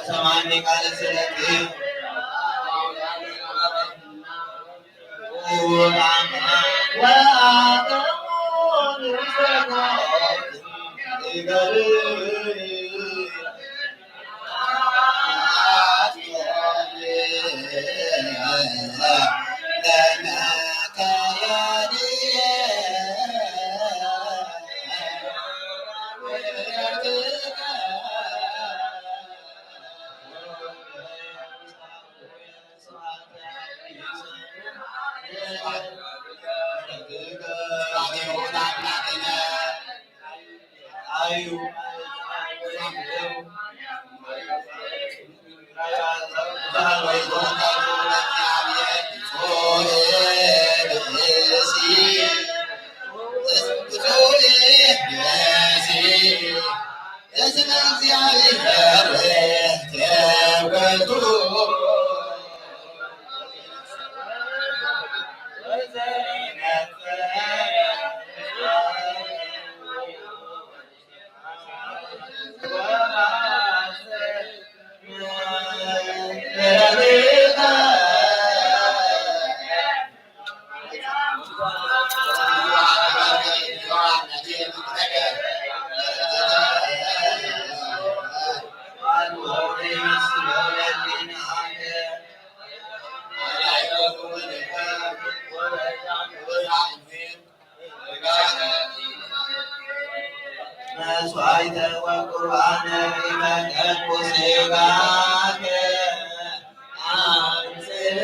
ሰማኒ ቃለ ስለቲ መስዋዕተ ወቁርባነ ኢመቀድኩ ሥጋከ አንጽህኒ።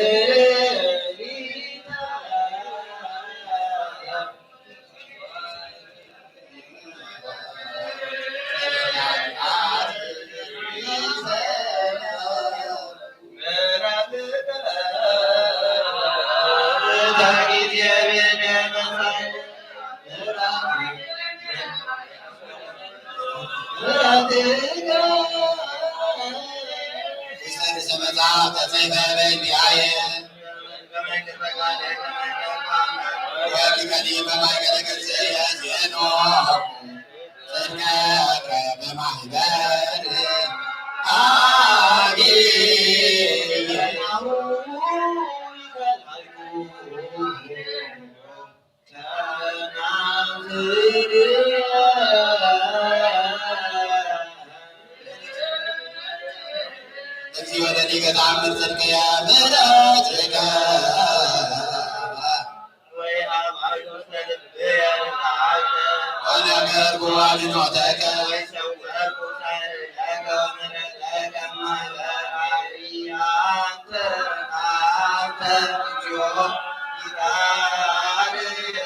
ርእሰ መጽሐፍ ተጽሕፈ በእንቲአየ ወኪፈኒ በማእከለ ገጽ የዜኖ ጽድቀከ በማህበር ተአምር ጽድቅየ ምሕረትከ ወይሃብ አዕይንተ ልብየ ርትዓተ ወነገርኩ አድኖተከ ወይሰወርኩ ሳህለከ ወምሕረተከ እምሃበ አብይ አንተ አንተ እግዚኦ ይትሃደግ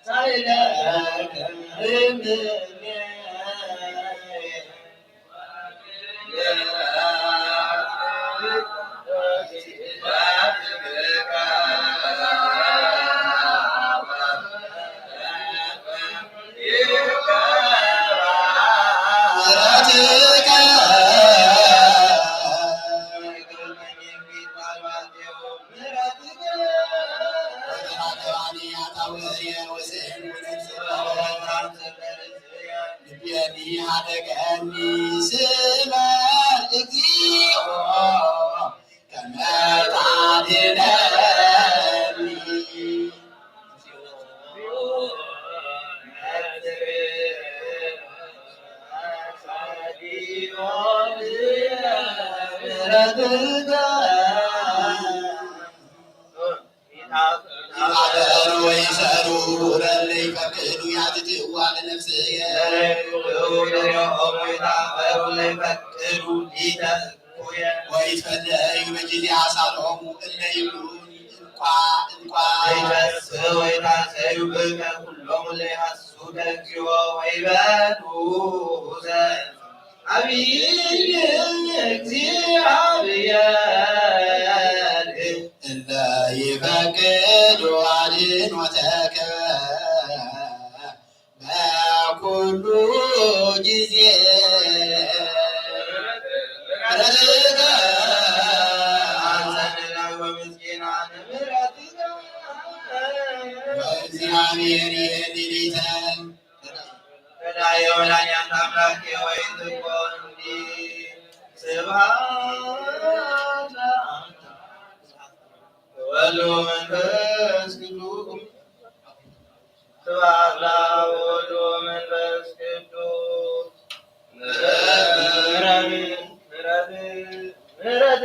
ሳህለከ እምኔ ልቤኒ ሀደገኒ ስመ እግዚኦ ከመ ታድነኒ። ይትሐበሩ ወይሰሩ ለእለ ይፈቅዱ ያትትእዋ ለነፍስየ። ለእለ ይፈቅዱ ወይትፈለዩ በጊዜ አሳሮሙ እለ ይብሉኒ እንኳ እንኳ። ይፈስሑ ወይታሰዩ ብከ ኩሎሙ እለ ይሐስሱከ እግዚኦ ወይበሉ ዘ አብይ እግዚአብሔር እለ ይፈቅዱ አድኖተከ በኩሉ ጊዜ። ምሕረትከ አንተ ለነ ወምስኪናን ምሕረትከ እግዚአብሔር ይህን ሊተ ፈዳዮ ወላዲተ አምላክ ሆይ ትኮኒ። ስብሐት ለአብ ወወልድ ወመንፈስ ቅዱስ። ስብሐት ለአብ ወወልድ ወመንፈስ ቅዱስ። ምሕረት፣ ምሕረት፣ ምሕረት።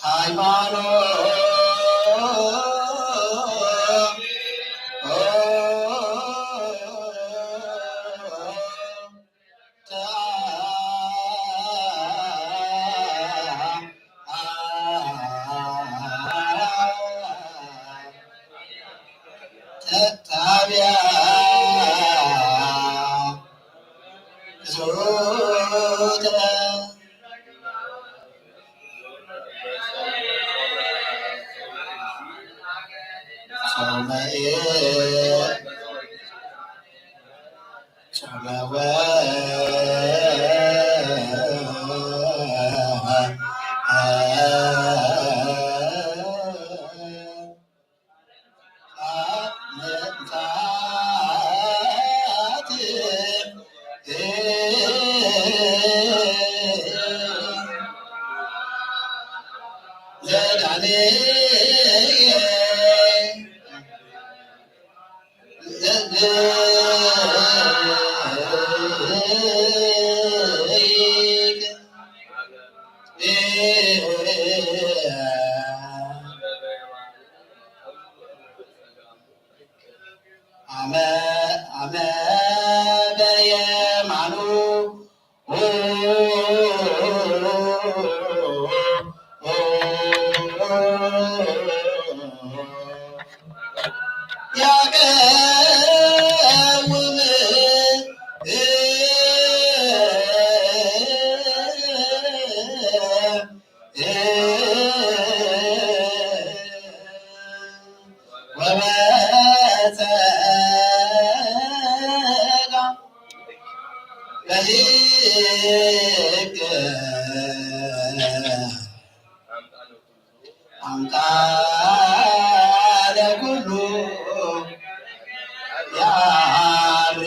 ሃይማኖት ጣብያ ዞተ ጾመ ጾመ አመ አመ በየማኑ ያቀውም ወበጸጋ በሕግ አምጣ ለኩሉ ያሪ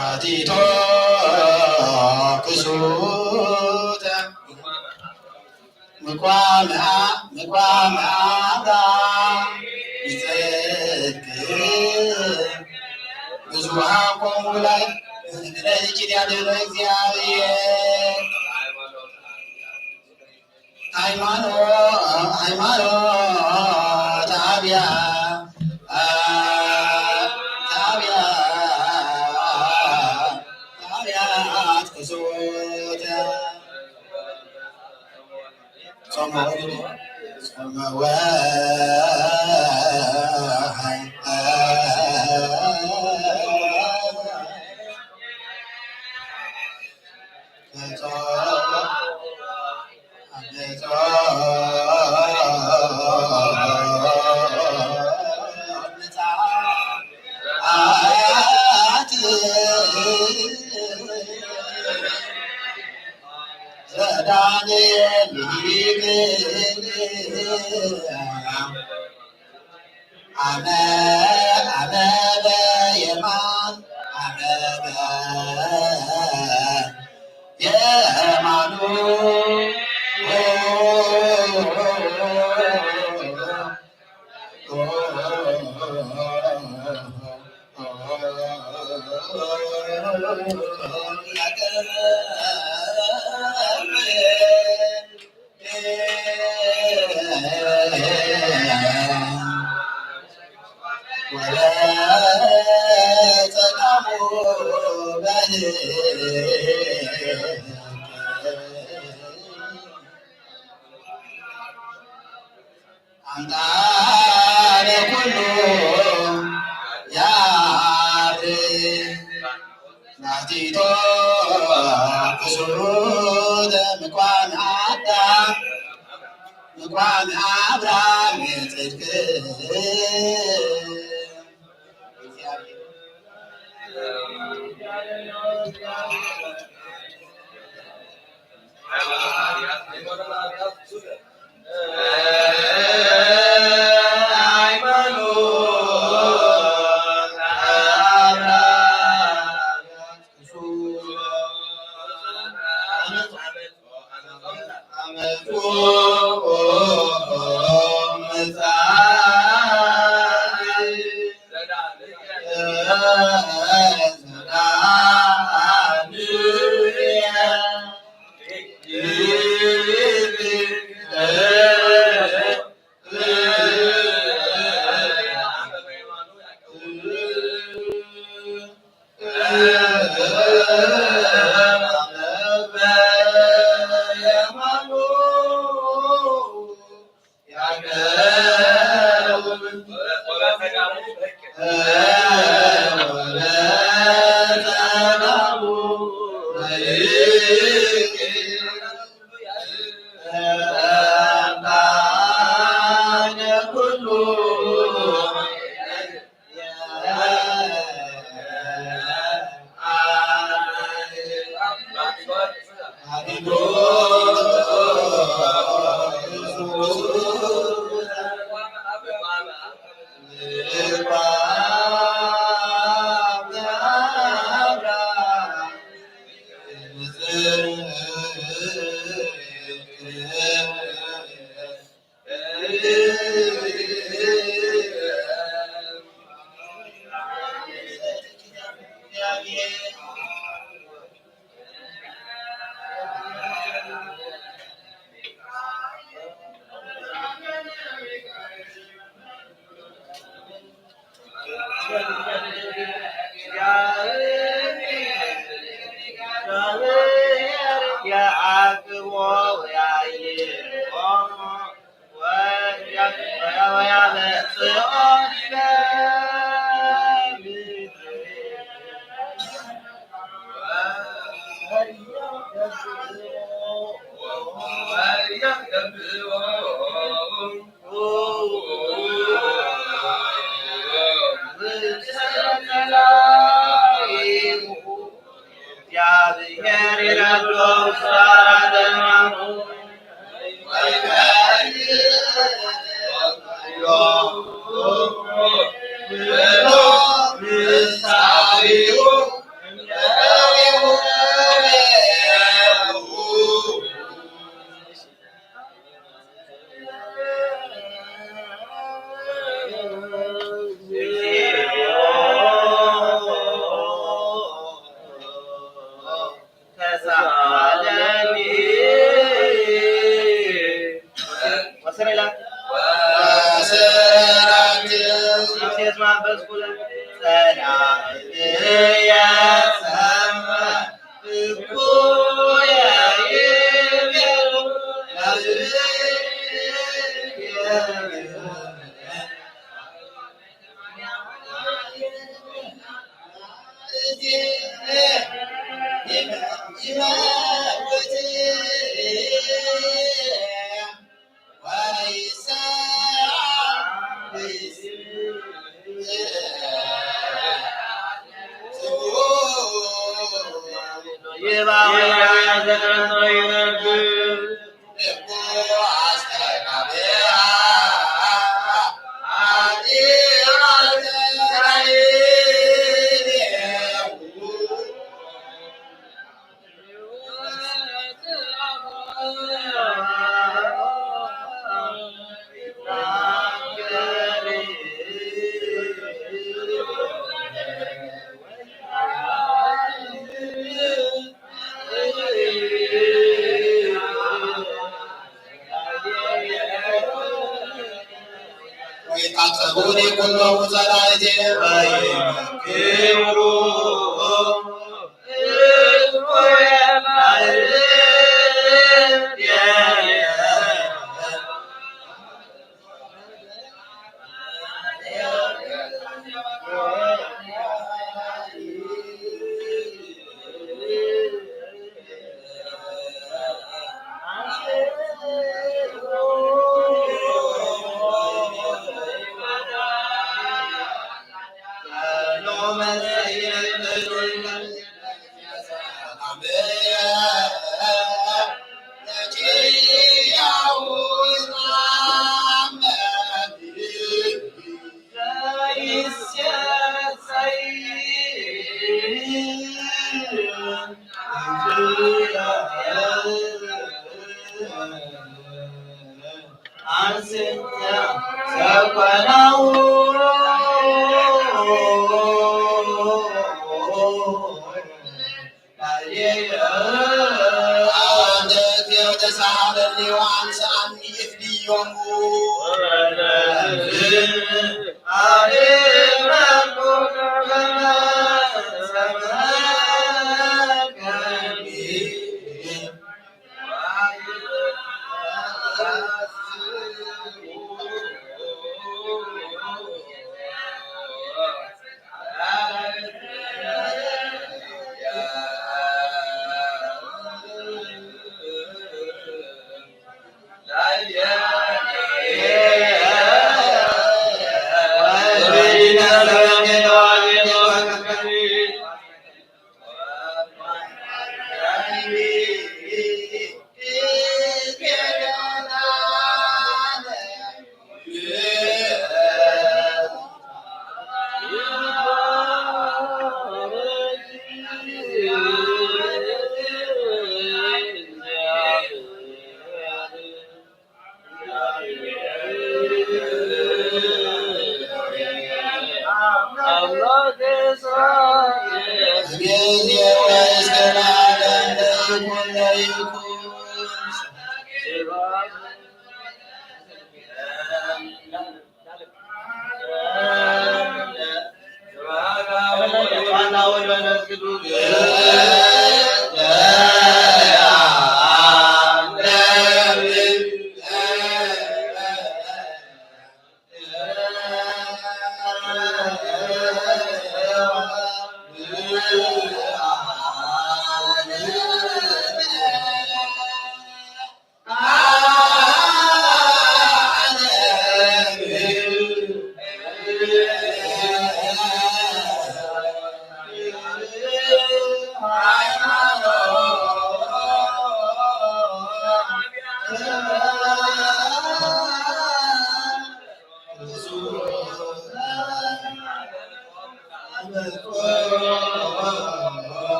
አቲቶ ክሱተ ምቋምያ ምቋምያ ይጸድቅ ብዙሃን ኮሙ ላይ ለእጅድ ያደረ እግዚአብሔር ሃይማኖት ሃይማኖት አብያ አብያ አብያ አትኩሱት ጾመ ጾመ ወ አመ አመ በየማን አመ በየማኑ አንተ ለኩሉ ያሪ ናቲቶ ክሱተ ምኳን አዳም ምኳን አብርሃም የጽድቅ ተሳለሚ ወሰረላ ወሰረላ ኢየሱስ ማበስኩለ ሰላም ያሰማ ወይታጸቡኒ ኩሎም ጸላእቴ ክብሩ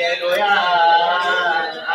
ሃሌሉያ።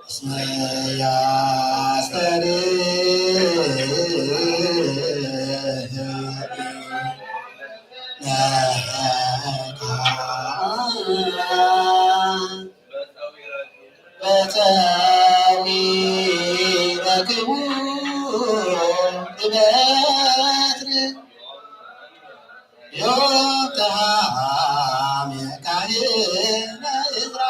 እስመ ያስተሪ በተዊ ረክቡ ብበትር ዮፍታሔ ካህነ ዕዝራ።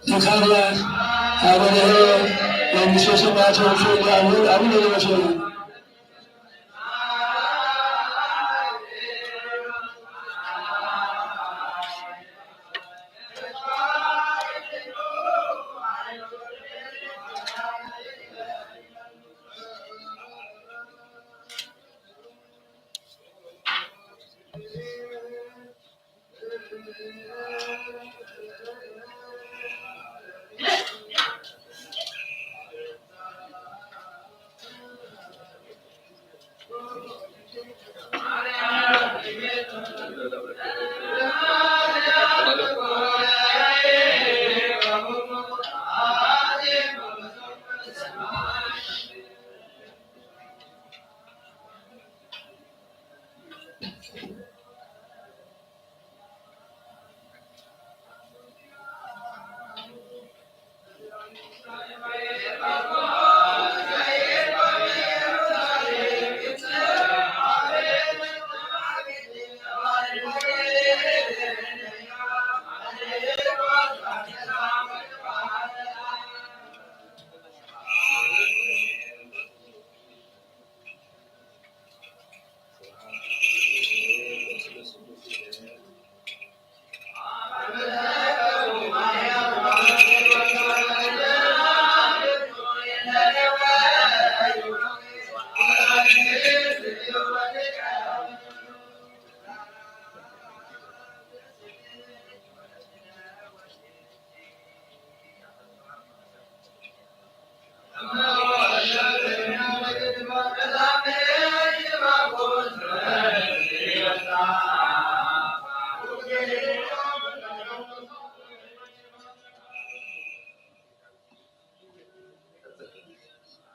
ዘካርያስ ኣብ ወርሒ መንግስተ ሰማያት ወርሑ ይገብር ኣብ ለለበሰ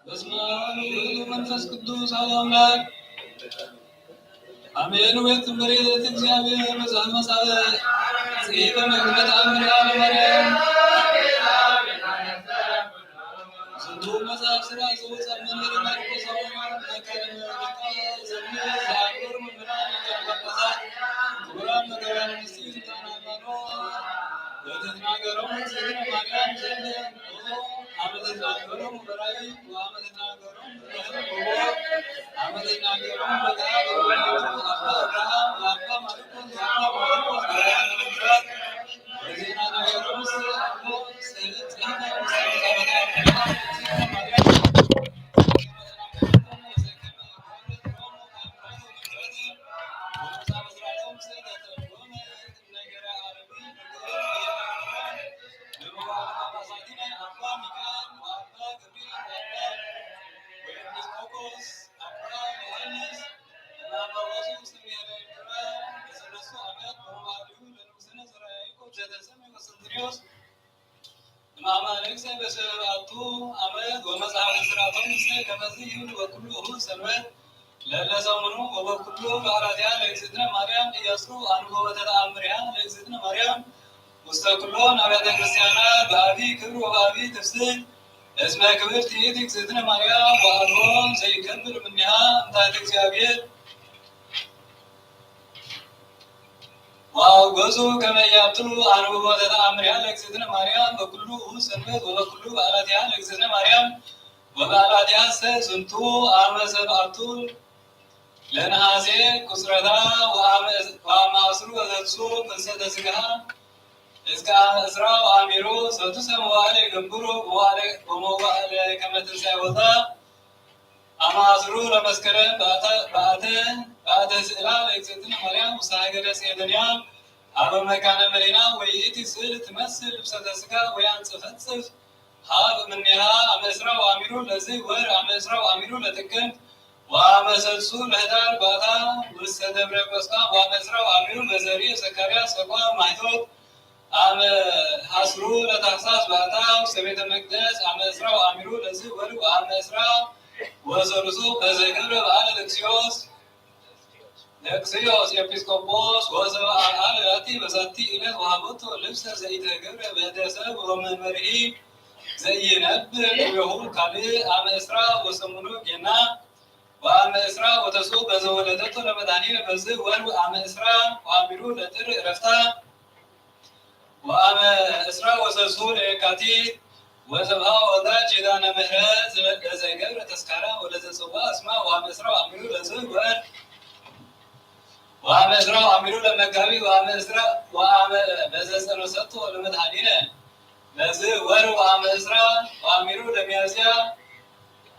በስመ አብ ወወልድ ወመንፈስ ቅዱስ አሐዱ አምላክ። አሜን። ወይት መሬት እግዚአብሔር መጽሐፍ መጻፈ ጽሔፈ መግመት አምሪያ ለማርያም ዝንቱ መጽሐፍ ስራ ዘውፃ መንበረ ማርቆስ አቡነ መካነ ዘምር ዘአክብር መምህራን ሊቃነ ጳጳሳት ክቡራን መጋቢያነ ምስጢር ሊቃነ ሃይማኖት ወተትናገሮም እግዝእትነ ማርያም ዘለ አመ ተትናገሮም በራእይ ወአመ ተትናገሮም ንማማልክት በሰባቱ ዓመት ወመጽሐፈ ስራቶም ምስለ ከመዚ ይብል ወኩሉ እሁድ ሰንበት ለለ ሰሙኑ ወበኩሉ በዓላቲሃ ለእግዝእትነ ማርያም ኢያሱ አንቦ ወተተአምሪሃ ለእግዝእትነ ማርያም ውስተ ኩሎን አብያተ ክርስቲያናት በአቢ ክብር ወበአቢ ትፍስሕት እስመ ክብርቲ ይእቲ እግዝእትነ ማርያም ወአልቦ ዘይከብር እምኔሃ እምታይት እግዚአብሔር ወአውገዙ ከመ ኢያብጥሉ አንብቦ ተተአምሪሃ ለእግዝእትነ ማርያም በኩሉ ሰንበት ወበኩሉ በዓላቲሃ ለእግዝእትነ ማርያም ወበዓላቲሃሰ ዝንቱ አመ ሰብአቱ ለነሐሴ ቁጽረታ ወአመ አስሩ ወሰድሱ ፍልሰተ ሥጋ እስከ አመ እስራ ወአሚሩ ሰዱሰ መዋዕለ ይገብሩ በመዋዕለ ከመ ትንሣኤ ወልዳ አመ አስሩ ለመስከረም በአተ በአተ ስእላ ለእግዝእትነ ማርያም ውስተ ሀገረ ጼደንያ አበ መካነ መሪና ወይእቲ ስእል ትመስል ልብሰተ ሥጋ ወያንጸፈጽፍ ሀብ እምኔሃ አመ እስራ ወአሚሩ ለዝህ ወር አመ እስራ ወአሚሩ ለጥቅምት ወአመ ሰልሱ ለህዳር ባታ ውስተ ደብረ ቆስጣ ወአመ እስራ ወአሚሩ ለዘርእ ዘካርያስ ተቋም ማይቶት አመ አስሩ ለታህሳስ ባታ ውስተ ቤተ መቅደስ አመ እስራ ወአሚሩ ለዝህ ወር ወአመ እስራ ወሰሉሱ በዘገብረ በዓለ ለክስዮስ ለክስዮስ ኤጲስቆጶስ ወሰብአ አለ በዛቲ ዕለት ወሃበቶ ልብሰ ዘኢተገብረ በእደ ሰብ ወመንበሪሂ ዘኢይነብር እምኔሁ ካልእ። አመ እስራ ወሰሙኑ ጌና ወአመ እስራ ወተስዑ በዘወለደቶ ለመድኃኒነ በዝ ወር ወአመ እስራ ወአሚሩ ለጥር ዕረፍታ ወአመ እስራ ወሰሱ ለየካቲት ወዘብሃ ወልዳ ኪዳነ ምህረት ለዘገብረ ተስካራ ወለዘጽዋ እስማ ወአመ እስራ ወአሚሩ ለዝ ወር ወአመ እስራ ወአሚሩ ለመጋቢ ወአመ እስራ ወአመ በዘጸነሰቶ ለመድኃኒነ በዝ ወር ወአመ እስራ ወአሚሩ ለሚያዝያ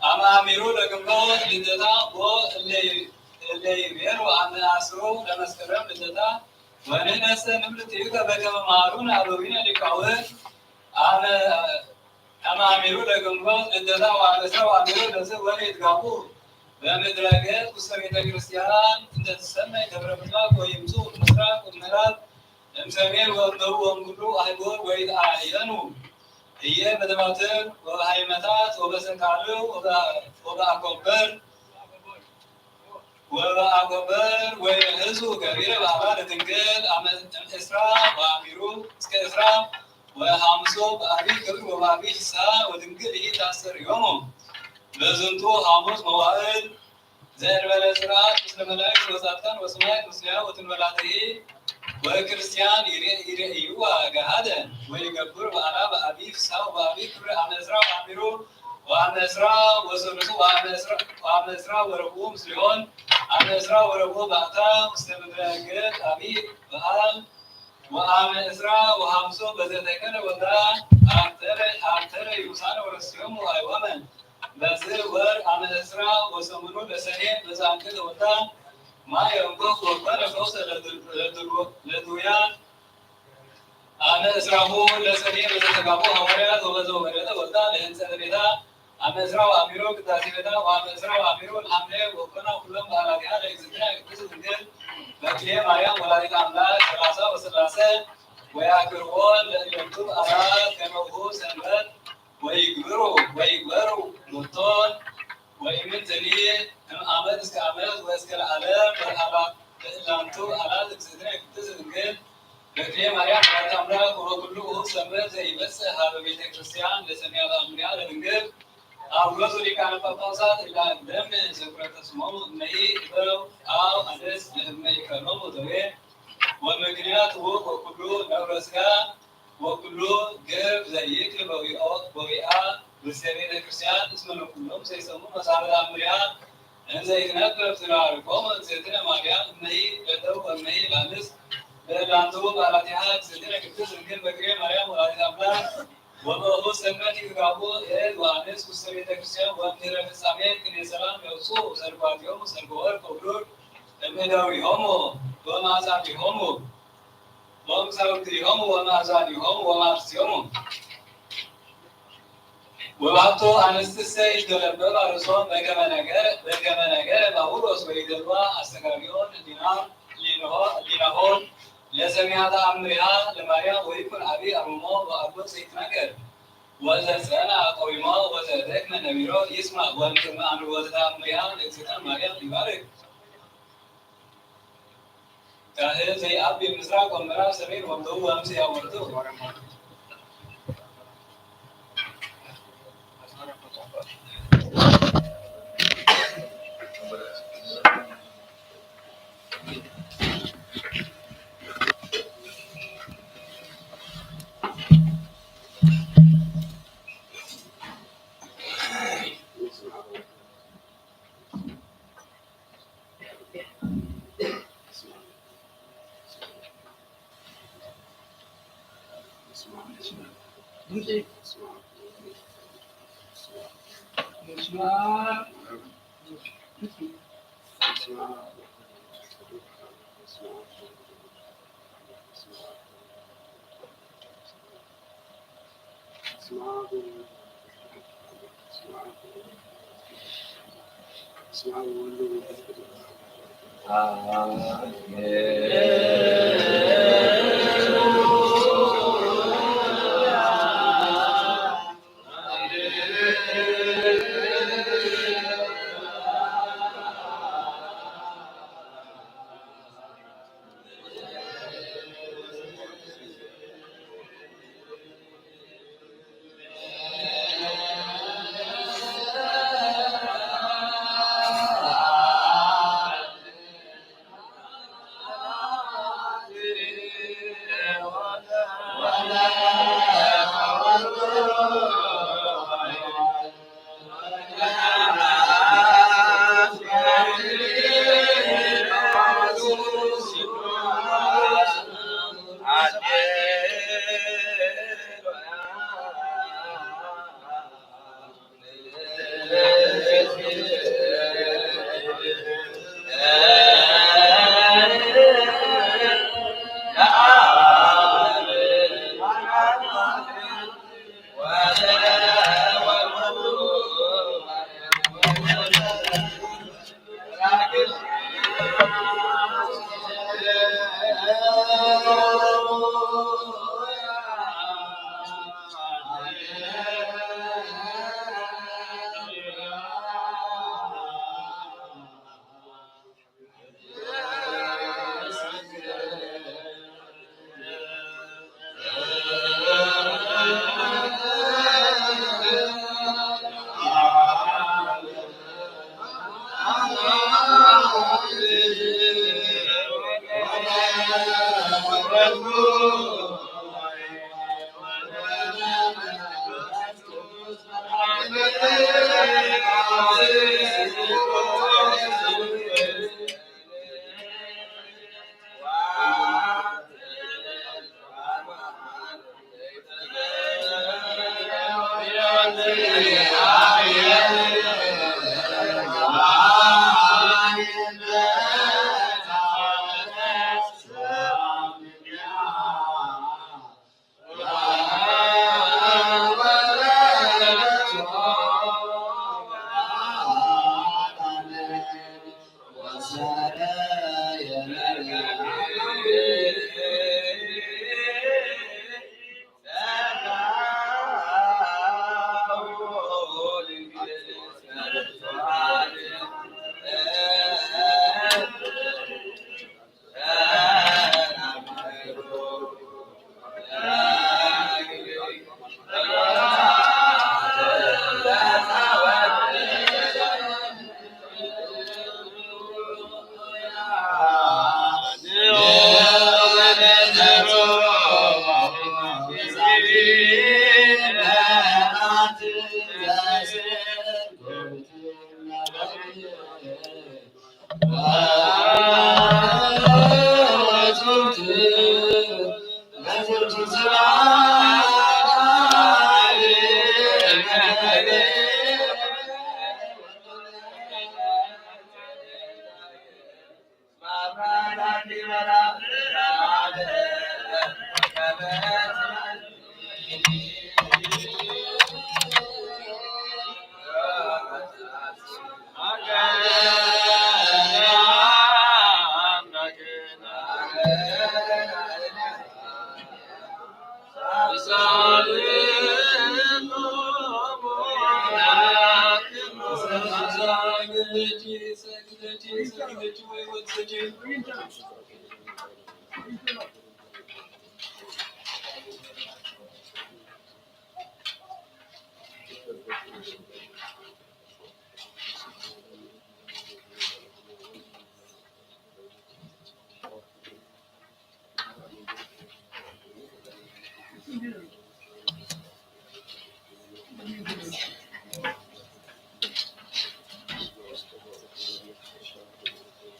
አመ አሚሩ ለግንቦት ልደታ ወእለ ይቤሩ አመ አስሩ ለመስከረም ልደታ ወንሕነሰ ንብል ትዩከ በከመ መሃሩነ አበዊነ ሊቃውንት አመ አመ አሚሩ ለግንቦት ልደታ ወአመ እስራ ወአሚሩ ለዝ ወር ይትጋቡ በምድረ ገጽ ውስተ ቤተ ክርስቲያን እንተ ትሰመይ ደብረ ምጥማቅ ወይምጹእ ምስራቅ ወምዕራብ እምሰሜን ወእምደቡብ ወእምኩሉ አህጉር ወይትአየኑ ህዬ በደባትር ወበሃይመታት ወበሰንቃልዕ ወበአኮበር ወበአኮበር ወይሕዙ ገቢረ በዓላ ለድንግል አመ እምእስራ ወአሚሩ እስከ እስራ ወሐምሶ በአቢ ክብር ወበአቢ ፍስሐ ወድንግል ይእቲ አስተርእዮሙ በዝንቱ ሐሙስ መዋዕል ዘእንበለ ጽርዓት ምስለ መላእክት ወጻድቃን ወሰማዕት ምስሌሃ ወትንበላተሂ ወክርስቲያን ይሬ- ይሬእይዋ ገሃደ ወይገብር በዓላ በአቢ ፍስሐ ወበአቢ ክብር አመ እስራ ወአሚሩ ወአመ እስራ ወሰሉሱ ወአመ እስራ- ወአመ እስራ ወረብኡ ምስሌሆን አመ እስራ ወረብኡ ባእታ ውስተ ምድረ ገጽ አቢ በዓል ወአመ እስራ ወሐምሶ በዘተከለ ወልዳ አብተረ አብተረ ይሙሳነ ወረስዮሙ አይወመ በዝ ወር አመ እስራ ወሰሙኑ ለሰኔ በዛንተ ተወልዳ ማየ እንኮ ወኮነ ፈውሰ ለድል- ለድል- ለድውያን አመ እስራሁ ለሰኔ በዘተጋቡ ሐዋርያት ወበዘ ወበደተ ወልዳ ለህንጸተ ቤታ አመ እስራ ወአሚሮ ቅዳሴ ቤታ ወአመ እስራ ወአሚሮ ለሐምሌ ወኮና ኩሎም በዓላቲሃ ለእግዝእትነ ቅድስት ድንግል በክሌ ማርያም ወላዲተ አምላክ ሰላሳ ወስላሰ ወያክብርዎ ለእለቱ በዓላት ከመኡ ሰንበት ወይግብሩ ወይግበሩ ሎቶን ወኢምንትኒ እም አመት እስከ አመት ወእስከ ለዓለም ወለዓለም ለእላንቱ በዓላት እግዝእትነ ቅድስት ድንግል በክሌ ማርያም ወላዲተ አምላክ ወበኩሉ ውሁድ ሰንበት ዘይመጽእ ሀበ ቤተ ክርስቲያን ለሰሚያ ተአምሪሃ ለድንግል አውሎስ ሊቃነ ጳጳሳት እለ አግደም ዘኩረተ ስሞሙ እመሂ እበው አው አደስ ለእመ ይከሎሙ ደዌ ወምክንያት ውእ ወኩሉ ነውረ ስጋ ወኩሉ ግብ ዘይክል በዊኦ በዊአ ውስተ ቤተ ክርስቲያን እስመ ለኩሎም ዘይሰሙ መሳፍንት አምሪሃ እንዘ ይትነበብ ትራርቆም እግዝእትነ ማርያም እመሂ ለደው ወእመሂ ላንስ ለእላንቱ በዓላቲሃ እግዝእትነ ቅድስት ድንግል በክሌ ማርያም ወላዲተ አምላክ ወበእሁ ሰንበት ይትጋቡ እድ ወአንስ ውስተ ቤተ ክርስቲያን ወእምድህረ ፍጻሜ ቅኔ ሰላም ያውፅኡ ሰርጓቲሆሙ ሰርጎ ወርቅ ወብሩር እምእደዊሆሙ ወማጻቢሆሙ ወእምሰውግሪሆሙ ወማዛኒሆሙ ወማርስዮሙ ወባሕቱ አንስትሰ ይትገለበብ አርእሶም በከመ ነገረ በከመ ነገረ ጳውሎስ ወይደልዋ አስተጋቢኦ ህሊና ህሊናሆ ህሊናሆም ለሰሚዐ ተአምሪሃ ለማርያም ወይኩን አቢ አርምሞ ወአልቦ ዘይትናገር ወዘጸንዐ ቀዊሞ ወዘደክመ ነቢሮ ይስማዕ ወእምቅድመ አንብቦተ ተአምሪሃ ለእግዝእትነ ማርያም ይባርክ። ካህን ዘይአቢ ምስራቅ ወምዕራብ ሰሜን ወደቡብ ወምስያ ወርቱ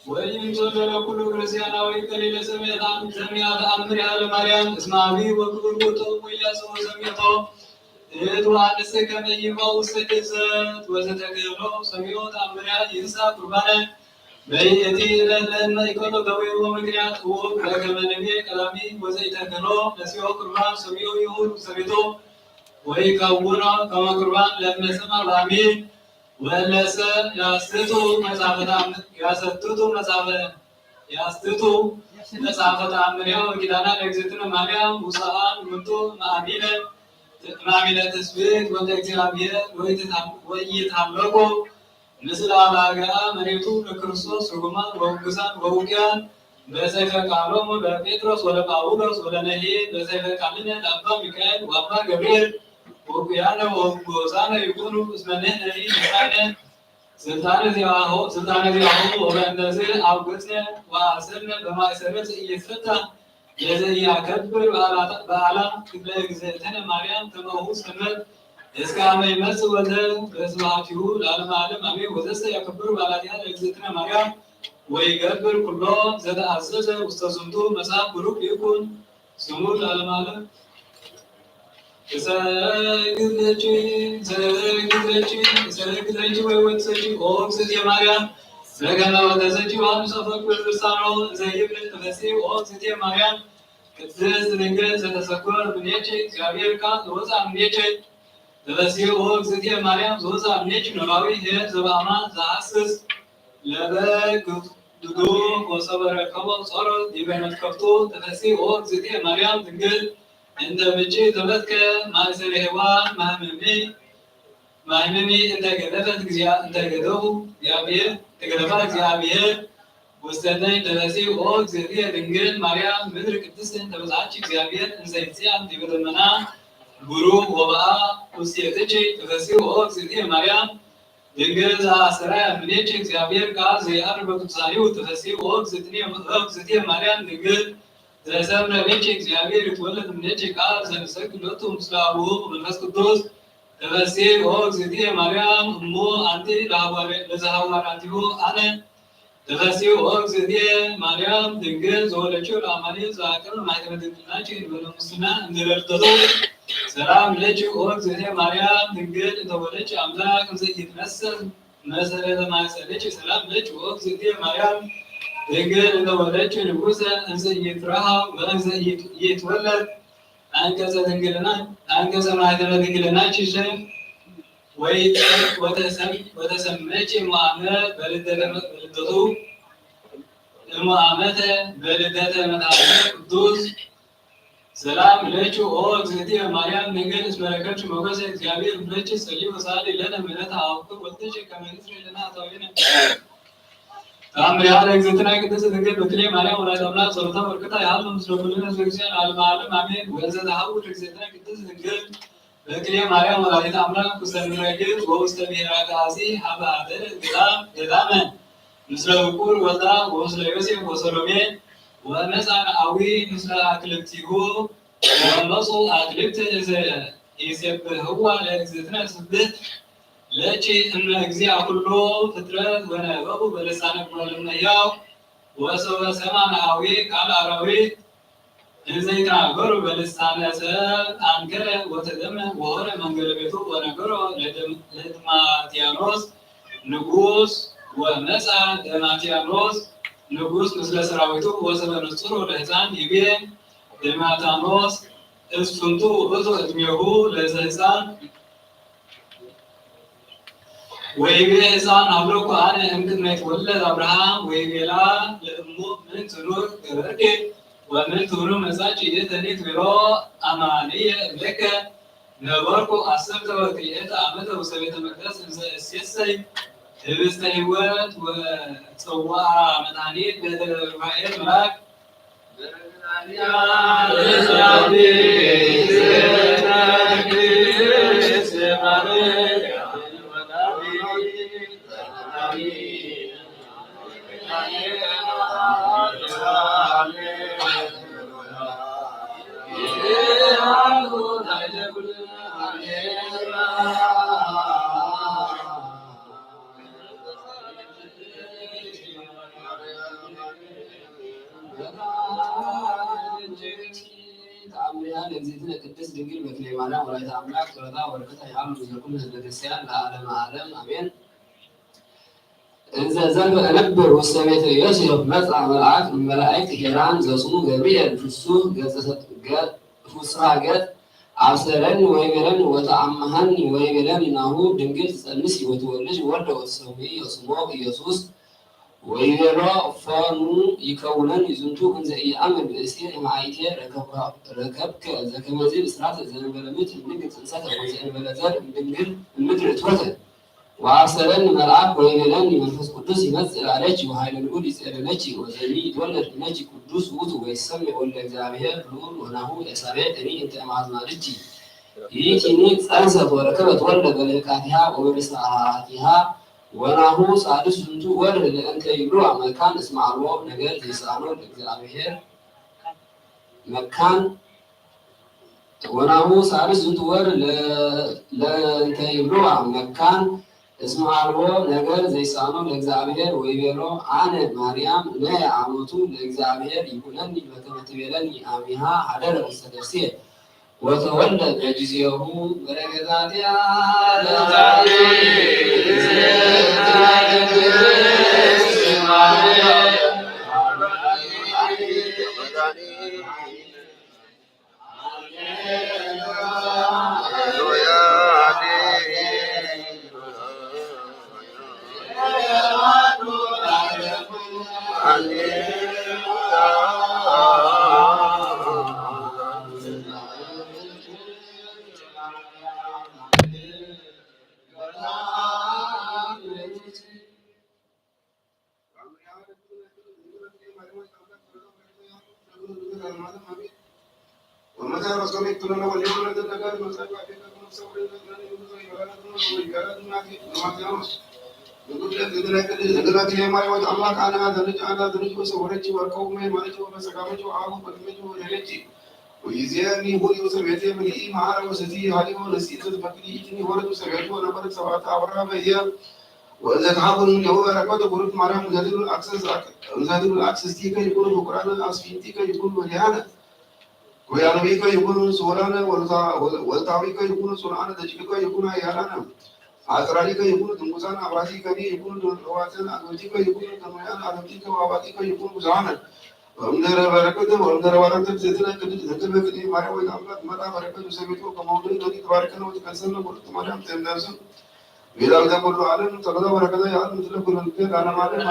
ወይም ዘለለ ኩሉ ክርስቲያናዊ ገሊለ ሰሜታ ሰሚያ ተኣምር ያለ ማርያም እስመ አቢ ወክቡር ውእቱ ወያስቡ ሰሚዕቶ እቱ አንስ ከመ ይባኡ ስድሰት ወዘተገብሮ ሰሚዮ ተኣምርያ ይንሳ ቁርባነ በይ እቲ ዕለት ለእመ ኢኮኖ ገዊዎ ምክንያት እው በከመ ነቤ ቀዳሚ ወዘኢተከሎ ነሲኦ ቁርባን ሰሚዮ ይሁን ሰሚቶ ወይ ከውኖ ከመ ቁርባን ለመሰማ በአሚን ወለሰ ያስትቱ መጻፈ ተአምር ያሰትቱ መጻፈ ያስትቱ መጻፈ ተአምርያ ወኪዳና ለእግዝእትነ ማርያም ውሳአን ምንቱ ማሚነ ማሚነ ትስብእት ወደ እግዚአብሔር ወይትታም- ወይታመቆ ምስለ አባግዓ መሬቱ ለክርስቶስ ርጉማን ወውጉዛን ወውቅያን በሰይፈ ቃሎሙ ለጴጥሮስ ወለጳውሎስ ወለነሄ በሰይፈ ቃልነ ለአባ ሚካኤል ወአባ ገብርኤል ውቁያነ ወውጉዛነ ይኩኑ እስመ ንሕነ ኢነሳነ ስልጣነ ዚአሁ ስልጣነ ዚአሁ ወበእንተዝ አውገዝነ ወአሰርነ በማእሰረት ኢይትፈታ ለዘኢያከብር በዓላ ክብረ እግዝእትነ ማርያም ከማሁ ሰመት እስከ አመ ይመጽእ ወልደ በስብሐቲሁ ለዓለመ ዓለም አሜን። ወዘሰ ያከብር በዓላቲሃ ለእግዝእትነ ማርያም ወይገብር ኩሎ ዘተአዘዘ ውስተ ዝንቱ መጽሐፍ ብሩክ ይኩን ስሙ ለዓለመ ዓለም። እሰግድ ለኪ እሰግድ ለኪ እሰግድ ለኪ ወይወት ሰኪ ኦ እግዝእትየ ማርያም በገና ወተሰኪ ዮሐንስ አፈወርቅ በልሳኖ ዘይብል ተፈሲ ኦ እግዝእትየ ማርያም ቅድስት ድንግል ዘተሰጎር ምኔኪ እግዚአብሔር ቃል ወፃ ምኔኪ ተፈሲ ኦ እግዝእትየ ማርያም ዘወፃ ምኔኪ ኖላዊ ሄር ዘበአማን ዘሐስስ ለበግ ድዱ ወሶበ ረከቦ ጾሮ ዲበ መትከፍቱ ተፈሲ ኦ እግዝእትየ ማርያም ድንግል እንተ ምጪ ተመትከ ማእሰረ ሔዋን ማህመሚ ማህመሚ እንተ ገደፈት እግዚአ እንተ ገደፉ እግዚአብሔር እንተ ገደፋ እግዚአብሔር ውስተ እደይ ተፈሲ ኦ እግዝእትየ ድንግል ማርያም ምድር ቅድስት እንተ በጽሐች እግዚአብሔር እንዘ ይጽአን ዲበ ደመና ብሩክ ወበአ ውስቴትኪ ተፈሲ ኦ እግዝእትየ ማርያም ድንግል ዘአስተርአየ እምኔኪ እግዚአብሔር ቃል ዘይዐርፍ በቅዱሳኒሁ ተፈሲ ኦ እግዝእትየ ማርያም ድንግል ዘሰምረ ቤኪ እግዚአብሔር ይትወለድ እምኔኪ ቃል ዘንሰግድ ሎቱ ምስለ አቡሁ መንፈስ ቅዱስ ተፈሲ ኦ እግዝእትየ ማርያም እሙ አንቲ ለዘሐዋርያቲሁ አነ ተፈሲ ኦ እግዝእትየ ማርያም ድንግል ዘወለድኪ ለአማኑኤል ዘአቅም ማይተመ ድንግልናኪ እንበለ ሙስና እንድረድተቱ ሰላም ለኪ ኦ እግዝእትየ ማርያም ድንግል እንተወለድኪ አምላክ እንዘ ኢትመሰል መሰረተ ማይጸነች ሰላም ለኪ ኦ እግዝእትየ ማርያም ድንግል እንተወለድኪ ንጉሰ እንዘ ኢይትረሃው ወእንዘ ኢይትወለድ አንቀጸ ድንግልና አንቀጸ ማህተመ ድንግልና ችሸ ወይ ወተሰመች እሙአመ በልደቱ እሙአመተ በልደተ መታተ ቅዱስ ሰላም ለኪ ኦ እግዝእትየ ማርያም ድንግል እስመ ረከብኪ ሞገሰ እግዚአብሔር ምስሌኪ ጸልዩ ወሳሊ ለነ ምሕረተ አቡኪ ወልድኪ ከመ ንስሪ ለነ ኃጣውኢነ። ተአምሪሃ ለእግዝእትነ ቅድስት ድንግል በክሌ ማርያም ወላዲተ አምላክ ጸሎታ በረከታ ይሃሉ ምስለ ኩልነ ህዝበ ክርስቲያን ለዓለመ ዓለም አሜን። ወእንዘ ተሐውር እግዝእትነ ቅድስት ድንግል በክሌ ማርያም ወላዲተ አምላክ ውስተ ምድረ ግብጽ ወውስተ ብሔረ አግአዚ ሀበ ሀደረ ገዳም ገዳመ ምስለ ብኩር ወልዳ ወምስለ ዮሴፍ ወሰሎሜ ወመጻ ነአዊ ምስለ አክልብቲሁ ወመጹ አክልብት እዘ ኢሴብህዋ ለእግዝእትነ ስብህት ለኪ እመ እግዚአ ኩሉ ፍጥረት ወነበቡ በልሳነ ኩሎነ ሕያው ወሰወ ሰማ ነአዊ ቃል አራዊት እንዘ ይትናገሩ በልሳነ ሰብ አንከረ ወተደመ ወሆረ መንገለ ቤቱ ወነገሮ ለድማትያኖስ ንጉስ ወመጻ ደማትያኖስ ንጉስ ምስለ ሰራዊቱ ወሰበ ንጹር ወለህፃን ይቤ ደማትያኖስ እሱንቱ ውእቱ እድሜሁ ለዘ ህፃን ወይቤ ህፃን አብለኩ አነ እምቅድመ ይትወለድ አብርሃም ወይቤላ ለእሙ ምን ትኑር ገበርኪ ወምን ትብሉ መጻኪ ይእተኒ ትቤሎ አማንየ እብለከ ነበርኩ አሰርተ ወክልኤተ ዓመተ ውስተ ቤተ መቅደስ እንዘ እሴሰይ ህብስተ ሕይወት ወጽዋዓ መድኃኒት በእደ ሩፋኤል መልአክ ተአምሪሃ ለእግዝእትነ ቅድስት ድንግል በክሌ ማርያም ወላዲተ አምላክ ጸሎታ ወበረከታ ይሃሉ ምስለ ኩሉ ህዝበ ክርስቲያን ለዓለመ ዓለም አሜን። እንዘ ዘልፈ እነብር ውስተ ቤተ ዮሴፍ መጽአ መልአክ እመላእክት ሄራን ዘስሙ ገብርኤል ፍሱህ ገጽ ፍስሐ ገጽ አብሰረኒ ወይቤለኒ ወተአምሃኒ ወይቤለኒ ናሁ ድንግል ትጸንሲ ወትወልድ ወልደ ወትሰምዪ ስሞ ኢየሱስ ወይቤሎ እፎኑ ይከውነኒ ዝንቱ እንዘ ኢአምን ብእሴ እምአይቴ ረከብከ ዘከመዚ ብስራት ዘእንበለ ምድር እምድንግል ጽንሰተ ወዘእንበለ ዘር እምድንግል እምድር እትወተ ወአብሰረኒ መልአክ ወይቤለኒ መንፈስ ቅዱስ ይመጽእ ላዕሌኪ ወኃይለ ልዑል ይጼልለኪ ወዘኒ ይትወለድ እምኔኪ ቅዱስ ውእቱ ወይሰምዕ ወልደ እግዚአብሔር ልዑል ወናሁ ኤልሳቤጥኒ እንተ እምአዝማድኪ ይእቲኒ ጸንሰት ወረከበት ወልደ በልህቃቲሃ ወበርስሃቲሃ ወናሁ ሳድስ ዝንቱ ወር ለእንተ ይብልዋ መካን እስመ አልቦ ነገር ዘይሳኖ ለእግዚአብሔር መካን ወናሁ ሳልስ ዝንቱ ወር ለእንተ ይብልዋ መካን እስመ አልቦ ነገር ዘይሳኖ ለእግዚአብሔር ወይቤሎ አነ ማርያም ነየ አሞቱ ለእግዚአብሔር ይኩነኒ በከመ ትቤለኒ አሚሃ ሀደረ ውስተ ነፍስየ ወተወልደ በጊዜሁ በረከታቲያ Matías Roscoe, tú no lo volvieron a tener acá, no sabe a qué no se volvió a tener, no sabe a qué no se volvió a tener, no sabe a qué no se volvió a tener. ወይዚያኒ ሁሉ ሰበቲ ሀሊሞ ነሲ ተትፈቅዲ ኢትኒ ወረዱ ሰበዕተ አብርሃ በየ ወእዘ ተሃቡን እንዲሁ በረከቱ ቡሩክ ማርያም ዘድሉ አክሰስ ዘድሉ አክሰስ ቲከ ይኩኑ ብቁራን አስፊን ቲከ ይኩኑ ወዲያነ ጎያኖቢከ ይኩኑ ስውራነ ወልታዊከ ይኩኑ ጽኑዓነ ደቂቅከ ይኩኑ ኃያላነ አጽራሪከ ይኩኑ ድንጉፃን አብራሲከኒ ይኩኑ ድሩዋትን አግብቲከ ይኩኑ ቅኑያን አለምቲከ ወአባቲከ ይኩኑ ብዙሃነ ወእምድረ በረከተ ወእምድረ ባረከተ ብዘይትነ ቅድስት ድንግል በክልኤ ማርያም ወይተ አምላክ መጣ በረከቱ ሰቤቱ ከመውደድ ለኒ ትባርከነ ወትቀድሰነ ወርቅ ማርያም ተምዳሱ ቤዛዊተ ኩሉ ዓለም ጸሎተ በረከተ ያህል ምስለ ኩሉ ልቤ ቃለ ማርያም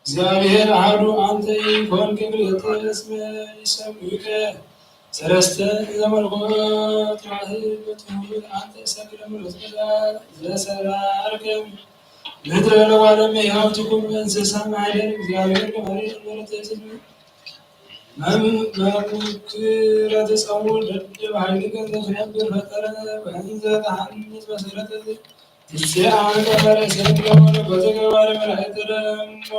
እግዚኣብሔር አሐዱ አንተ ኢኮንከ ክልኤተ እስመ ኢሰምዩከ ሰለስተ። ዘመልኮት ዋህድ በትውህድ አንተ እሰግድ ለመለኮትከ ዘሰራርከ ምድረ ለዋለመ ይሃብትኩም እንስሳ ማይደር። እግዚኣብሔር ገባሬ እንበረተ ስም መምክረ ተጸውር ደደ በኃይልከ ዘትነብር ፈጠረ ወእንዘ ተሐንጽ መሰረተ ትሴአን ቀመረ ሰብለ ወለኮተ ገባሬ መላእክት ደሞ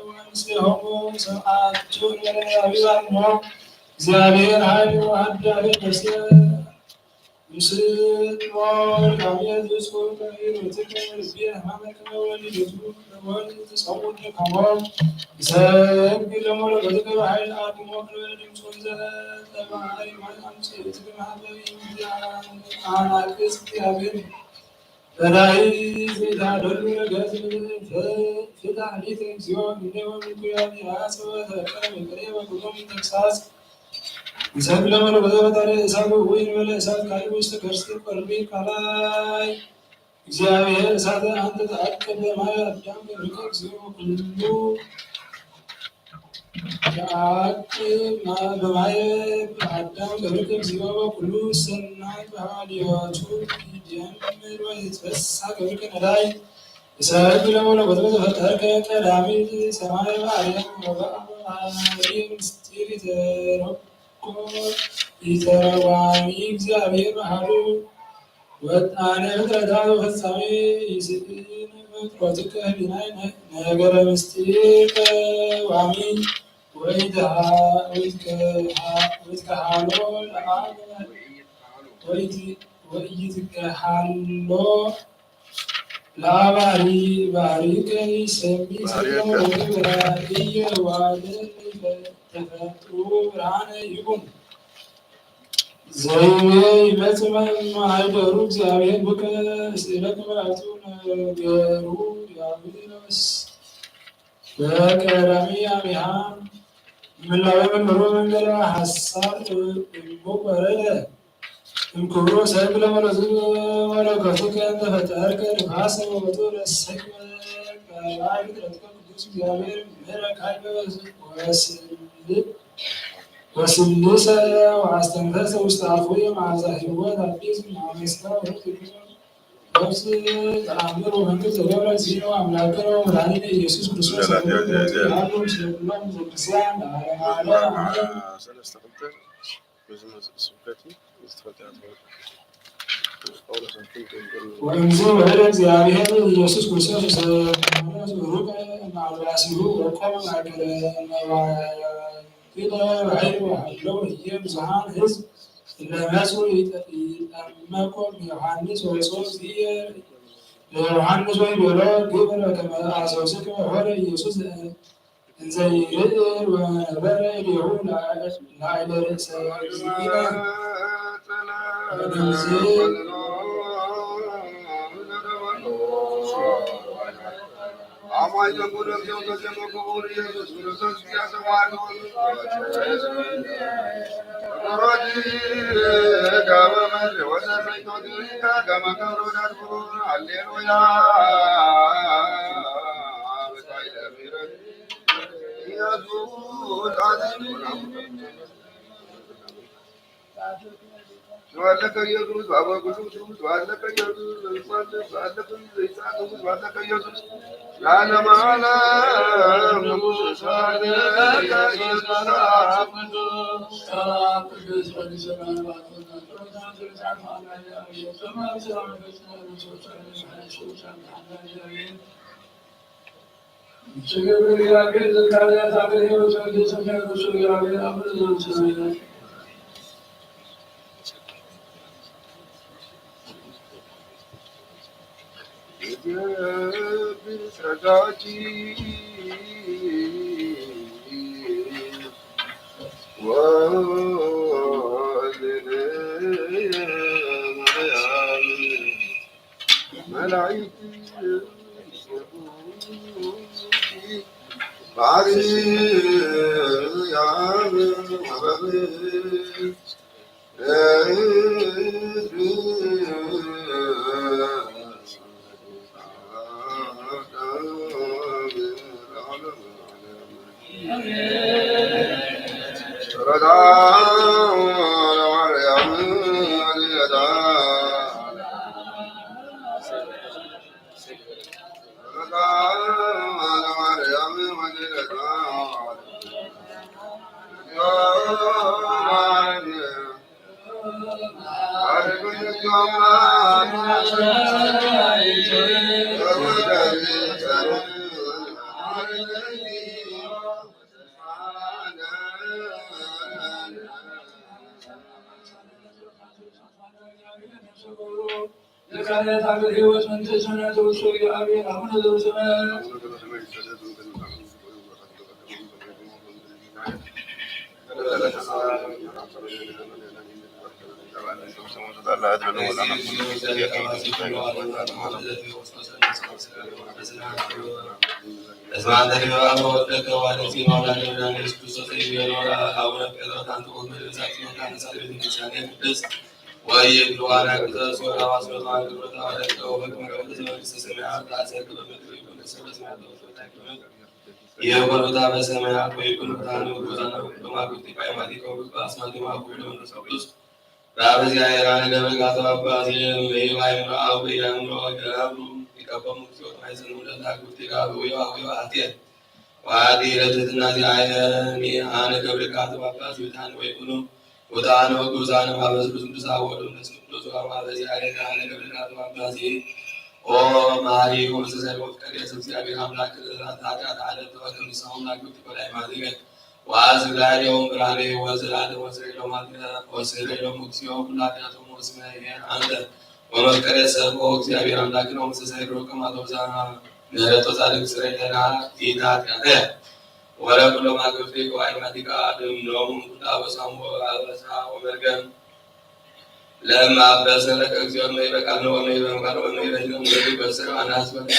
ወምስሌሆሙ ሰብአቱ እንበለ ነባቢባን ሞ። እግዚአብሔር ኃይል ወአዳሪ ነፍሴ ምስል ሞል አብየ ዝጹር ከሚሩትከ ልብየ ሕማመከ ወልደቱ ለሞል ተጸውር ከሞ ይሰግድ ለሞለኮትከ በኃይል አድሞ ክልበለ ድምፁ ዘጠባሪ ማይ አምጽእትከ ማህበሪ አናቅጽ እግዚአብሔር በላይ ዘይታደሉ ነገር ፍታሊት እግዚኦ እኔ ወምኩያን ያጽወተ ቀም ቅሬ ወግሩም ተግሳጽ ይሰብለመ ለበዘበታሪ እሳት ወይ መለ እሳት ካሊ ውስጥ ከርስ ቆርቢ ካላይ እግዚአብሔር እሳት አንተ ተአቀበ ማይ አዳም ገብርከ እግዚኦ ኩሉ ተአቅብ በማየ አዳም ገብርከ እግዚኦ ኩሉ ሰናይ ባህልዮቱ ይደምር ወይትፈሳ ገብርከ ነዳይ እሳት ለመለኮት በተፈጠርከ ቀዳሚት ሰማይ ማርያም ወበአማሪ ምስጢር ይተረኮ ይተረዋሚ እግዚአብሔር ባህሉ ወጣነ ፍጥረታት ወፈጻሜ ይስእን ፍጥረትከ ህሊናይ ነገረ ምስጢር ቀዋሚ ወይትከሃሎ ለአብ ወይትከሃሎ ለአባሪ ባህሪከ ይሰሚ ሰብለ ወግብረ እየዋለ ተፈጥሮ ብርሃነ ይኩን። ዘይቤ ይመጽእ ማሕደሩ እግዚአብሔር ብከ ስእለከ መላእክቱ ነገሩ ዲያብሎስ በቀዳሚ አሚሃ ምላዊ መንበሩ መንገለ ሐሳብ እምቦ ወረደ እምክብሩ ሰብ ለመለሱ መለኮትከ እንተፈጠርከ ንፋሰ ወወቱ ለሰይመ ቀባይ ፍጥረትከ ቅዱስ እግዚአብሔር ምሕረ ካልበ ወስልብ ወስልሰ ወአስተንፈሰ ውስተ አፉየ መዓዛ ሕይወት አዲስ እምአመስከ ወሕይወት ነፍስ ተአምር ወመንግስት ዘገብረ እግዚእነ ወአምላክነ ወመድኃኒነ ኢየሱስ ክርስቶስ ያሉ ምስለ ኩሎም ቅዱሳን ለዓለመ ዓለም አሜን። ሰለስተ ክልተ በዚ ስብከት ዝተፈጠረ ወእምዝ ወረደ እግዚኣብሔር ኢየሱስ ክርስቶስ ውስተ ሩቅ እምአልባሲሁ ወቆመ ማእከለ መዋዕለ ባሕር ወሃለው ህዬ ብዙኃን ሕዝብ እለ መጹ ይጠመቆ ዮሐንስ ወሶ ዝየ ለዮሐንስ ወይቤሎ ግብር በከመ አዘዝከ ሆረ ኢየሱስ እንዘ ይርእ ወነበረ እዴሁ ላዕለ ርእሰ እግዚእነ። ወእምዝ ሃሌሉያ። ተባረከ ኢየሱስ፣ በአበ ቅዱስ ስም ተባረከ ኢየሱስ፣ በስመ አብ ተባረከ ኢየሱስ፣ በአብ ለዓለመ ዓለም ንጉሥ ተባረከ ኢየሱስ። የካህናት አገር ሕይወት መንፈስ ሰማያት ተወሶ እግዚአብሔር አቡነ ዘበሰማያት። እስመ አንተ ዲበ አብ ወወልድ ወመንፈስ ቅዱስ ወሰይድ የኖራ አቡነ ጴጥሮስ አንተ ወልድ ሳክሲኖ ካንሳል ቤተክርስቲያን ቅድስት ወይ የድዋና ቅዱስ ወራዋስ ወጣን ቅዱስ አወደቀ ወበቅመ ቅዱስ መንግስተ ሰማያት ራእሰ ክብር ምድር ይኩን ሰበ ሰማያት ወሰማያት ይኩን። የበሉታ በሰማያት ወይኩን ብርሃን ወጉዛና ወቅዱማ ጉቲ ቃይማቲከ ወግባ አስማቲማ ወኩሎ መንፈስ ቅዱስ በአበዚያ የራነ ገብረ ጋቶ አባዜ መይባይ ምርአው በያምሮ ገብሩ ይቀበሙ ሲወት ማይሰኑ ለታ ጉቲ ጋብዮ አብዮ አቴ ዋዲ ለትትና ዚአየ አነ ገብረ ጋቶ አባዜ ብታን ወይኩኑ ወጣነ ወጉዛነ ማበዝ ብዙ ብዙ አወዱ ነስም ብዙ አባዜ አየ አነ ገብረ ጋቶ አባዜ ኦ ማሪ ወመሰሰል ወፍቀር የስም እግዚአብሔር አምላክ ለዘራት ኃጢአት አለ ተወከም ሰው አምላክ ጉቲ ቆላይ ማዘገት ወአስግዳዮሙ ብርሃነ ወዘላለም ወስሬ ሎሙ ኃጢአት ወስሬ ሎሙ እግዚኦ ኩሉ ኃጢአቶሙ እስመ ይሄር አንተ ወመፍቀሬ ሰብ ኦ እግዚአብሔር አምላክነ ወምሰሳይ ብሩክ ከማቶ ብዛ ምህረቶ ጻድቅ ስሬ ለነ ኃጢአተ ወለ ኩሎ ማግብቴ ከዋይ ማቲቃ አድም ሎሙ ኩላ በሳሙ አበሳ ወመርገም ለማ አበሰ ለከ እግዚኦ እመይ በቃልነ ወመይ በምቃል ወመይ በህዝብ ወመይ በስር አናስ በቃ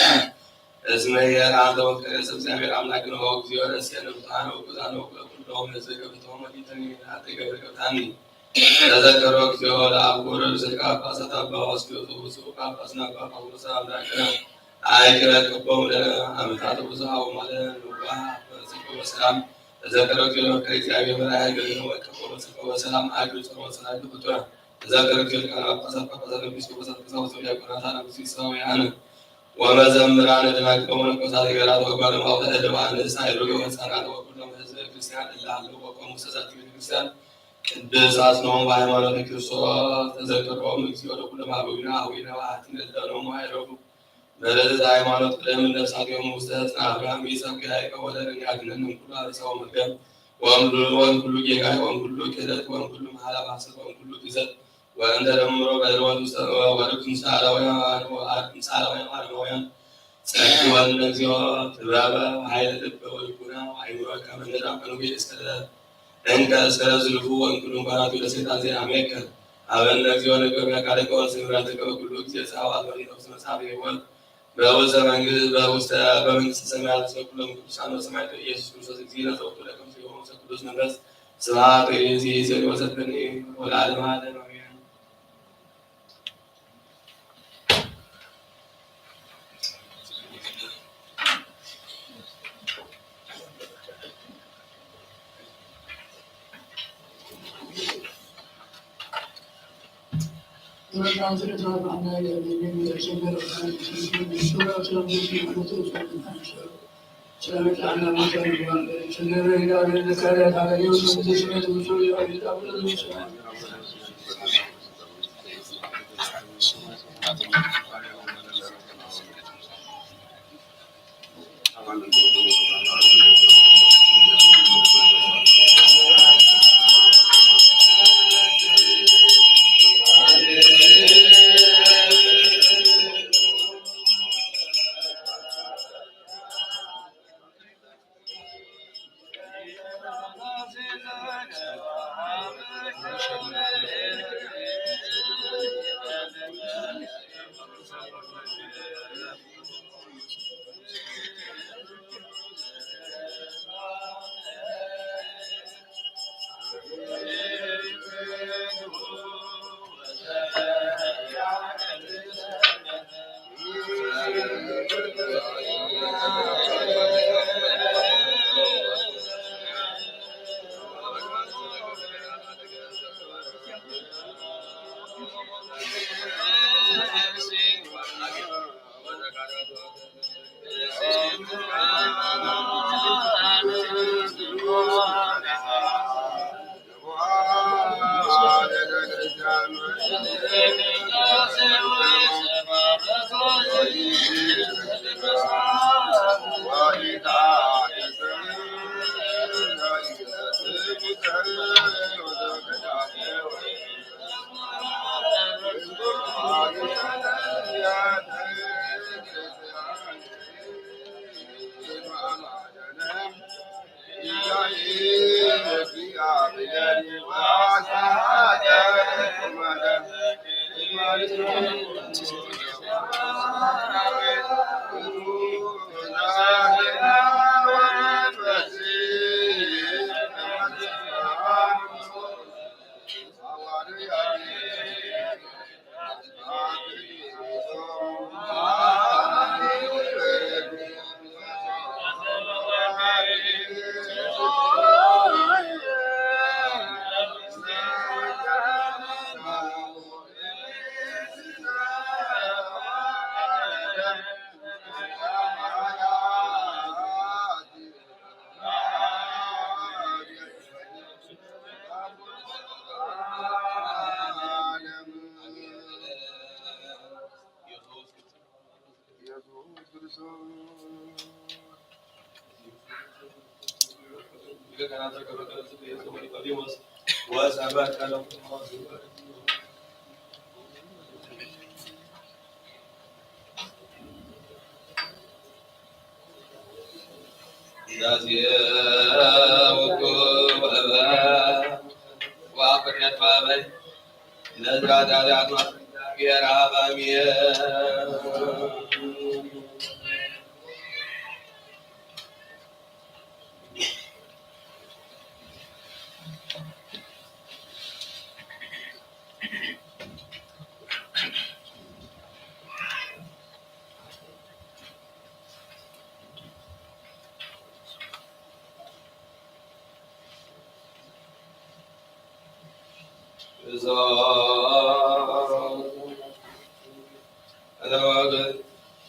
እስመ የአንተ ወፍቅሬ ሰብ እግዚአብሔር አምላክ ነው። እግዚኦ ረሴነ ብርሃነ ወኩዛነ ወኩሎ ህዝብ ገብተው መዲተኒ አትገብር ገብታኒ ተዘከሮ እግዚኦ ለአብ ወረዱ ዘካ ጳጳሳት አባ ዋስኪዮስ ብፁዕ ጳጳስና አባ ጳውሎስ አምላክ አይክረ ቅቦም ለአመታት ብዙሃ ወማለ ንዋህ በጽድቅ በሰላም ተዘከሮ እግዚኦ ለመፍቅሬ እግዚአብሔር መርአያ ገድነ ወቅቦ በጽድቅ በሰላም አግብጽ ወሰላም ፍጡረ ተዘከሮ እግዚኦ ሊቃነ ጳጳሳት ጳጳሳት ኤጲስቆጶሳት ቀሳውስት ወዲያቆናት አናብስት ሰማውያን ወመዘምራን ደናግል ወመነኮሳት ገራት ወጓለማውታ እልዋ ንእሳ ይሩገ ወህፃናት ወኩሎም ህዝበ ክርስቲያን እለ ሀለው ወቆሙ ውስተ ዛቲ ቤተክርስቲያን ቅድስት አጽንኦም በሃይማኖተ ክርስቶስ ተዘከሮም እግዚኦ ለኩሎም አበዊነ አዊነ ወአሐቲነ እለ ሎሙ አይረፉ በርትዕተ ሃይማኖት ቅደም ነፍሳቲሆሙ ውስተ ሕፅነ አብርሃም ይእሰር ያዕቆብ ወለደን ያድነን እምኩሉ አበሳ ወመርገም ወእምኩሉ ጌጋይ ወእምኩሉ ክህደት ወእምኩሉ መሐላ ባሰት ወእምኩሉ ግዘት ወእንተ ደምሮ በህልወት ውስተ ወርድ ምሳሌያውያን ምሳሌያውያን አረማውያን ጸግወን እግዚኦ ጥበበ ኃይለ ልብ ወልቡና አይምሮ ከመ ንዳ እንዊ እስከ እንከ እስከ ዝልፉ ወእንኩሉ እንኳናቱ ለሰይጣን ዜአሜከ አበነ እግዚኦ ንገብረ ቃልከ ወስምረትከ በኩሉ ጊዜ ጸዋት ወዲኖስ መጽሐፍ ይወል በውስተ መንግስት በውስተ በመንግስተ ሰማያት እስመ ኩሎም ቅዱሳን ወሰማዕቱ ኢየሱስ ክርስቶስ እግዚእነ ዘውቱ ለከምስሌሆሙ ቅዱስ መንፈስ ስብሐት ወይእዜሰ ወዘልፈኒ ወለዓለመ ዓለም አሜን።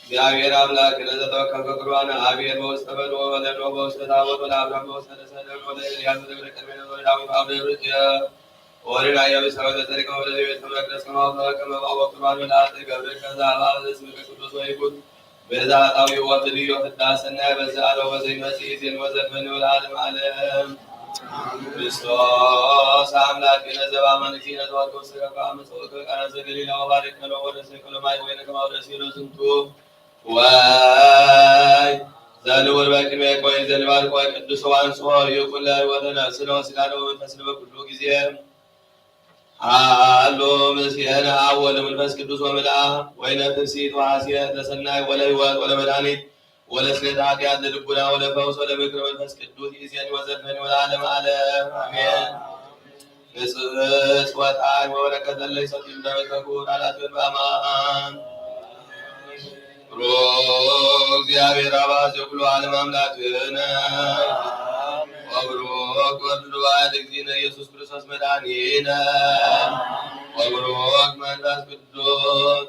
እግዚኣብሔር ኣምላክ ለዘተወከፈ ቁርባን አብሔር በውስተ በልዎ ወለሎ በውስተ ታቦት ወለአብርሃም በውስተ ደሰደም ወለኤልያስ ወደብረ ከርሜሎስ ወለዳዊት አብ ደብረ ጽዮን ወለዳዮ ሰበለ ጸሪቀ ወለቤተ መቅደስ ከማውተ ከመባቦ ቁርባን ወለአጽ ገብርከ ዘአብ አብ ዘስምከ ቅዱስ ወይኩን በዛ አጣዊ ወትድዮ ፍዳ ሰናይ በዛ አለው በዘይ መጽእ ዜን ወዘፈን ወለዓለም ዓለም። ክርስቶስ አምላክ ነዘባ ማንኪ ነዘዋት ወሰገባ መጽኦት በቃና ዘገሊላ ወባሪክ ከሎ ወደ ሰይኮሎ ማይ ወይነ ከማው ደስ ይሎ ዝንቱ ወይ ዘልውል በቅድሜ ቆይ ዘልባል ቆይ ቅዱስ ዋንሶ ይኩለ ወተነስሎ ስጋዶ መንፈስ በኩሉ ጊዜ አሎ ምስሌነ አብ ወወልድ ወመንፈስ ቅዱስ ወምልአ ወይነ ትፍሲት ወሐሴት ለሰናይ ወለህይወት ወለመድኃኒት ወለስርየተ ኃጢአት ለልቡና ወለፈውስ ወለምክር መንፈስ ቅዱስ ይእዜኒ ወዘልፈኒ ወለዓለመ ዓለም አሜን። ንጽሕት ወጣዕም ወበረከት ለለይሰ ዲብ ዳዊት ክቡር አላትወን በአማን ብሩክ እግዚአብሔር አብ አዜ ኩሉ ዓለም አምላክነ ወብሩክ ወልድ ዋሕድ እግዚእነ ኢየሱስ ክርስቶስ መድኃኒነ ወብሩክ መንፈስ ቅዱስ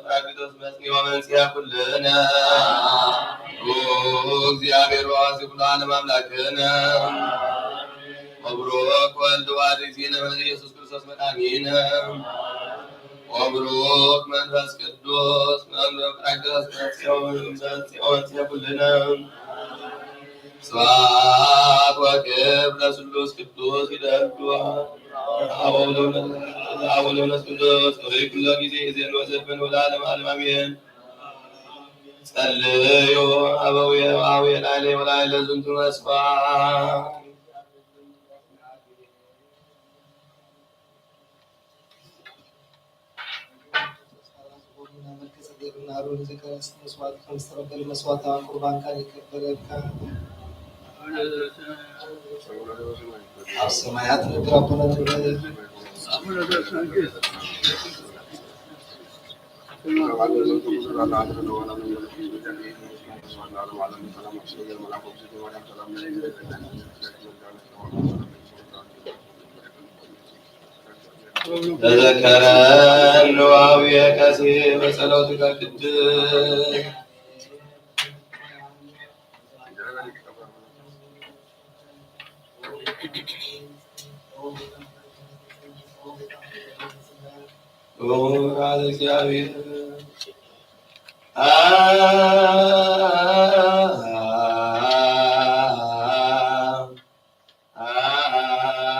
ጳራቅሊጦስ መጽንዮ መንጽያ ኩልነ። ብሩክ እግዚኣብሔር ወአዚ ኩሉ ዓለም አምላክነ። ወብሩክ ወልድ ዋሕድ እግዚእነ ኢየሱስ ክርስቶስ መድኃኒነ። ወብሩክ መንፈስ ቅዱስ መምህር ጳራቅሊጦስ መጽንዮ መንጽያ ኩልነ። ስብሐት ወክብር ለስሉስ ቅዱስ ይደሉ። አቡነ መንፈስ ቅዱስ ርኢኩሎ ጊዜ ዜን ወዘልፈን ወለዓለመ ዓለም አሜን። ጸልዩ አበዊየ ወአቡየ ላዕሌ ወላዕለ ዝንቱ መስዋዕት። መስዋዕት ከም ዝተቐበለ መስዋዕት ቁርባንካ ይቀበለካ። ኣብ ሰማያት ንነብር ኣቦና ትውረድ። ተዘከረኒ ወአቡየ ቀሲስ በጸሎትከ ቅድስት። ኦ ቃለ እግዚአብሔር። አ- አብ ቅዱስ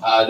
አሐዱ ወልድ ቅዱስ አሐዱ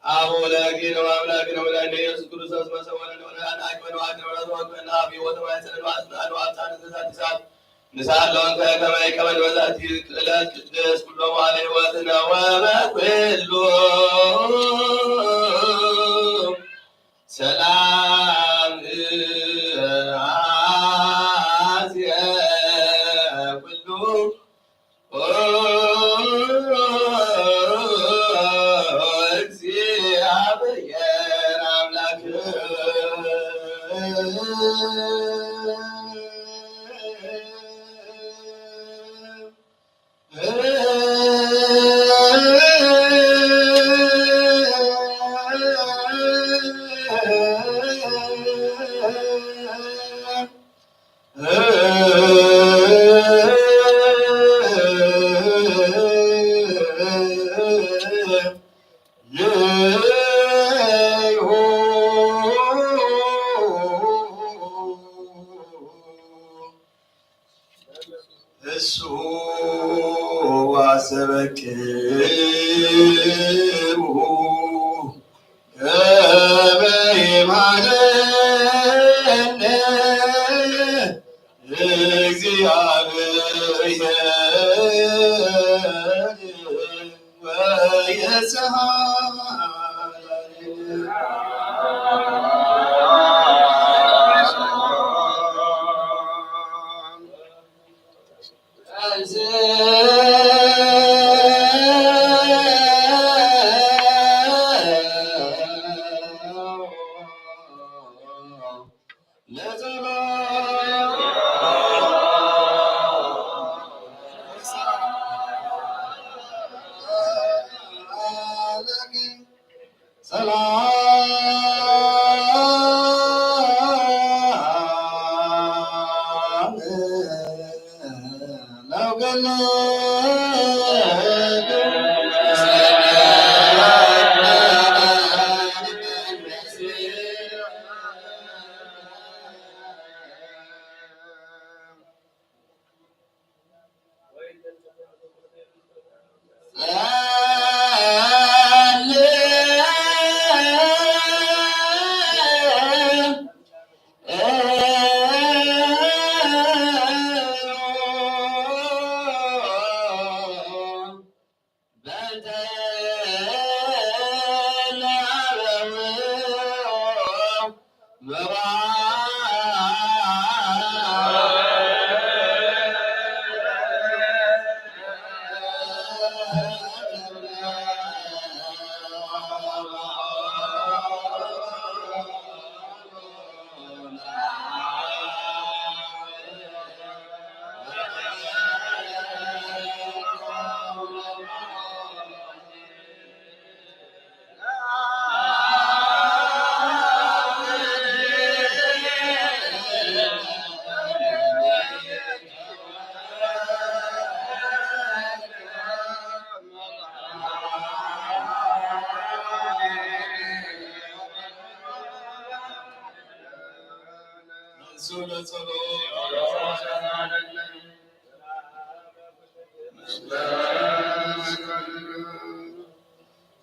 አብ ወላዲነ ወአምላክነ ወመድኃኒነ ኢየሱስ ክርስቶስ መሰወነ ለወላዲነ አምላክ ወለወላዲነ ወለወላዲነ አብ ወተባይሰነ ወአጽናነ ወአብሳነ ዘዛቲ ሰዓት ንስኣሎም ከመይ ከመን በዛቲ ዕለት ቅድስ ኩሎም መዋዕለ ሕይወትነ ወበኩሉ ሰላም እዝየ ኩሉ እግዚአብሔር አምላክ እሱ አሰበክሙ ከመ ይማረነ እግዚአብሔር ወየሰሃለነ። ሰላም ለወገን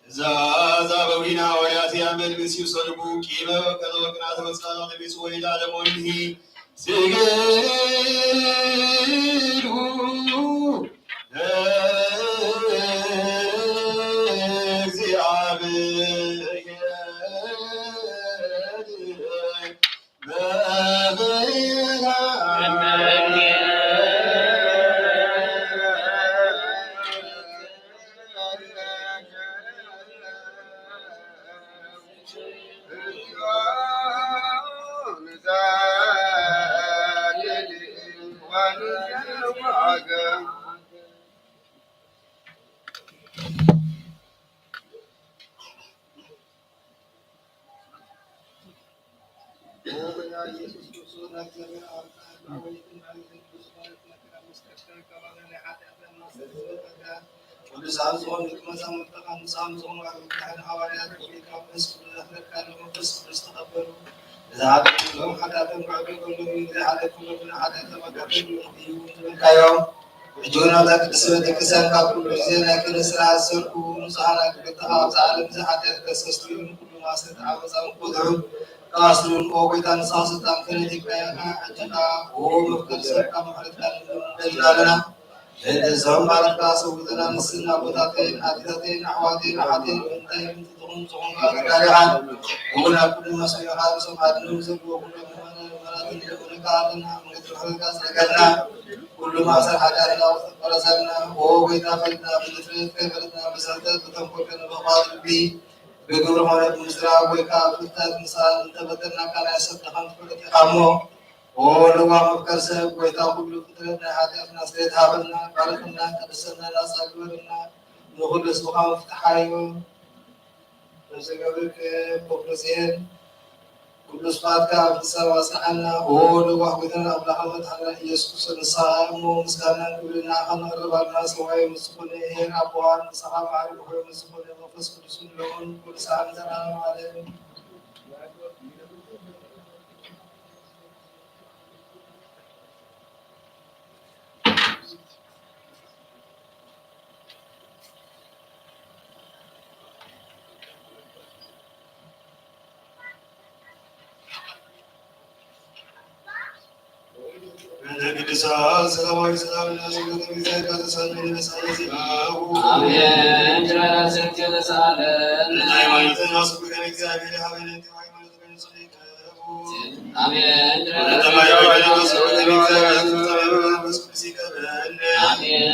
እዛ ዛበዊና ወያት ያመል ምስ ይሰልቡ ቂመ ወቀለ ወቅና ተወጻ ለቤት ወይዳ ለሞኒ ስግዱ ለእግዚአብሔር። ቅዱሳን ዝኾኑ ደቂ መዛሙርትኻ፣ ንስኻም ዝኾኑ ኣርባዕተ ሓዋርያት፣ ካብ መንፈስ ቅዱስ ኣኽለካ፣ መንፈስ ቅዱስ ተቐበሉ። እዚ ሓጢኣቶም፣ ሎም ሓጢኣቶም ክዕገገሎም እዩ። እዚ ሓጢኣት ኩሎም ሓጢኣቶም ኣጋደሉ እዩ ትብልካዮም። ሕጂ እውን ኣብዛ ቅድስቲ ቤተክርስትያን ካብ ኩሉ ግዜ ናይ ክህነት ስርዓት ዝሰርኩ ንጹሓን ኣገልገልትኻ ኣብዛ ዓለም እዚ ሓጢኣት ከሰስቱ እዩ። ንኩሉ ማእሰርቲ ዓመፃ ምቁትሑ ክኣስሩ፣ ንኦ ጎይታ ንስኻ ስልጣን ክህነት ይካየካ። ሕጂ ከኣ ኦ መፍቀር ሰብ ካብ ምሕረትካ ንለምን ኣለና። በደልና ኣለና። በእንተ እዞም ባርኽካ ሰውተና ንስና ኣቦታተይን ኣዴታተይን ኣሕዋተይን ኣሓተይን እንታይ ምንትኹም ዝኾኑ ኣገልጋሊኻ እውን ኣብ ኩሉ መስሚዕኻ ርእሶም ኣድነው ዘለዎ ኩሎም ምእመናን ምእመናትን ንለምንካ ኣለና። መንግስቲ ምሕረትካ ዝረከብና ኩሉ ማእሰር ሓጢኣትና ወተፈረሰልና። ኦ ጎይታ ፈለጥና ብድፍረት ከይፈለጥና ብስሕተት ብተንኮል ከነበቕባል ልቢ ብግብሪ ኾነ ብምስራብ ወይ ከዓ ብፍልጠት ምሳል እንተበደልናካ ናይ ሰብ ድኻም ትፈልጥ ኢኻ እሞ ኦ ለዋህ መፍቀር ሰብ፣ ጎይታ ኩሉ ፍጥረት ናይ ሓጢኣትና ስርየት ሃበልና፣ ባርኸና፣ ቀድሰና፣ ናጻ ግበረና፣ ንኹሉ ህዝብኻ ምፍትሓዮ። ነፍሲ ገብርከ ፖፕሮስየን ኩሉ ስብሐትካ ኣብ ፍጻሜ ኣጽንዓና። ኦ ለዋህ ጎይታና ኣምላኽና መድሓኒና ኢየሱስ ክርስቶስ፣ ንስኻ እሞ ምስጋናን ክብርን ንዓኻ ነቕርብ ኣለና። ሰማያዊ ምስ ዝኾነ ኄር ኣቦኻን ንስኻ መሓሪ ብኾይ ምስ ዝኾነ መንፈስ ቅዱስን ሎምን ኩሉ ሰዓትን ዘልኣለምን ዓለም። ቅዱሳን ሰላማዊ ሰላም እናስግዱ ከመ ይዛይድ ተሳልመኒ መሳለ ዚአሁ። አሜን። ጅራራ ስንት ተሳለን። ሃይማኖትን አስቡ ከመ እግዚአብሔር የሀበነ ሃይማኖት በንጹህ ይቀቡ። አሜን። ጅራራ ስንት ተሳለን። አሜን።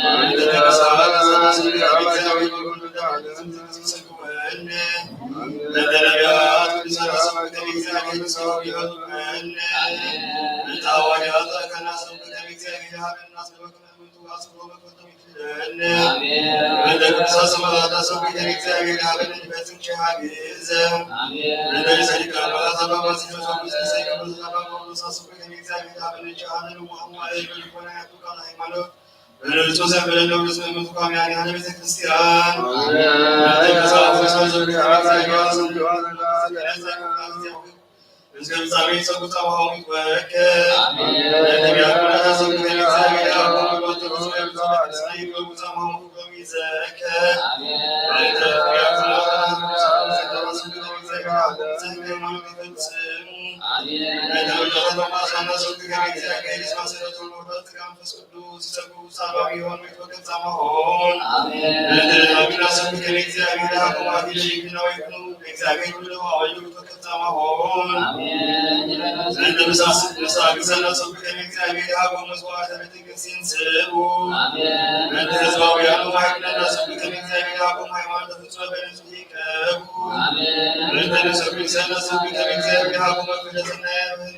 በንጹህ ዘንበለ ነው ብስመ ምትኳም ያኔ ያለ ቤተ ክርስቲያን። አሜን። እስከ ፍጻሜ ጸጉ ጸባሆም ይትወከ። አሜን። ለነቢያት ኩለታ ሰብከ እግዚአብሔር ያቆም ወጥሩ ስለ ብዙ ስለ ይገቡ ጸባሆም ይዘከ። አሜን። ለነቢያት ኩለታ ሰብከ እግዚአብሔር ያቆም ዘንድ ሃይማኖት ይፈጽሙ። አሜን። ለተወለደ በማሳና ሰብከ እግዚአብሔር ይስማ ስለ ተወለደ ጸጋ መንፈስ ቅዱስ ይሰጉ ጸባዊ የሆኑ ይትወከ ጸባሆም። አሜን። ለነቢያት ኩለታ ሰብከ እግዚአብሔር ያቆም አግሽ ይግናው ይግኑ እግዚአብሔር ብለው አወዩ ይትወከ ጸባሆም። አሜን። ለነቢያት እንደ ምሳ ግሰና ሰብከ እግዚአብሔር ያቆም መስዋዕተ ቤተ ክርስቲያን ስቡ። አሜን። እንደ ህዝባውያኑ ማይክለና ሰብከ እግዚአብሔር ያቆም ሃይማኖት ፍጹም በንጹህ ይቀቡ። አሜን። እንደ ንሰብ ሰና ሰብከ እግዚአብሔር ያቆም መቅደስና ያምን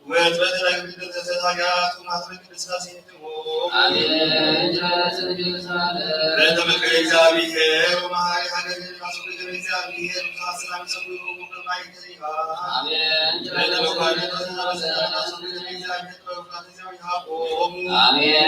ወጥበተ ዳግም ተዘዛጋቱ ማህበረ ቅዱስ ሥላሴ ይትሞ። አሜን። ጅራራ ስንት ተሳለን። በእንተ ፍቅር እግዚአብሔር ወመሐሪ ሀገር ማስወልደ እግዚአብሔር ሰላም ሰሙ በማይከ አሜን። አሜን።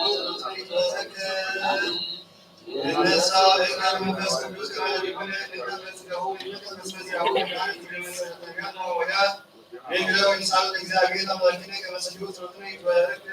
ይትባረክ። ይነሳ በቃል መንፈስ ቅዱስ ከመ ይኩን ለእግዚእነ በስጋሁ ወይመጠን በስመ ዚአሁ ወመድኃኒት ለመንፈስ ቅዱስ ሆያ ንግረው ይሳል እግዚአብሔር አምላክነ ከመ ስሉ ጸሎትነ ይትባረክ።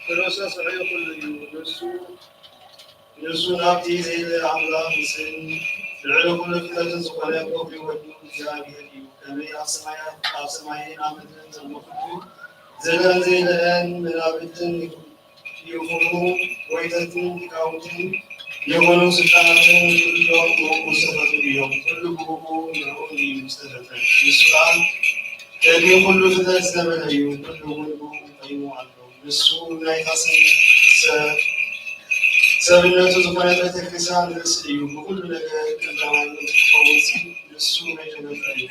ክርስቶስ ልዑል ኩሉ እዩ። ንሱ ንሱ ናብቲ ዘይለ ኣምላኽ ምስልን ልዕሊ ኩሉ ፍጥረትን ዝኾነ ክብሪ ወዱ እግዚኣብሔር እዩ። ከመይ ኣብ ሰማያት ኣብ ሰማይን ኣብ ምድርን ዘሎ ኩሉ ዘለኣን ዘይለኣን መናብርትን ይኹኑ ጎይተትን ሊቃውንትን ይኹኑ ስልጣናትን ኩሎም ብእኡ ዝተፈጥሩ እዮም። ኩሉ ብእኡ ንዕኡን እዩ ዝተፈጥረ። ንሱ ከኣ ቅድሚ ኩሉ ፍጥረት ዝነበረ እዩ። ኩሉ እውን ብእኡ ኮይኑ ኣሎ። ንሱ ናይታ ሰብ ሰብነቱ ዝኾነት ቤተክርስትያን ርእሲ እዩ። ብኹሉ ነገር ቀዳማይ እንትኸውን ንሱ መጀመርታ እዩ።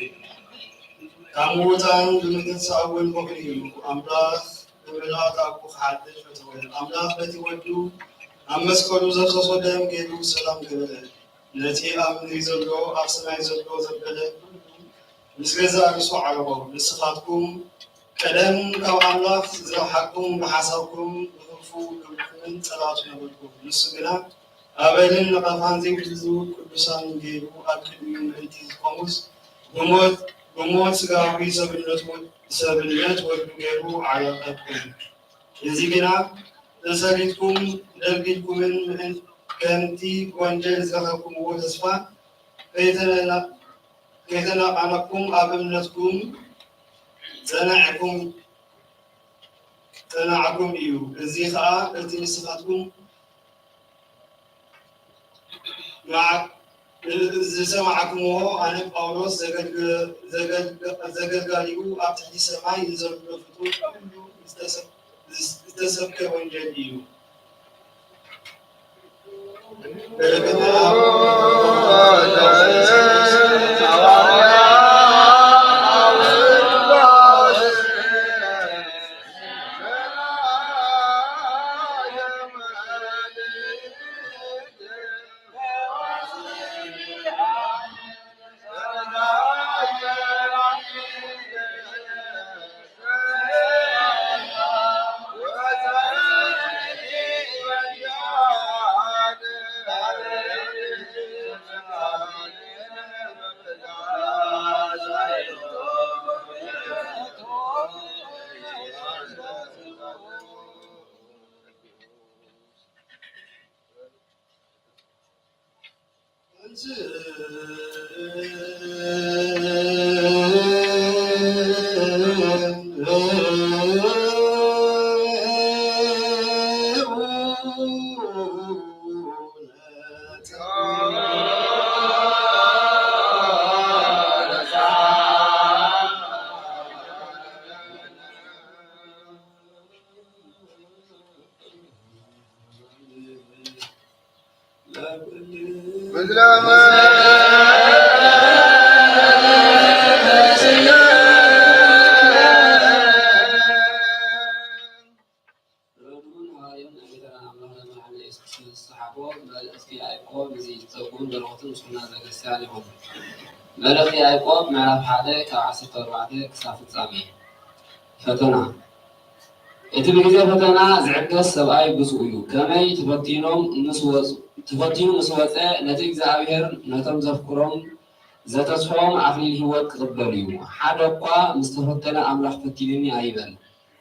ካብ ምዉታን ብምትንሳእ እውን በኹሪ እዩ። ኣምላኽ ብምልኣት ኣብኡ ክሓድር ፈተወ። ኣምላኽ በቲ ወዱ ኣብ መስቀሉ ዘፍሰሶ ደም ገይሩ ሰላም ገበረ። ነቲ ኣብ ምድሪ ዘሎ ኣብ ሰማይ ዘሎ ዘበለ ኩሉ ምስ ገዛእ ርእሱ ዓረቦ። ንስኻትኩም ቀደም ካብ ኣምላኽ ዝረሓቕኩም ብሓሳብኩም ብኽፉእ ግብርኩምን ጸላእቱ ነበርኩም። ንሱ ግና ኣበልን ነቐፋን ዘይብሉ ቅዱሳን ገይሩ ኣብ ቅድሚኡ ምእንቲ ዝቆሙስ ብሞት ብሞት ስጋዊ ሰብነት ወ- ሰብነት ወዱ ገይሩ ዓረቐኩም። እዚ ግና ተሰሊጥኩም ደልጊልኩምን ምእን- ከምቲ ብወንጀል ዝረኸብኩምዎ ተስፋ ከይተነና- ከይተነቓነቕኩም ኣብ እምነትኩም ጸናዕኩም ጸናዕኩም እዩ። እዚ ኸኣ እቲ ንስኻትኩም ዝሰማዕኩምዎ ኣነ ጳውሎስ ዘገልጋሊኡ ኣብ ትሕቲ ሰማይ ንዘሎ ፍጡር ኩሉ ዝተሰብከ ወንጌል እዩ። ረድኡን ሃዋርዮን ናይ ጌታና ኣምላኽና መድሓኒና ኢየሱስ ክርስቶስ ዝጸሓፎ መልእኽቲ ያዕቆብ፣ እዚ ጸጉን በረኸቱን ምስ ኩልና ቤተክርስትያን ይኹን። መልእኽቲ ያዕቆብ ምዕራፍ ሓደ ካብ ዓሰርተ ኣርባዕተ ክሳብ ፍጻሜ። ፈተና። እቲ ብግዜ ፈተና ዝዕገስ ሰብኣይ ብፁዕ እዩ። ከመይ ተፈቲኖም ምስ ወጹ-፣ ተፈቲኑ ምስ ወጸ፣ ነቲ እግዚኣብሔር ነቶም ዘፍቅሮም ዘተስፍዎም ኣኽሊል ህይወት ክቕበል እዩ። ሓደ እኳ ምስ ተፈተነ ኣምላኽ ፈቲንኒ ኣይበል።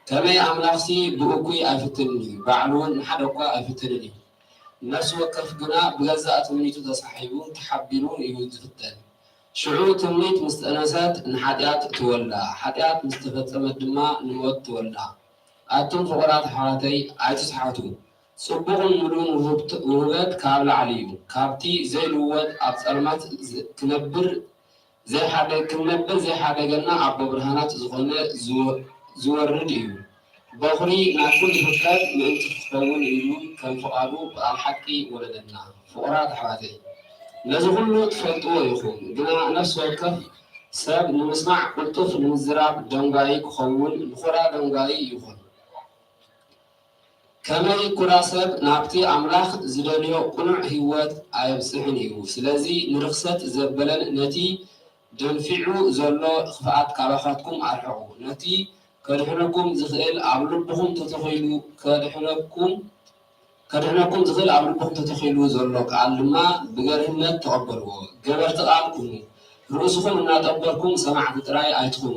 ከመይ ኣምላኽሲ ብእኩይ ኣይፍትንን እዩ፣ ባዕሉ እውን ንሓደ እኳ ኣይፍትንን እዩ። ነፍሲ ወከፍ ግና ብገዛእ ትምኒቱ ተሳሒቡ ተሓቢኑ እዩ ዝፍተን። ሽዑ ትምኒት ምስ ጠነሰት ንሓጢኣት ትወልዳ፣ ሓጢኣት ምስ ተፈጸመት ድማ ንሞት ትወልዳ። ኣቱም ፍቑራት ኣሕዋተይ ኣይትስሓቱ። ጽቡቕን ምሉእን ውህብት-፣ ውህበት ካብ ላዕሊ እዩ፣ ካብቲ ዘይልወጥ ኣብ ጸልማት ዝ-፣ ክነብር ዘይሓደ-፣ ክንነብር ዘይሓደገና ኣቦ ብርሃናት ዝኾነ ዝወ-፣ ዝወርድ እዩ። በኹሪ ናይ ኩሉ ፍጥረት ምእንቲ ክኸውን ኢሉ ከም ፍቓዱ ብቓል ሓቂ ወለደና። ፍቑራት ኣሕዋተይ፣ ነዚ ኩሉ ትፈልጥዎ ኢኹም፣ ግና ነፍሲ ወከፍ ሰብ ንምስማዕ ቅልጡፍ ንምዝራብ ደንጓዪ ክኸውን ንኹራ ደንጓዪ ይኹን። ከመይ ኩራ ሰብ ናብቲ ኣምላኽ ዝደልዮ ቅኑዕ ህይወት ኣየብጽሕን እዩ። ስለዚ ንርኽሰት ዘበለን ነቲ ደንፊዑ ዘሎ ክፍኣት ካባኻትኩም ኣርሕቑ። ነቲ ከድሕነኩም ዝኽእል ኣብ ልብኹም ተተኺሉ፣ ከድሕነኩም፣ ከድሕነኩም ዝኽእል ኣብ ልብኹም ተተኺሉ ዘሎ ቃል ድማ ብገርህነት ተቐበልዎ። ገበርቲ ቃል ኩኑ። ርእስኹም እናጠበርኩም ሰማዕቲ ጥራይ ኣይትኹኑ።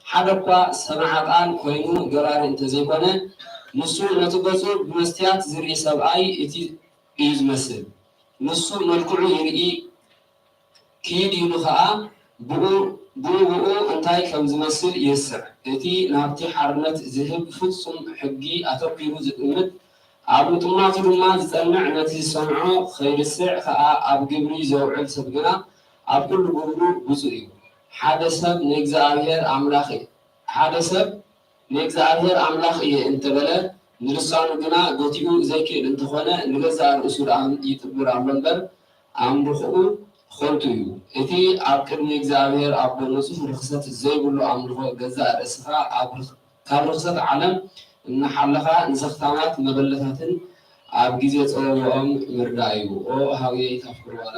ሓደ እኳ ሰማዒ ቃል ኮይኑ ገባሪ እንተዘይኮነ፣ ንሱ ነቲ ገጹ ብመስትያት ዝርኢ ሰብኣይ እቲ እዩ ዝመስል። ንሱ መልክዑ ይርኢ፣ ክይድ ኢሉ ኸኣ ብኡ-፣ ብኡ ብኡ እንታይ ከም ዝመስል ይርስዕ። እቲ ናብቲ ሓርነት ዝህብ ፍጹም ሕጊ ኣተኲሩ ዝጥምት፣ ኣብ ምጥማቱ ድማ ዝጸንዕ፣ ነቲ ዝሰምዖ ኸይርስዕ ኸኣ ኣብ ግብሪ ዘውዕል ሰብ ግና ኣብ ኩሉ ግብሩ ብፁዕ እዩ። ሓደ ሰብ ንእግዚኣብሔር ኣምላኽ፣ ሓደ ሰብ ንእግዚኣብሔር ኣምላኽ እየ እንተበለ፣ ንልሳኑ ግና ገቲኡ ዘይክእል እንተኾነ፣ ንገዛእ ርእሱ ደኣ ይጥብር ኣሎ እምበር፣ ኣምልኾኡ ኸንቱ እዩ። እቲ ኣብ ቅድሚ እግዚኣብሔር ኣቦ ንጹህ ርኽሰት ዘይብሉ ኣምልኾ፣ ገዛእ ርእስኻ ኣብ ርኽ-፣ ካብ ርኽሰት ዓለም እናሓለኻ ንዘኽታማት መበለታትን ኣብ ግዜ ጸወኦም ምርዳእ እዩ። ኦ ሃውየ ይታፍር ዋላ።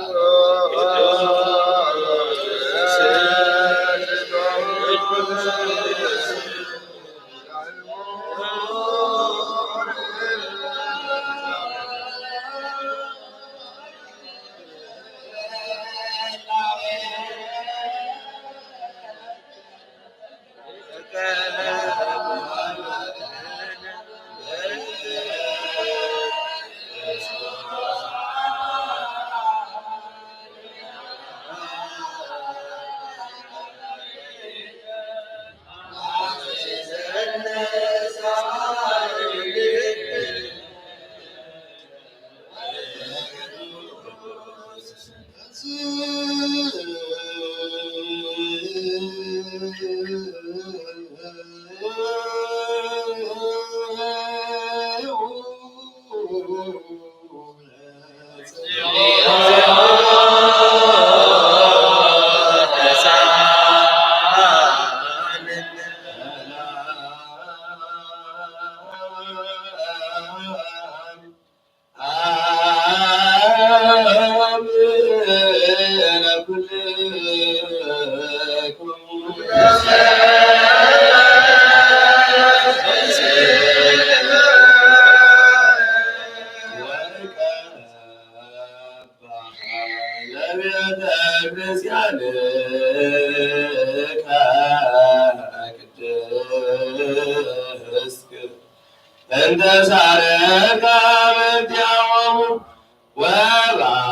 እንተ ሳረካ ምንቲያሆሙ ወባርክ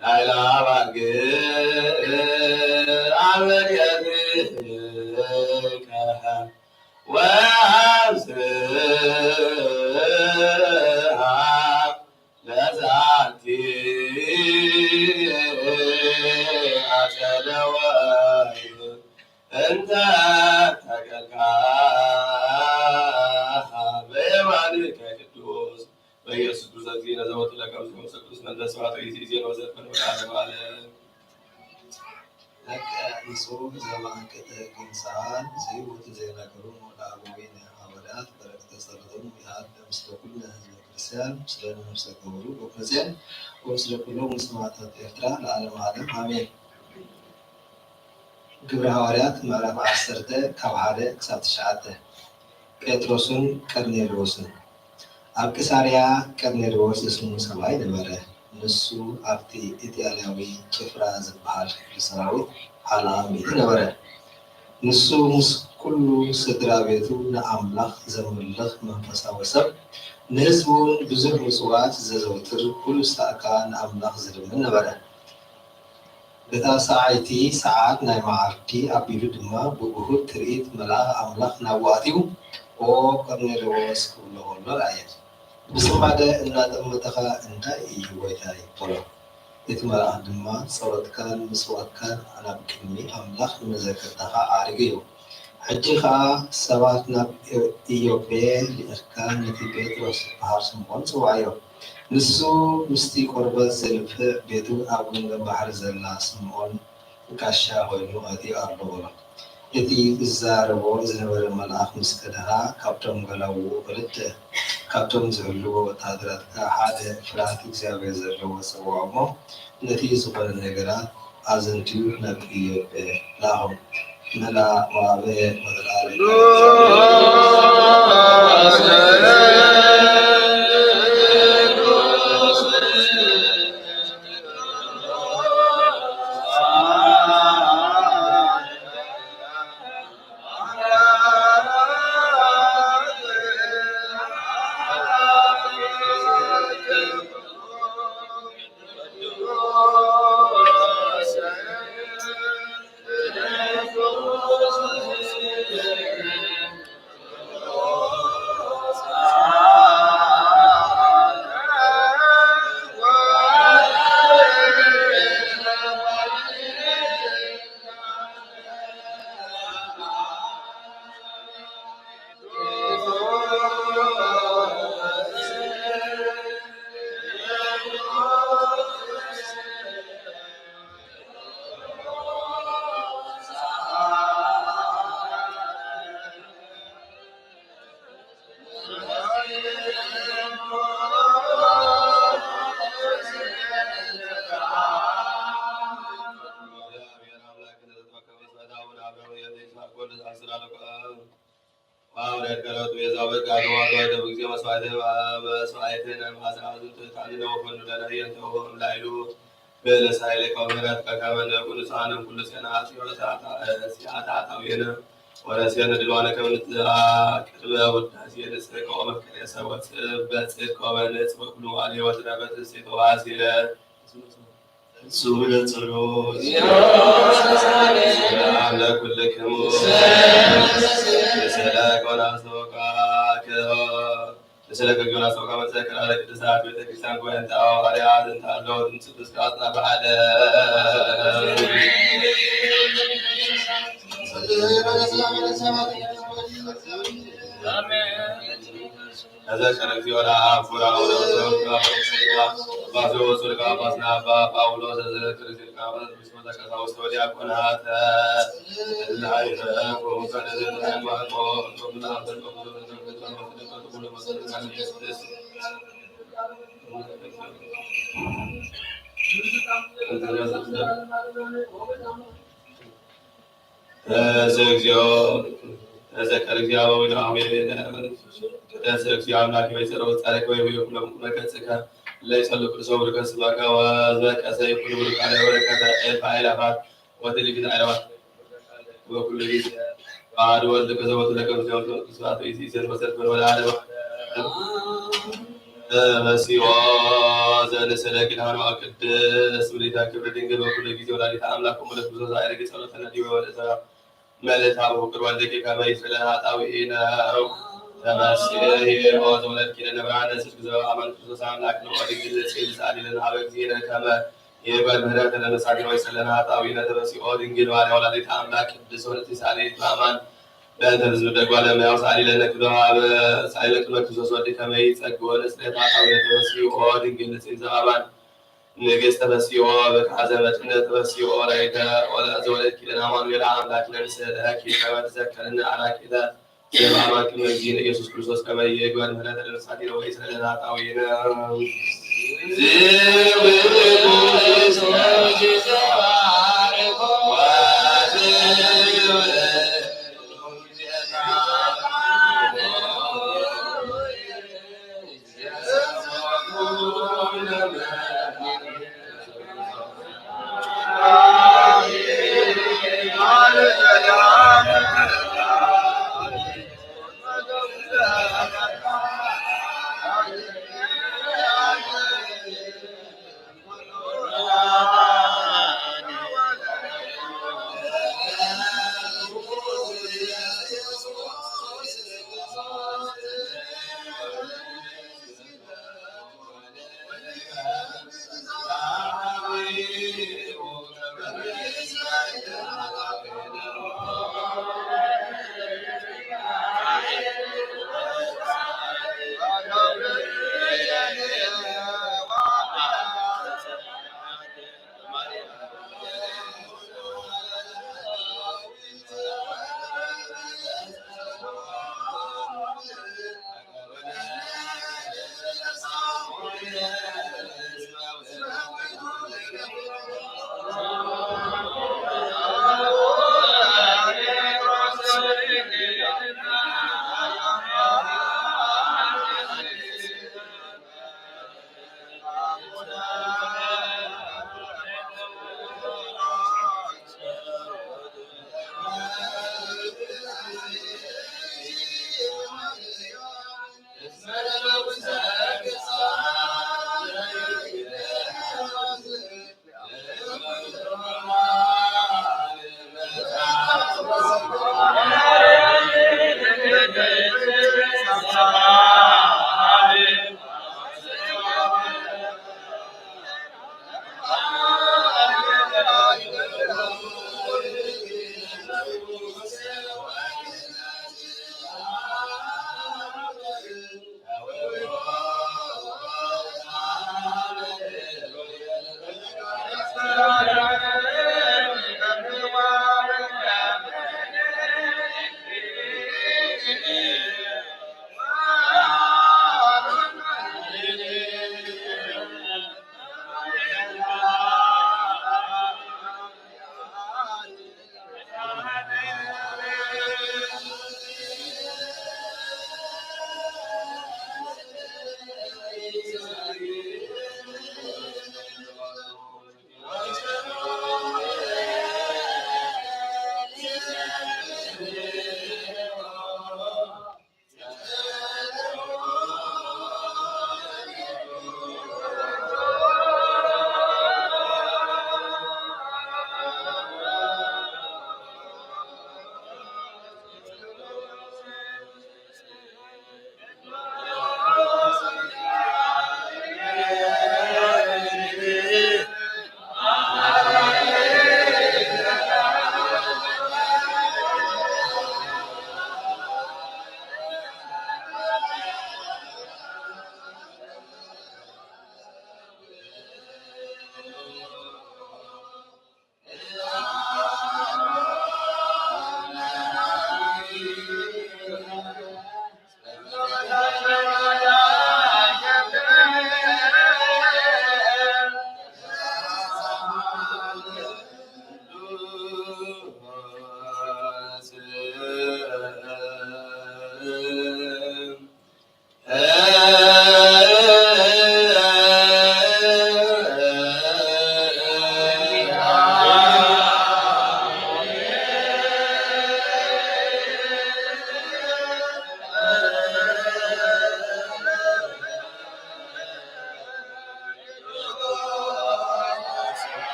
ናይላ ባግ ኣበየትከ ወአብዝሃ ለዛቲ አጸደወ እንተ ተቀልካ በየማንከ ቅዱስ በኢየሱስ እግዚእነ ዘወቱ ለከ ምስለ ቅዱስ መንፈስ ስብሐት ወይእዜሰ ወዘልፈን ወለዓለመ ዓለም። ለከ ንሱ ዘማእከተ ግንሳን ዘይወቱ ዘይናገሩ ሞላ አበዊነ ሐዋርያት በረከተ ጸሎቶም ይሃብ ምስለ ኩልነ ህዝበ ክርስቲያን ምስለ ነፍሰ ገበሩ በኩረጽዮን ወምስለ ኩሎም ሰማዕታት ኤርትራ ለዓለመ ዓለም አሜን። ግብረ ሐዋርያት ምዕራፍ ዓሰርተ ካብ ሓደ ክሳብ ትሽዓተ። ጴጥሮስን ቀርኔሌዎስን። ኣብ ቂሳርያ ቀርኔሌዎስ ዝስሙ ሰብኣይ ነበረ። ንሱ ኣብቲ ኢጣልያዊ ጭፍራ ዝበሃል ክፍሊ ሰራዊት ሓለቓ ሚእቲ ነበረ። ንሱ ምስ ኩሉ ስድራ ቤቱ ንኣምላኽ ዘምልኽ መንፈሳዊ ሰብ፣ ንህዝቢ እውን ብዙሕ ምጽዋት ዘዘውትር፣ ኩሉ ሳዕካ ንኣምላኽ ዝልምን ነበረ። በታ ሰዓይቲ ሰዓት ናይ መዓልቲ ኣቢሉ ድማ ብግሁድ ትርኢት መልኣኽ ኣምላኽ ናብኡ ኣትዩ፣ "ኦ ቆርኔሌዎስ" ክብሎ ከሎ ረኣየ። ብዝማደ እናጠመተ ኸኣ፣ "እንታይ እዩ ጐይታይ?" በሎ። እቲ መልኣኽ ድማ፣ "ጸሎትካን ምጽዋትካን ናብ ቅድሚ ኣምላኽ ንመዘከርታኻ ኣዕሪጉ እዩ። ሕጂ ኸኣ ሰባት ናብ ኢዮጴ ልኢኽካ ነቲ ጴጥሮስ ዝበሃል ስምዖን ጽውዓዮ። ንሱ ምስቲ ቈርበት ዘልፍዕ ቤቱ ኣብ ገምገም ባሕሪ ዘላ ስምዖን ጋሻ ኾይኑ ኣትዩ ኣሎ" በሎ። እቲ ዝዛረቦ ዝነበረ መልኣኽ ምስ ከደ ኸኣ፣ ካብቶም ገላውኡ ክልተ፣ ካብቶም ዝሕልዎ ወተሃደራት ከኣ ሓደ ፍርሃት እግዚኣብሔር ዘለዎ ጸውዖ እሞ፣ ነቲ ዝኾነ ነገራት ኣዘንትዩ ናብ ኢዮጴ ለኣኾም። መልኣ ወአበየ ወተልዓለ። ወአውረድ ከረቱ ቤዛ በግ አድዋ ተወልደ በጊዜ መስዋዕተ መስዋዕተ ነማስራ ዝንቱ ታንነ ወፈኑ ለነ የንተው እምላይሉ ብእለሳይለ ከምህረት ከከመ ንኩሉ ሳንም ኩሉ ሴና አጽዮ ሲያታ አታዊነ ወረሴነ ድልዋነ ከመ ንትአ ቅድመ ውዳሴ ንጽሕቀ ወመፍቀሬ ሰብ ወጽበ ጽድቀ ወበንጽ በኩሉ ዋሌ ወትረበት እሴተ ዋሲለ። ስብሐ ለጸሎት። ሰላም ለኩልክሙ። ምስለ ዮናስ ተወቃ ከ-፣ ምስለ ዮናስ ተወቃ መዘከራ ለቅድሳት ቤተ ክርስቲያን ጉባኤ እንተ ሐዋርያት እንተ አለው ድምፅ ቅዱስ ቃል አጽናፈ ዓለም። ተዘከር እግዚኦ ለአብ ኩራ ወለወሰብ አባዘ ወፁ ሊቀ ጳጳስና አባ ጳውሎስ። ተዘከር እግዚኦ ሊቀ ጳጳስ ሊቀ ቀሳውስት ወዲያቆናት። እለ አይረፉ ከደዘ ተሰማዕኮ እንቶም ለአንተን በኩሎ ተዘከር ተዘ እግዚኦ ተዘከር እግዚኦ አበዊነ አሜን። ቅደስ እግዚኦ አምላክ ወይ ጸሎት ጻድቅ ወይ ወይ ኩሎም መገጽከ ለይጸሉ ቅዱስ ወብሩከ ስመከ ወዘቀሰ ይኩን ብሩካነ ወበረከተ ኤልፋ ኤላፋት ወትልግን አይለዋት ወኩሉ ጊዜ አሐዱ ወልድ ከዘወቱ ለከ ምስለ ወልድ ቅዱስ ስብሐት ወይእዜሰ ወዘልፈን ወለዓለመ ዓለም። ተመሲዎ ዘንስለ ኪዳኑ ቅድስት ምልዕተ ክብር ድንግል በኩሉ ጊዜ ወላዲተ አምላክ እሙ ለክርስቶስ አይረግ ጸሎተነ ዲበ ወለተ መልእታ በፍቅር ወልድኪ ከመ ይስለ ኃጣውኢነ። ተመሲሒ ኦ ዘወለድኪ ለነ ብርሃነ ጽድቅ ዘበአማን ክርስቶስ አምላክ ነው። ድንግል ንጽሕት ሳሊ ለነ ሀበ እግዚእነ ከመ ይበል ምህረት ለመሳኪን ወይሰለነ ኃጣውኢነ። ተመሲሒ ኦ ድንግል ማርያም ወላዲተ አምላክ ቅድስት ወንጽሕት ሳሌት በአማን በእንተ ህዝብ ደጓለ መያው ሳሊለነ ክዶ ኣብ ሳሊለ ቅድመ ክርስቶስ ወዲ ከመይ ጸግቦ ንጽሕታ ካብ ተፈሲኦ ድንግል ንጽሕት ዘባባን ንግሥት ተፈሲኦ በቃ ዘመድነ ተፈሲኦ ራይተ ወለ ዘወለድ ኪደን አማኑኤል አምላክ ነንስለኪ ከመ ትዘከርነ አራቂተ ዘባባን ቅድመ እግዚእነ ኢየሱስ ክርስቶስ ከመ ይግበር ምህረተ ለነፍሳቲነ ወይስረ ለነ ኃጣውኢነ።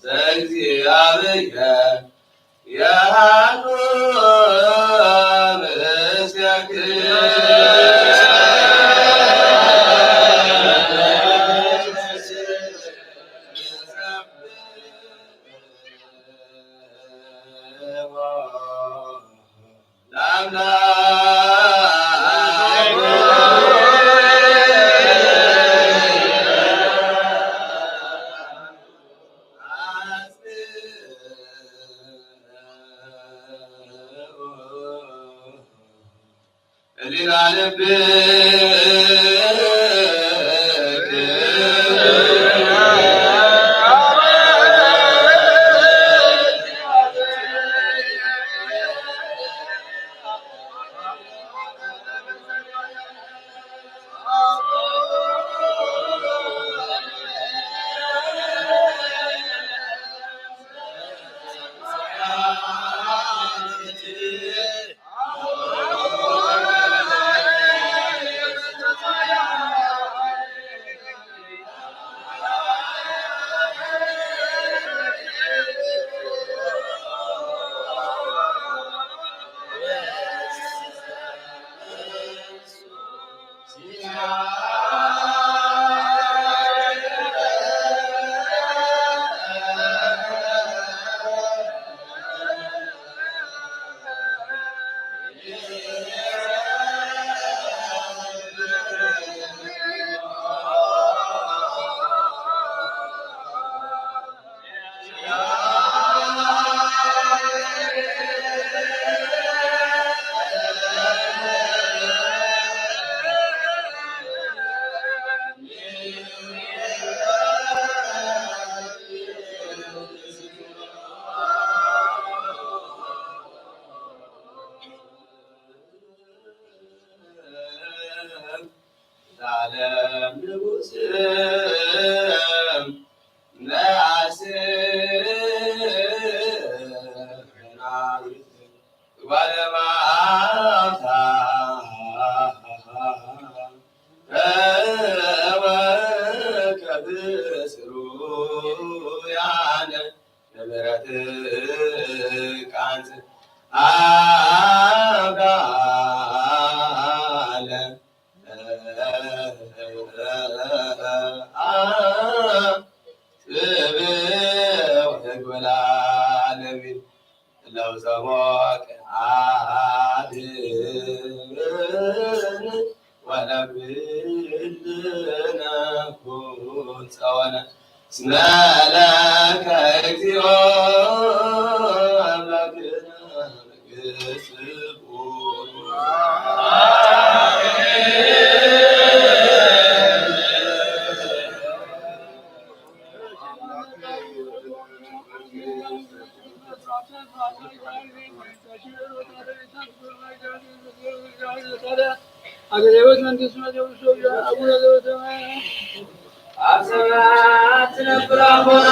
ዘእግዚኣብሔር የሃሉ ምስሌኪ። ህሊና ልብኪ ዛለም ንጉስ ነአስናይ ጓለማታ ወከብስሩ ያነ ንብረት ቃንጽ ኣጋለ ጽብሕ ወግበላ ለሚን ለውዘሞ ቅንዓትን ወለብልነ ኩን ጸወነ እስመ ለከ እግዚኦ አምላክነ መንግስት አገሬዎት መንግስት መደውሶ አቡነ ዘበሰማያት ኣብ ሰማያት ትነብር ኣቦና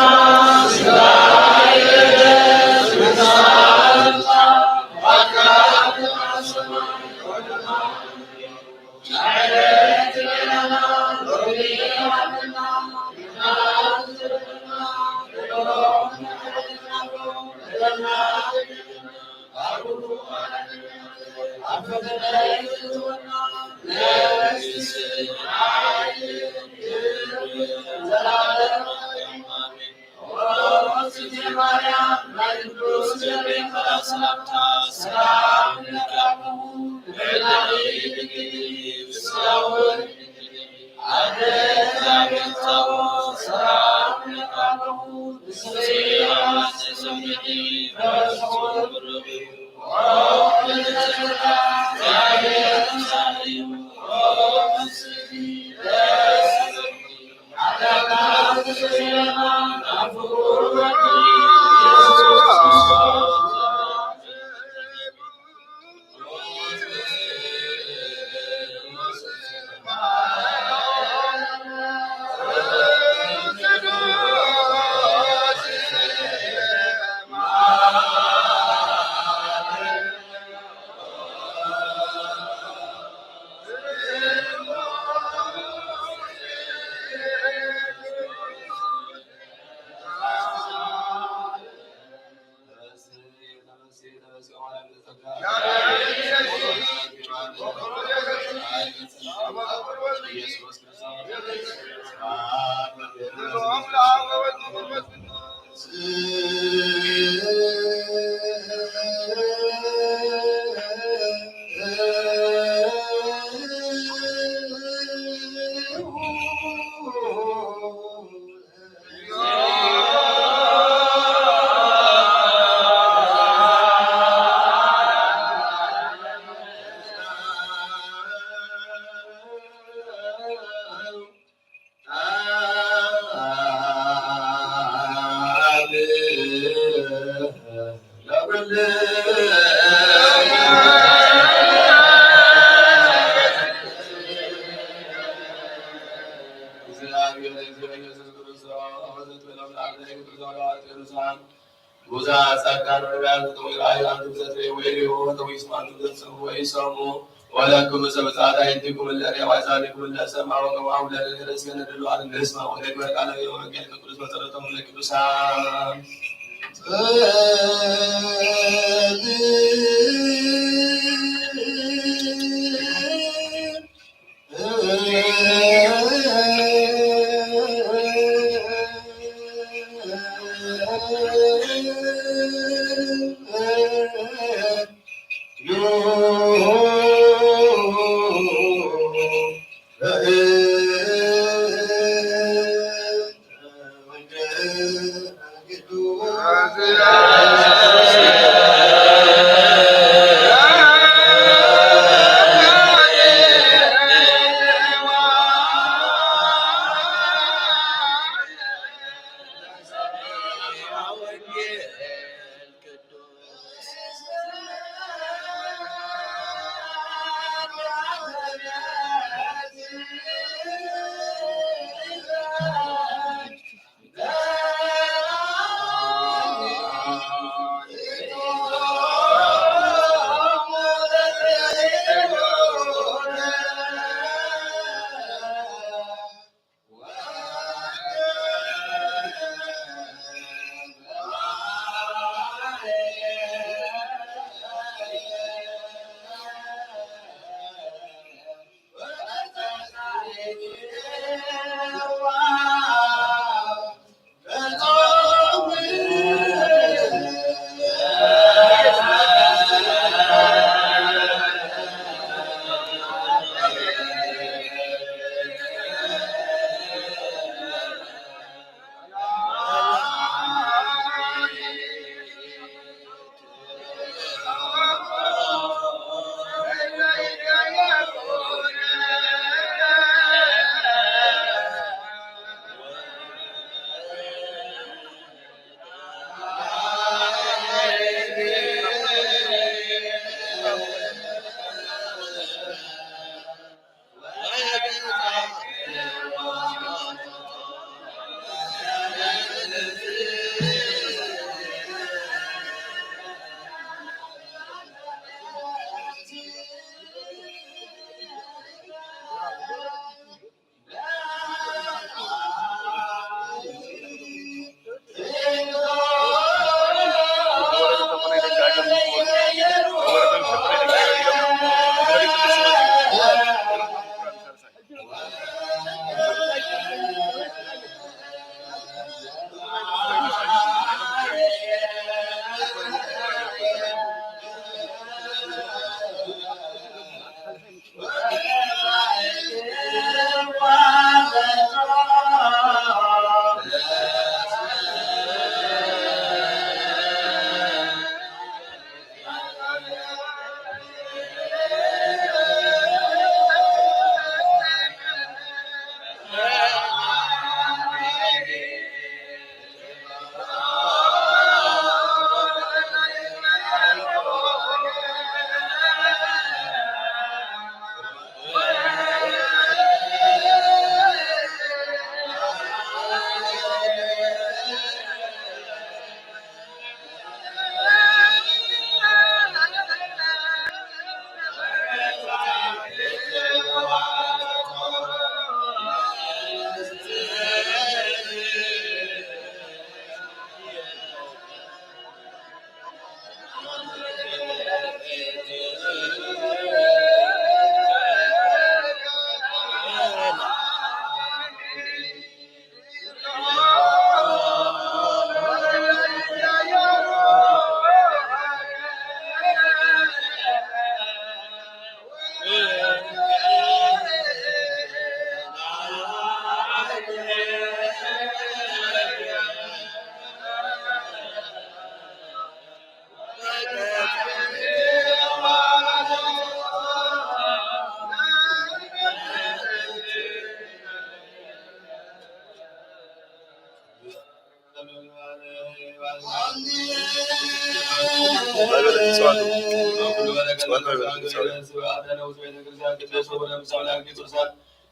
ስምካ ይትቀደስ፣ መንግስትካ ትምጻእ፣ ፈቃድካ ትኩን ኣብ ሰማይ ከምኡ ሰላም ጉዛ ጻድቃን ነቢያት ተጠዊራ ኣንቱም ዘትሬ ወይ ሪኦ ተወይስማ ኣንቱም ዘትሰሙ ወይ ሰሙ ወለክሙ ሰብ ጻዳ ይንቲኩም ለሪያ ዋይዛኒኩም ለሰማ ወከማሁ ለርእስከነ ድሉዋን ንስማ ወደግመ ቃለ ወንጌል ቅዱስ መሰረቶም ለቅዱሳን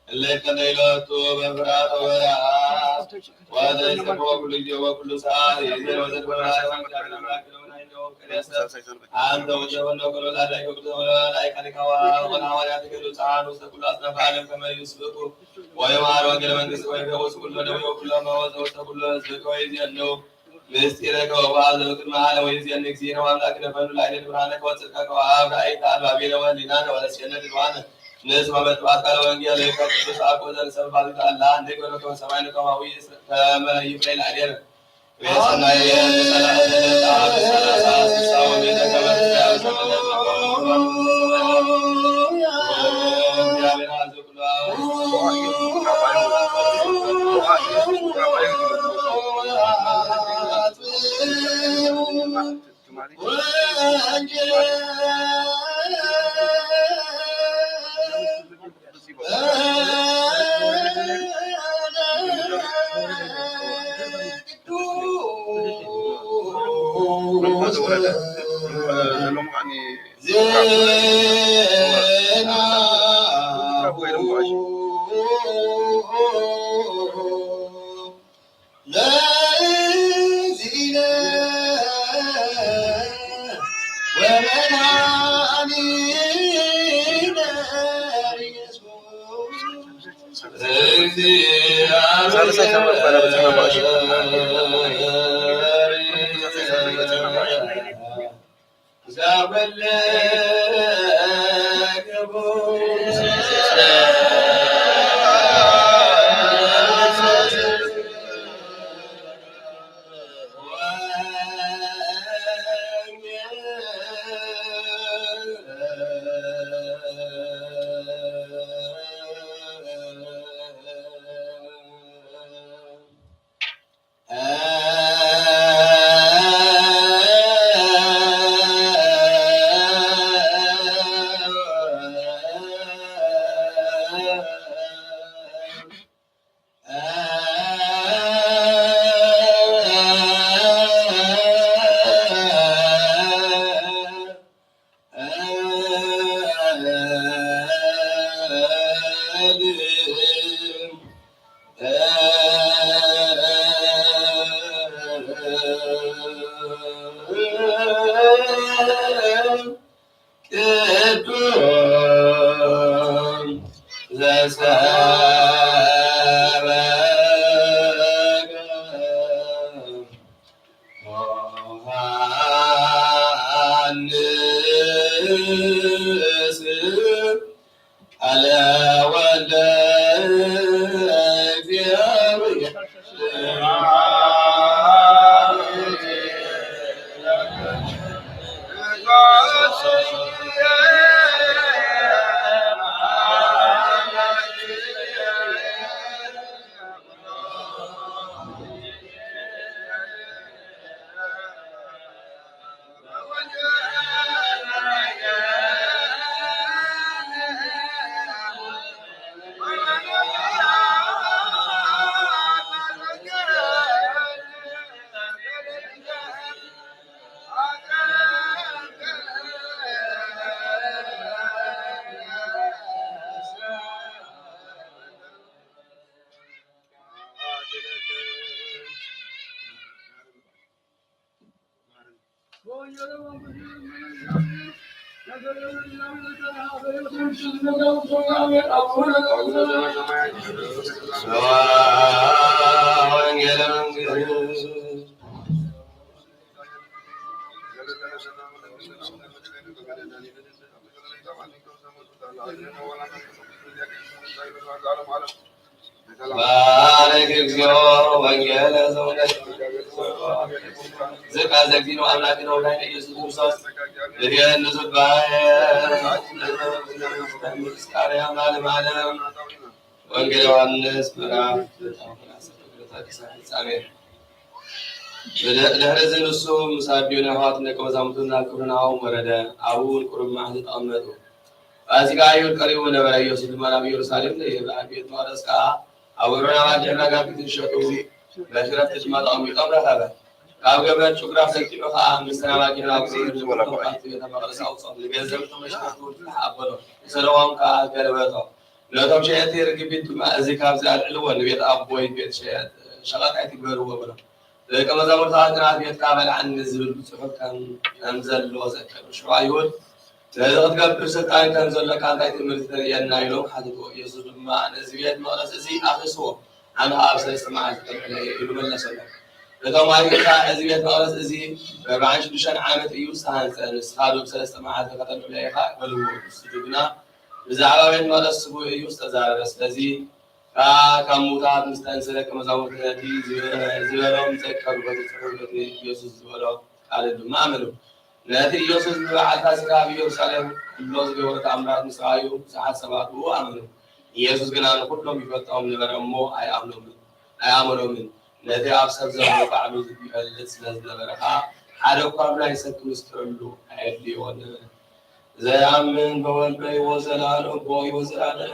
እለ ይትቀደይሎቱ በፍርሃት ወበረሃ ወዘይሰምዖ ኩሉ ግዜ ወኩሉ ሰዓት ይእዜን ወዘልፈራ ሰላም ዳግም አምላክ ለሆነ ኃይለ ወንቀደሰ አንተ ወዘበነ ኩሉ ላዳይ ወቅዱ ወላዳይ ካሊካዋ ወላ ሐዋርያት ገሉ ጻኑ ውስተ ኩሉ አጽናፈ ዓለም ከመ ይስብኩ ወይማር ወንጌለ መንግስት ወይፈውስ ኩሎ ደዌ ወኩሎ መወዘ ውስተ ኩሎ ህዝብከ ወይዜኑ ምስጢረ ከወባ ዘበቅድመ ዓለም ወይዜን እግዚእነ ወአምላክነ ፈኑ ላዕሌነ ብርሃነ ከወፅእከ ከወአብ ራእይተ አልባቢነ ወህሊናነ ወለስየነ ድልዋነ ንስማ መጥባት ቃለ ወንጌል ለይከ ቅዱስ አኮ ዘንሰብባሉት አላ እንደ ገበከ በሰማይ ንከማዊ ከመ ይፍሬ ላዕሌነ ቤት ሰናየ ሰላሳ ስልሳ ወሜተ ከመ ትስያ ሰመነ እግዚአብሔር አብ ዘኩሉ ቅዱስ ዘሰበከ ዮሐንስ ቃለ ወልደ እግዚአብሔር። ባርክ እግዚኦ ወንጌለ ዘውነ ዝቃ ዘግዲኖ አምላክነ ወላይነ ኢየሱስ ክርስቶስ እድየን ንዝባየ ምስካርያ ማለም ዓለም ወንጌል ዮሐንስ ምዕራፍ ፍጻሜ። ድሕሪ እዚ ንሱ ምስ ኣዲኡ ንኣሕዋትን ደቀ መዛሙርቱን ናብ ቅፍርናሆም ወረደ። ኣብኡ እውን ቁሩብ መዓልቲ ተቐመጡ። ፋሲካ ኣይሁድ ቀሪቡ ነበረ። ኢየሱስ ድማ ናብ ኢየሩሳሌም ደየበ። ኣብ ቤት መቕደስ ከኣ ኣብ ወረዳ ባድሕን ኣጋግትን ሸጡ። መሽረፍቲ ድማ ተቐሚጦም ረኸበ። ካብ ገመድ ጭጉራ ሰኪዑ ኸኣ ምስ ተናባጊና ኣብ ዝብል ዝብሎ ካብቲ ቤተ መቕደስ ኣውጽኦም። ንገንዘብ እቶም መሽረፍቲ እውን ፍታሕ ኣበሎ። ንሰለዋም ከኣ ገለበጦ። ነቶም ሸየጥቲ ርግቢት ድማ፣ "እዚ ካብዚ ኣልዕልዎ፣ ንቤት ኣቦይ ቤት ሸየጥ-፣ ሸቐጥ ኣይትግበርዎ" በሎም። ደቀ መዛሙርትኻ ግና፣ "ኣብ ቤትካ በልዓኒ" ዝብል ብጽሑፍ ከም፣ ከም ዘሎ ዘከሩ። ሽዑ ኣይሁድ፣ "ነዚ ክትገብር ስልጣን ከም ዘሎካ እንታይ ትምህርቲ ተርእየና?" ኢሎም ሓተትዎ። ኢየሱስ ድማ፣ "ነዚ ቤት መቕደስ እዚ ኣፍርስዎ፣ ኣነ ኣብ ሰለስተ መዓልቲ ከልዕሎ እየ" ኢሉ መለሰሎም። እቶም ኣይሁድ ከኣ፣ "እዚ ቤት መቕደስ እዚ ብኣርብዓን ሽዱሽተን ዓመት እዩ ዝተሃንጸ፣ ንስኻ ዶ ብሰለስተ መዓልቲ ከተልዕሎ ኢኻ?" በልዎ። ንሱ ግና፣ "ብዛዕባ ቤት መቕደስ ስቡእ እዩ ዝተዛረበ። ስለዚ ከኣ ካብ ምዉታት ምስ ተንስኡ ደቀ መዛሙርቲ ነቲ ዝበ-፣ ዝበሎም ዘከሩ፣ በቲ ጽሑፍ በቲ ኢየሱስ ዝበሎ ቃል ድማ ኣመኑ። ነቲ ኢየሱስ ንበዓል ፋሲካ ኣብ ኢየሩሳሌም ኩሎ ዝገበሮ ተኣምራት ምስ ረኣዩ ብዙሓት ሰባት ብኡ ኣመኑ። ኢየሱስ ግና ንኹሎም ይፈልጦም ነበረ እሞ ኣይኣምኖምን፣ ኣይኣመኖምን። ነቲ ኣብ ሰብ ዘሎ ባዕሉ ይፈልጥ ስለ ዝነበረ ከኣ ሓደ እኳ ብናይ ሰብ ክምስክረሉ ኣየድልዮን ነበረ። ዘይኣምን በወልድ በሕይወት ዘለኣለም፣ በሕይወት ዘለኣለም።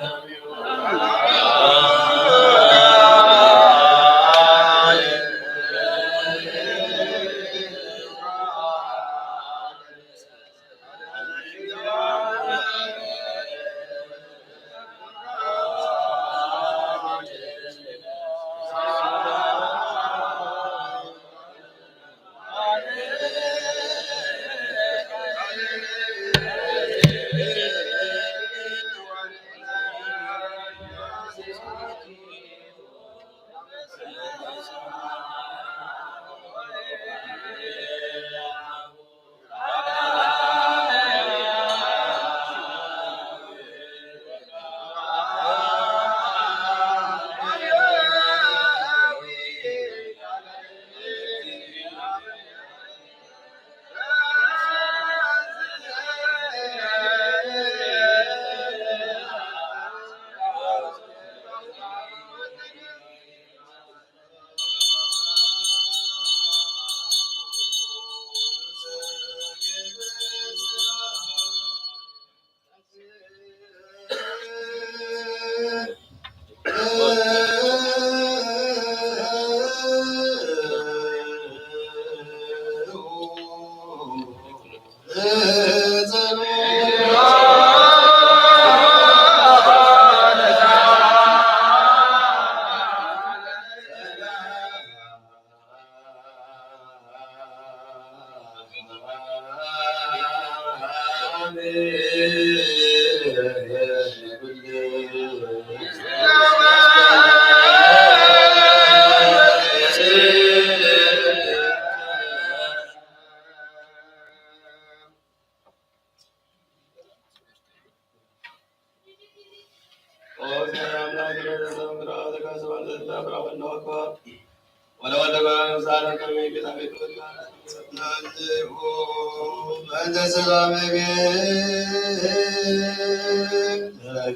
በእንተ ሰላም ቤተ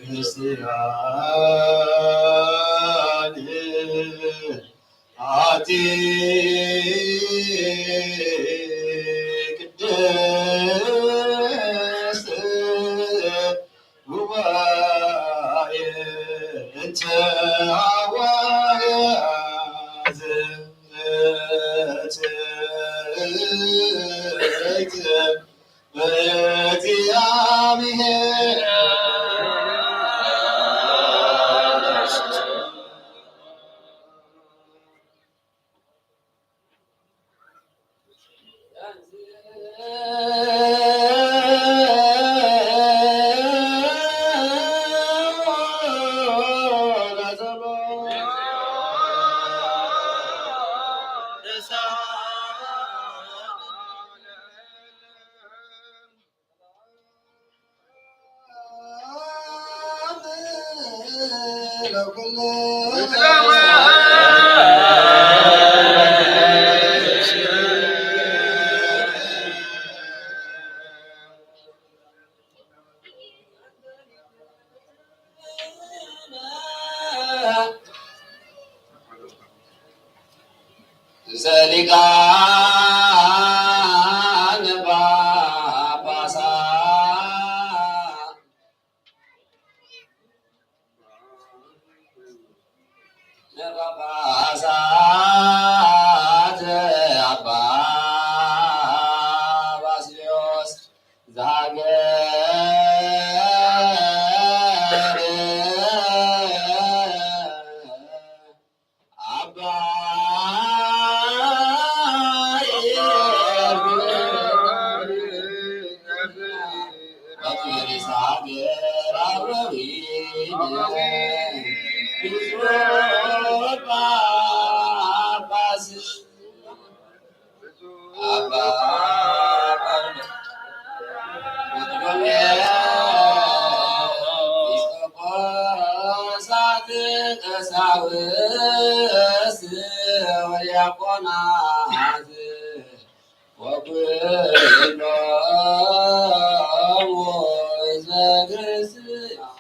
ክርስቲያን ኣቲ ቅድስት ጉባኤ እንተ ሃዋርያት በእግዚአብሔር ርእሰ ሊቃነ ጳጳሳት ኤጲስቆጶሳት፣ ቀሳውስት ወዲያቆናት ወኩሎሙ ህዝበ ክርስቲያን።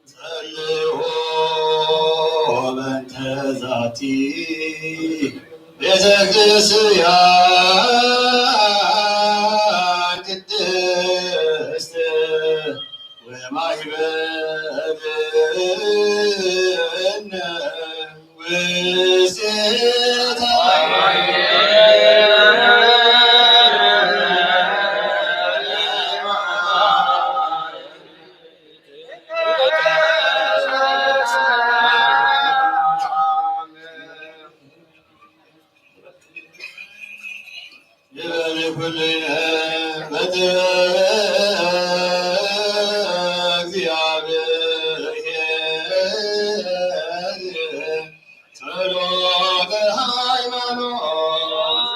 ጸልዎ በእንተ ዛቲ ቤተ ክርስቲያን ቅድስት ወማይበልነ ውስቴታ። ይበል ኩልነ በትረ እግዚአብሔር ጸሎተ ሃይማኖት።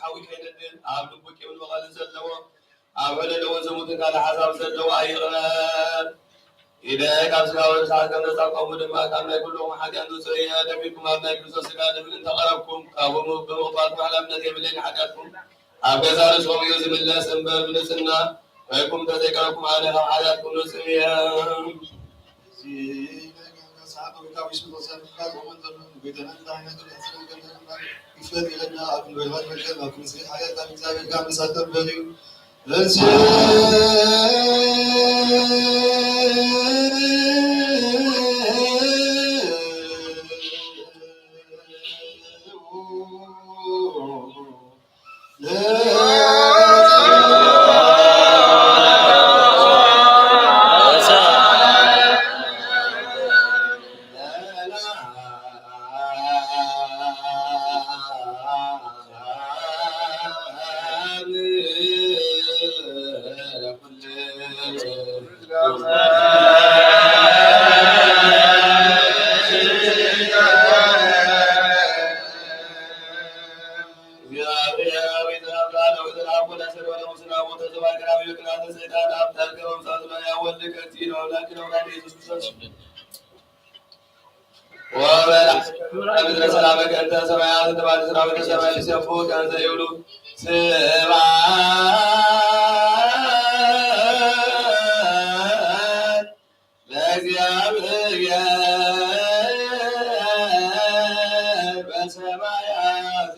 ሓዊ ከይነድድ ኣብ ልቡ ቂምን በቐልን ዘለዎ ኣብ ዕለለውን ዝሙትን ካልእ ሓሳብ ዘለዎ ኣይቕረብ። ኢደ ካብ ስጋ ወደ ርሳት ከም ዘጻብቀሙ ድማ ካብ ናይ ኩልኹም ሓጢኣት ንጹህ እየ። ደሚርኩም ኣብ ናይ ክርስቶስ ስጋ ድብል እንተቐረብኩም ካብኡ ብምቕባልኩም ሓላፍነት የብለይን። ሓጢኣትኩም ኣብ ገዛ ርእስኹም እዩ ዝምለስ እምበር ብንጽህና ኮይንኩም እንተዘይቀረብኩም ኣነ ካብ ሓጢኣትኩም ንጹህ እየ። እዚ ናይ ጋብቻ ሰዓት ወይ ካብ ሽቶ ዘምልካት ወመን ዘሎ ንጎይታና እንታይ ዓይነት ርኢት ዝነገር ይፈጥ ኢለና ኣብ ክንበልባት መገብ ኣብ ክንስሪ ሓያል ካብ እግዚኣብሔር ጋር መሳተፍ በልዩ። ወበላ ምድረ ሰላም ከንተ ሰማያት ተባለ ሰራዊት ሰማይ ሲሰፉ ከንተ ይብሉ ስብሐት ለእግዚኣብሔር በሰማያት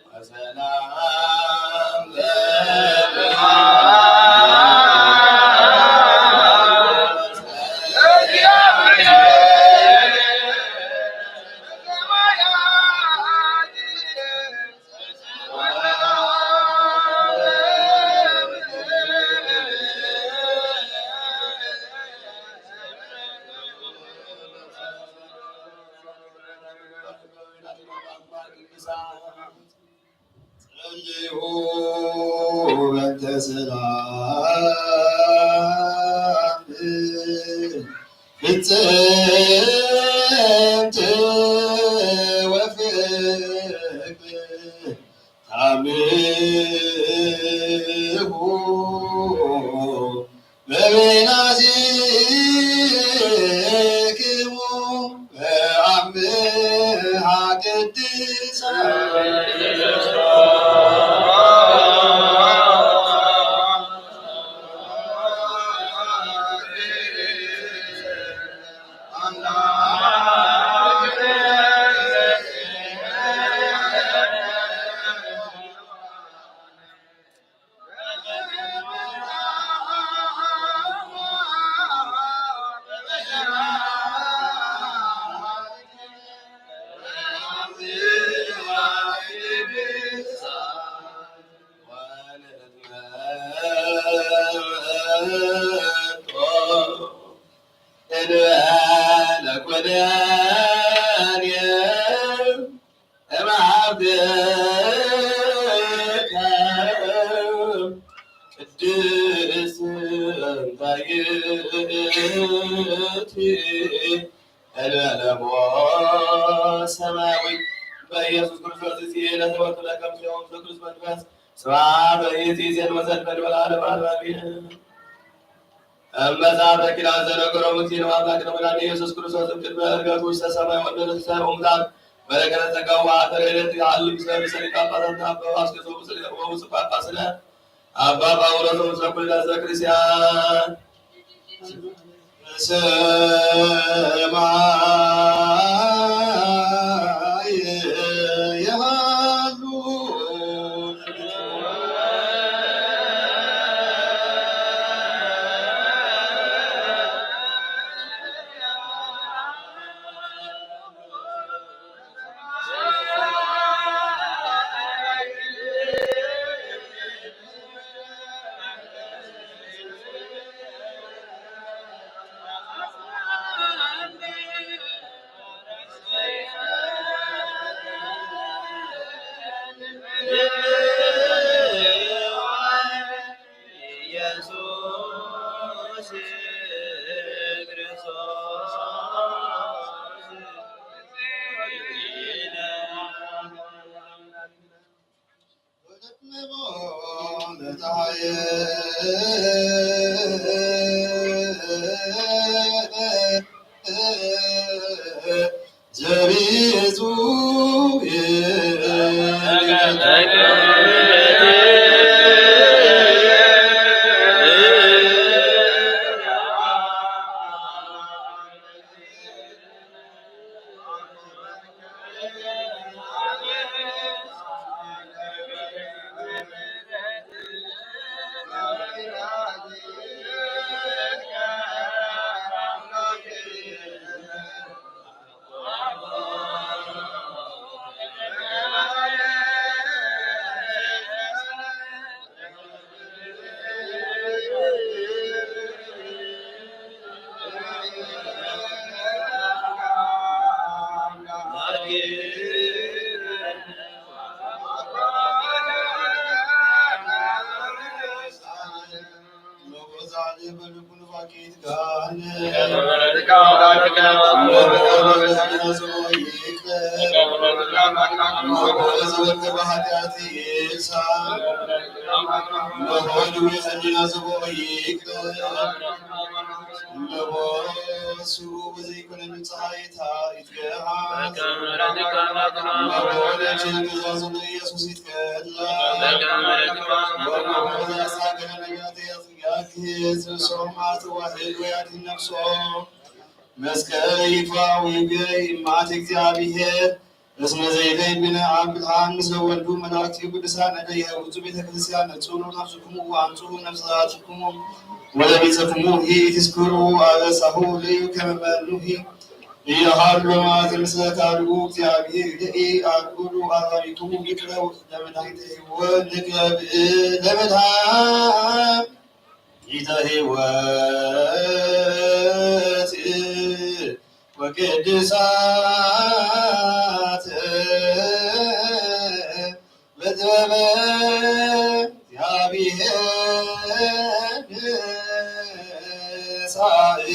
ወሰላም ጸልዩ በእንተ ሰላም ፍጽምት ወፍቅር ታምሁ በበይናቲክሙ ወአምሃ ቅድሳን እንበለ ኩነኔ እምሃብከ ቅድስት እንተ ይእቲ እንበለ ሞት ሰማያዊ በኢየሱስ ክርስቶስ እዚ ዕለት ወትለ ከም ሲሆን ቅዱስ መንፈስ ስብሐት በይእቲ ዜን ወዘልፈን ወለዓለመ ዓለም አሜን። እመ ጻድቅ ኪዳን ዘነገሮም እግዚእነ ወአምላክነ መድኃኒነ ኢየሱስ ክርስቶስ እምቅድመ ዕርገቱ ውስተ ሰማይ ወንደረሰ እሙታን በረከተ ጸጋው አተረ ዕለት ይሃሉ ምስለ ርእሰ ሊቃነ ጳጳሳት አባ ባስልዮስ ወምስለ ወብፁዕ ጳጳስነ አባ ጳውሎስ ወምስለ ኩልነ ህዝበ ክርስቲያን። ሰማይ የሃሉ ዘቢጹ መስቀል ይፋዊ ማት እግዚአብሔር እስመ ዘይለይ ብነ አብ ብርሃን ምስለ ወልዱ መላእክቱ ቅዱሳን ነደ የህውቱ ቤተ ክርስቲያን ነጹ ነፍስኩሙ ወአምጹ ነፍሳትኩሙ ወለቢጽኩሙ ኢትስክሩ አበሳሁ ልዩ ከመ መኑሂ ኢሃሉ ማት ምስለ ካልኡ እግዚአብሔር ይደኢ አልኩሉ አራዊቱ ይቅረው ለመድኃኒተ ሕይወት ንቅረብ ለመድኃኒተ ሕይወት ወቅድሳት በጥበበ እግዚአብሔር ንሳእ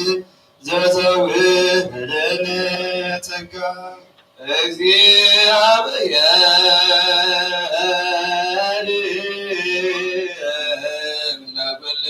ዘተውህበነ ጸጋ እግዚአብሔር ለኩል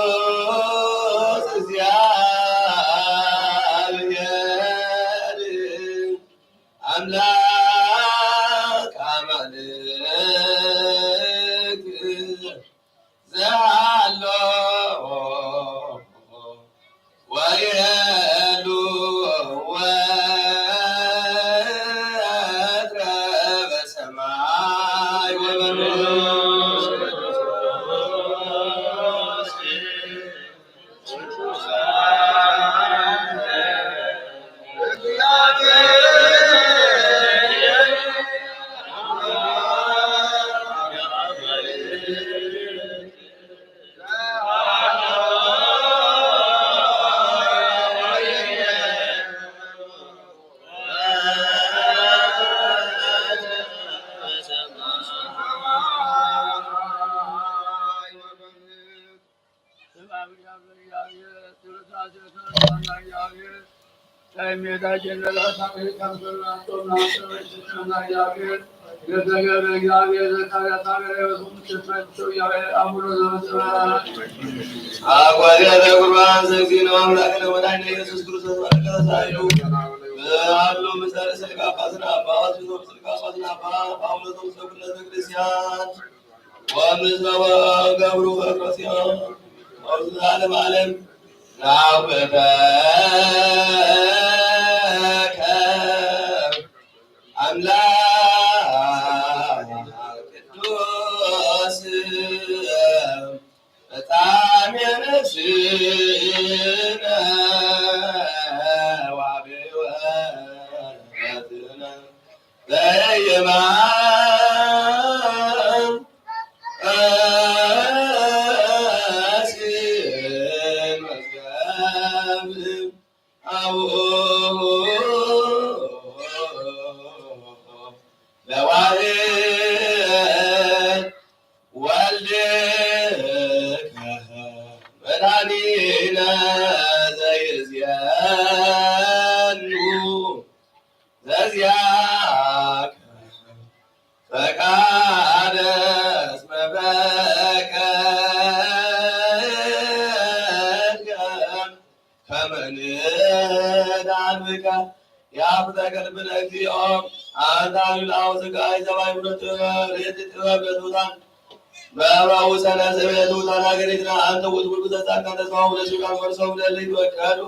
ቅዱስ እግዚአብሔር አምላክ አማልክት ዘሃሎ ወይህሉ ወትረ በሰማይ ወበምድር። አጓጌተ ቁርባን ዘእግዚእነ አምላክነ ወመድኃኒነ ኢየሱስ ክርስቶስ ባረከ ተሳኢሉ በዓሉ ምስለ ርእሰ ሊቀ ጳጳስነ አባ ወስብሐት ሊቀ ጳጳስነ አባ ጳውሎስ ወምስለ ኩለተ ክርስቲያን ወምስለ ወገብሩ በክርስቲያን ወምስለ ዓለም ዓለም ናውከ አምላክ ቅዱስ በጣም የነስነ ዋቤወ ከመ ንዳን ብከ ያፍጠቀ ልብነ እግዚኦ። አንተ አሚን አውዝቃይ ዘባይ ብሎ ጥበብ ሬት ጥበብ ለትውጣን በአብራው ሰነ ዘቤት ውጣን ሀገሪትና አንተ ውድ ውድ ዘጻካ ተስፋው ለሽጋን ወርሰው ለልጅ ወቀዱ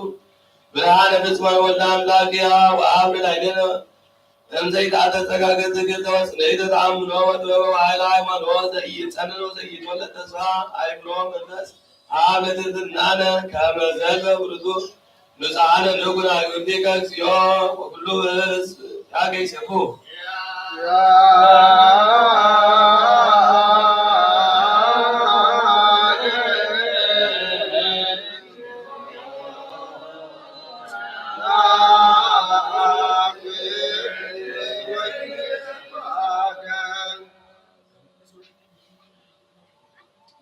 ብርሃነ ፍጽመ ወልደ አምላክ ያው አብር ላይነ እምዘይተአተጸጋገ ዝግል ተወጽነ ተአምኖ ወጥበበ ወኃይለ ሃይማኖት ዘኢይጸንን ወዘኢይትወለድ ተስፋ አይምሮ መንፈስ አብ ትሕትናነ ከመ ዘልፈ ውእቱ ንጽሐነ ንኩን አግብርቲከ እግዚኦ ወኩሉ ሕዝብ ያገይሰኩ።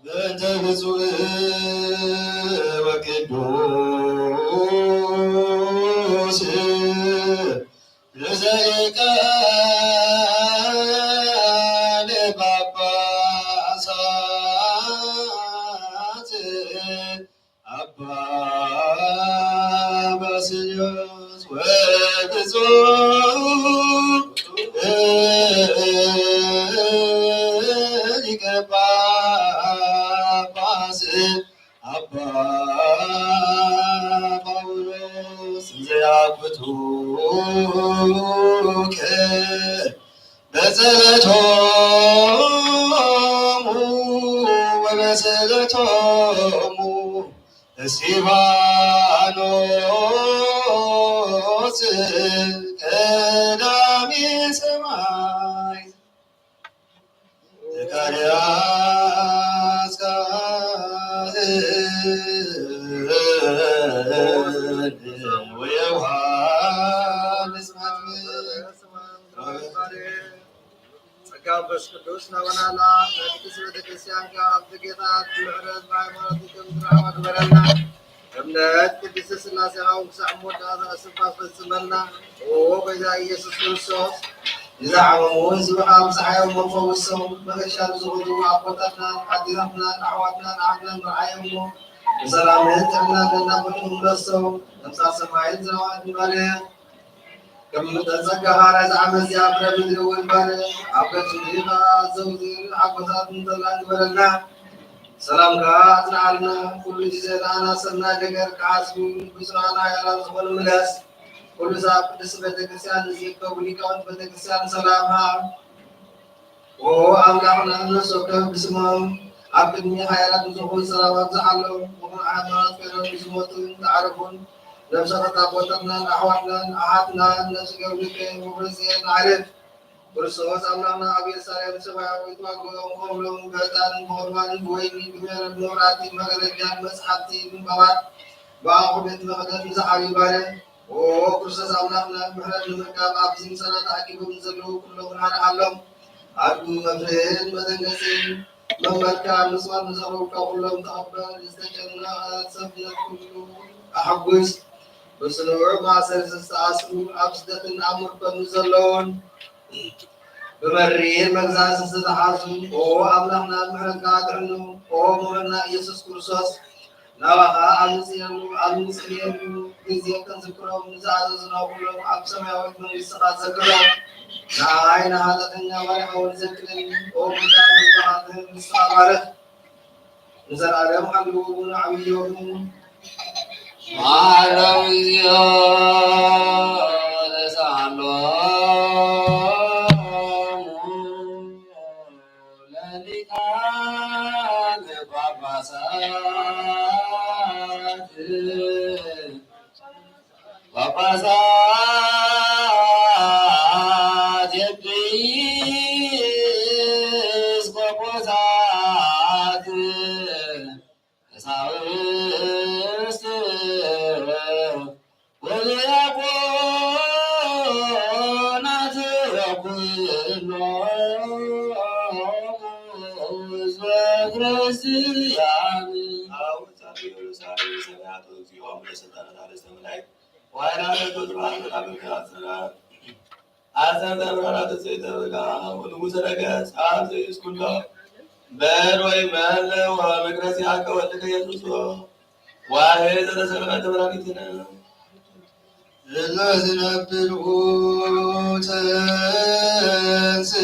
በእንተ ብፁዕ ወቅዱስ ርእሰ ሊቃነ ጳጳሳት አባ ባስልዮስ ወብፁዕ ሊቀ ጳጳስ አባ ጳውሎስ እንዘ ያኩቱከ በጸሎቶሙ ወበጸሎቶሙ እስቲፋኖስ ቀዳሜ ሰማዕት ዘካርያስ ካህን ወዮሐንስ መጥምቅ ጸጋ መንፈስ ቅዱስ ናበናላ ናይ ቅድስት ቤተ ክርስቲያን ካብ ኣብቲ ጌታ ምሕረት ብሃይማኖት ከምዝረኸባ ግበረልና። እምነት ቅድስት ሥላሴኻ ክሳዕ መወዳእታ እስፋ ፈጽመልና። ኦ ጎይታ ኢየሱስ ክርስቶስ፣ ንዝሓመሙ ህዝብኻ ምሳሓዮም ፈውሶም። መገሻ ንዝኸዱ ኣቦታትናን ኣዴታትናን ኣሕዋትናን ኣሓትናን ረኣዮም እሞ ብሰላምን ጥዕናን እናበሉ ምለሶም። ነፍሳት ሰማይን ዝረዋ ድንጋለ ከም መጠን ጸጋኻ ነዛ ዓመት እዚኣ ኣብ ምድሪ እውን ባርኽ፣ ኣብ ገጽ ምድሪ ኸኣ ዘውትር ሓጎሳት እንተላ ግበረልና። ሰላምካ ኣጽንዓልና። ኩሉ ግዜ ንኣና ሰናይ ነገር ክሓስቡ ብፁዓን ሓያላን ዝኾኑ ምለስ። ኩሉ ሳብ ቅድስቲ ቤተ ክርስቲያን ንዝእከቡ ሊቃውንት ቤተ ክርስቲያን ሰላም ሃብ። ኦ ኣምላኽና፣ ነፍሲ ወከፍ ብስሞም ኣብ ቅድሚ ሓያላት ንዝኾኑ ሰላም ኣብዝሓሎም። ብኹን ሃይማኖት ኮይኖም ዝሞቱን ዝዓረፉን ነፍሳት ኣቦታትናን ኣሕዋትናን ኣሓትናን ነፍሲ ገብርከ ውፍርዝየ ንዓርፍ። ክርስቶስ ኣምላኽና ኣብ ኢየሩሳሌም ሰማያዊት ዋግኦም ክኸፍሎም ብዕጣን ብቑርባን ብወይኒ ብመረ- ብመብራህቲ መጋረጃን መጽሓፍቲ ምንባባት ብኣቑሑ ቤት መቕደስ ንዝዓብዩ ባርያ። ኦ ክርስቶስ ኣምላኽና፣ ምሕረት ንምርካብ ኣብዚ ምሳና ተኣኪቦም ንዘለዉ ኩሎም ሓርሃሎም። ኣድጉ መፍርህን መደንገጽን መመልካ ንጹር ንዘቕረብካ ኩሎም ተቐበል። ዝተጨነቐ ሰብነት ኩሉ ኣሐጉስ። ብጽኑዕ ማእሰርቲ ዝተኣስሩ፣ ኣብ ስደትን ኣብ ምርኮን ዘለውን፣ ብመሪር መግዛእቲ ዝተታሕዙ፣ ኦ ኣምላኽና ብምሕረትካ ኣድሕኖም። ኦ መምህርና ኢየሱስ ክርስቶስ፣ ናባኻ ኣምጽእሉ፣ ኣብ እንጽልየሉ ግዜ ክንዝክሮም ንዝኣዘዙና ኩሎም ኣብ ሰማያዊት መንግስትኻ ዘክሮም። ንዓይ ንኃጢኣተኛ ባሪያኻ እውን ዘክረኒ። ኦ ጎይታ፣ ንስኻ ባርኽ። ንዘለዓለም ሓልዉ ዓብዮሙ። ማረው እግዚኦ ተሳሎ ለሊቃነ ጳጳሳት ጳጳሳት ኤጲስቆጶሳት ቀሳውስት ወዲያቆናት ኩሎም ህዝበ ክርስቲያን። አቡነ ሳዊሮስ ሰማያት እግዚኦ አቡነ ስልጣነ ርእሰ መላእክት ዋይራ ለቶት ባንዳ በጋ አሰራ አሰራ ብራራ ተሰይተ በጋ ወንጉሰ ነገስት አብ ዘይስ ኩሎ በል ወይ መለ ወመቅረስ ያከ ወልደ ኢየሱስ ዋሄ ዘተሰለመ ተበራሪትነ እለ ዝነብር ውእቱ ተንሥኡ።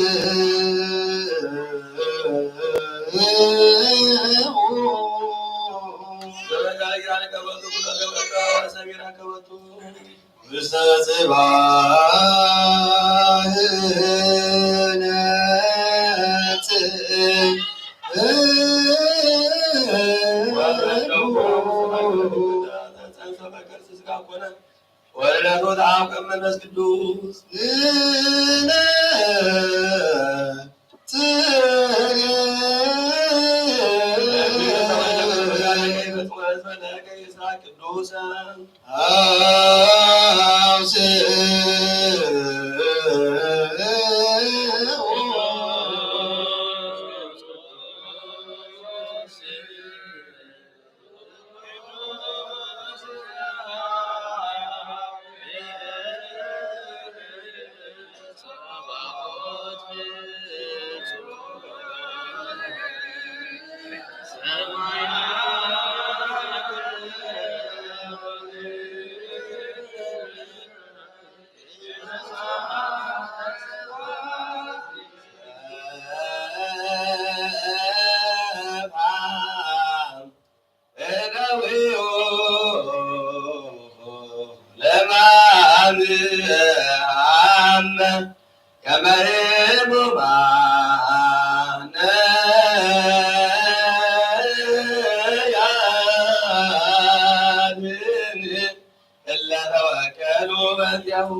ውስተ ጽባሕ ነጽእ ወረደ ወመንፈስ ቅዱስ። ወልደቱ ተአብ ከመ መንፈስ ቅዱስ። ንነ ጽጌ ቅዱሰ አውስኡ። እደዊሁ ለማም አመ ከመ ህሙማነ ያድን እለ ተወከሉ በእንቲአሁ።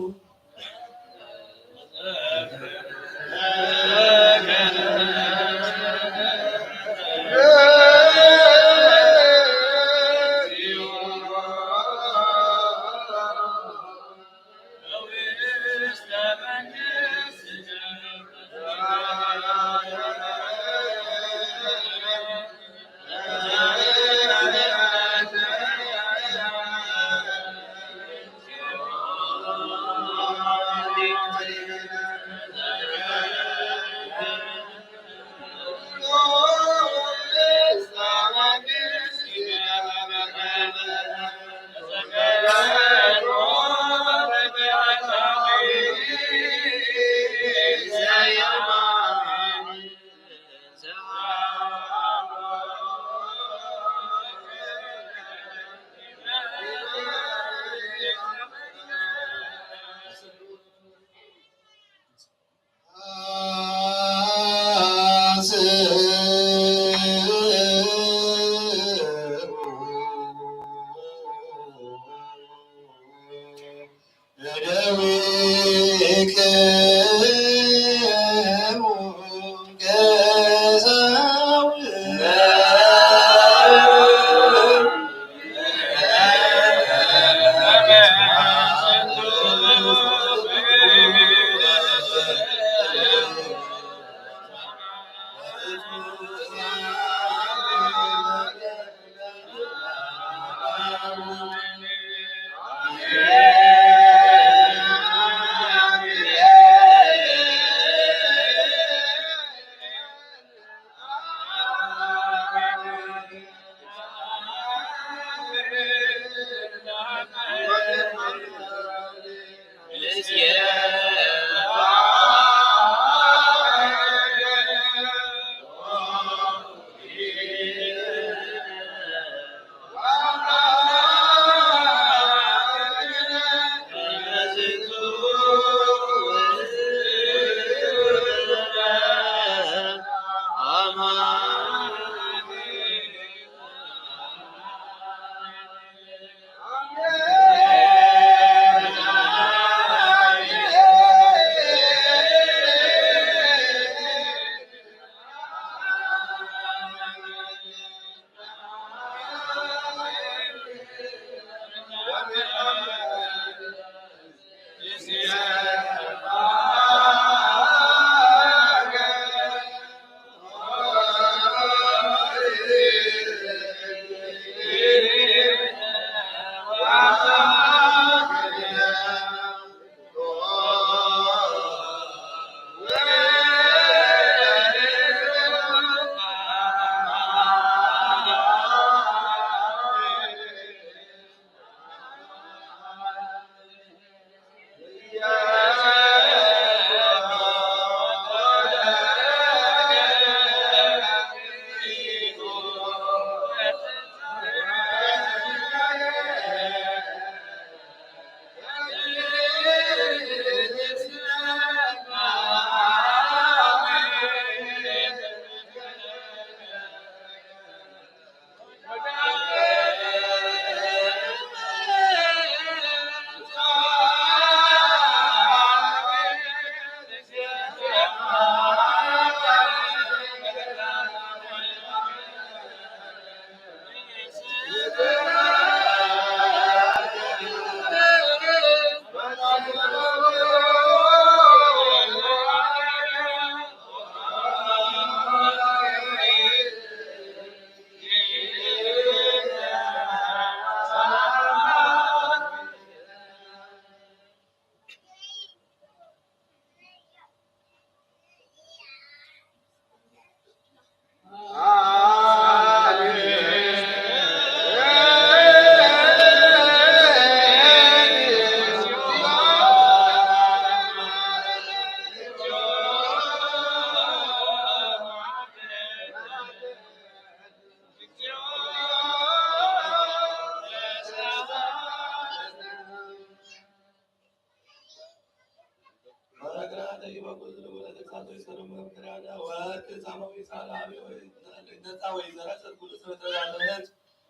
ነፃ ወይ ዘረሰት ኩሉ ዝተበተዛዘነት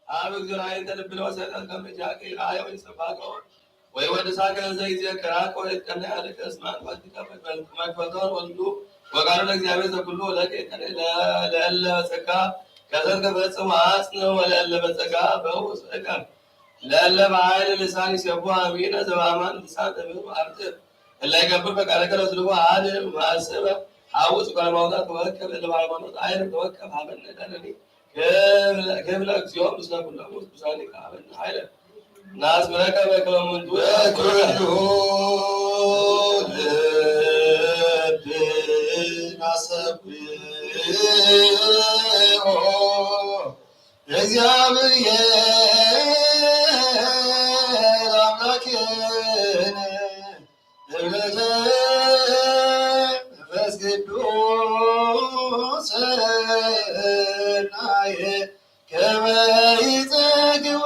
ኣብ እግዚኦ ራእይ እንተ ልብነ ወሰጠት ከም እጃከ ይረኣዮ ወይ ሰባቆ ወይ ወድሳከ ዘይዜከራከ ወይ ትቀነ ያለከ እስማን ወልድከ መክፈልቶን ወልዱ ወቃሉ ለእግዚአብሔር ዘኩሉ ወለከ ይቀነ ለእለ በጸጋ ከሰር ከፈጽም አጽን ወለእለ በጸጋ በውስ እቀም ለእለ በኃይል ልሳን ይሴቡ አሚነ ዘበአማን ልሳን እምር አርጥብ እለ ይገብር ፈቃደከ ለስልቡ አድም ማእስበ ሐውስ ጓለማውታ ተወከብ እለ በሃይማኖት አይር ተወከብ ሀበነ ደለኒ ክብለ እግዚኦ ምስለ ኩሎሙ ቅዱሳን ይካበን ኃይለ ናስምረከ በከመ እሙንቱ በኩሉ ልብ ናሰብሖ እግዚአብሔር አምላክነ እብለተ መንፈስ ቅዱስ ሰናየ ከመ ይጸግወ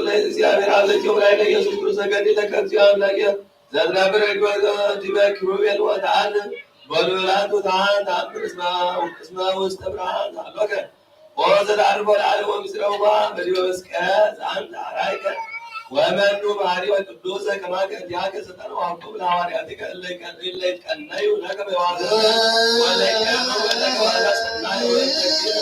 ለእግዚኣብሔር አብ ዘኪው ላይ ለኢየሱስ ክርስቶስ ገዲለከ እግዚኦ አምላኬ ዘትነብር እግበ ዲበ ኪሩቤል ወተዓል በሉላት ወተዓል ተአምር እስመ እስመ ውስተ ብርሃን አሎከ ኦ ዘተዓርፎ ለዓለም ወምስለ ውባ በዲበ መስቀል ዘአንተ አራይከ ወመኑ ባህሪ ወቅዱስ ከማከ እንዲያከ ስልጣን ወሀብቶም ለሐዋርያትከ እለ ይቀነዩ ለከ በዋዘ ወለይቀኑ ለከ ዋዛ ሰናይ ወለይቀኑ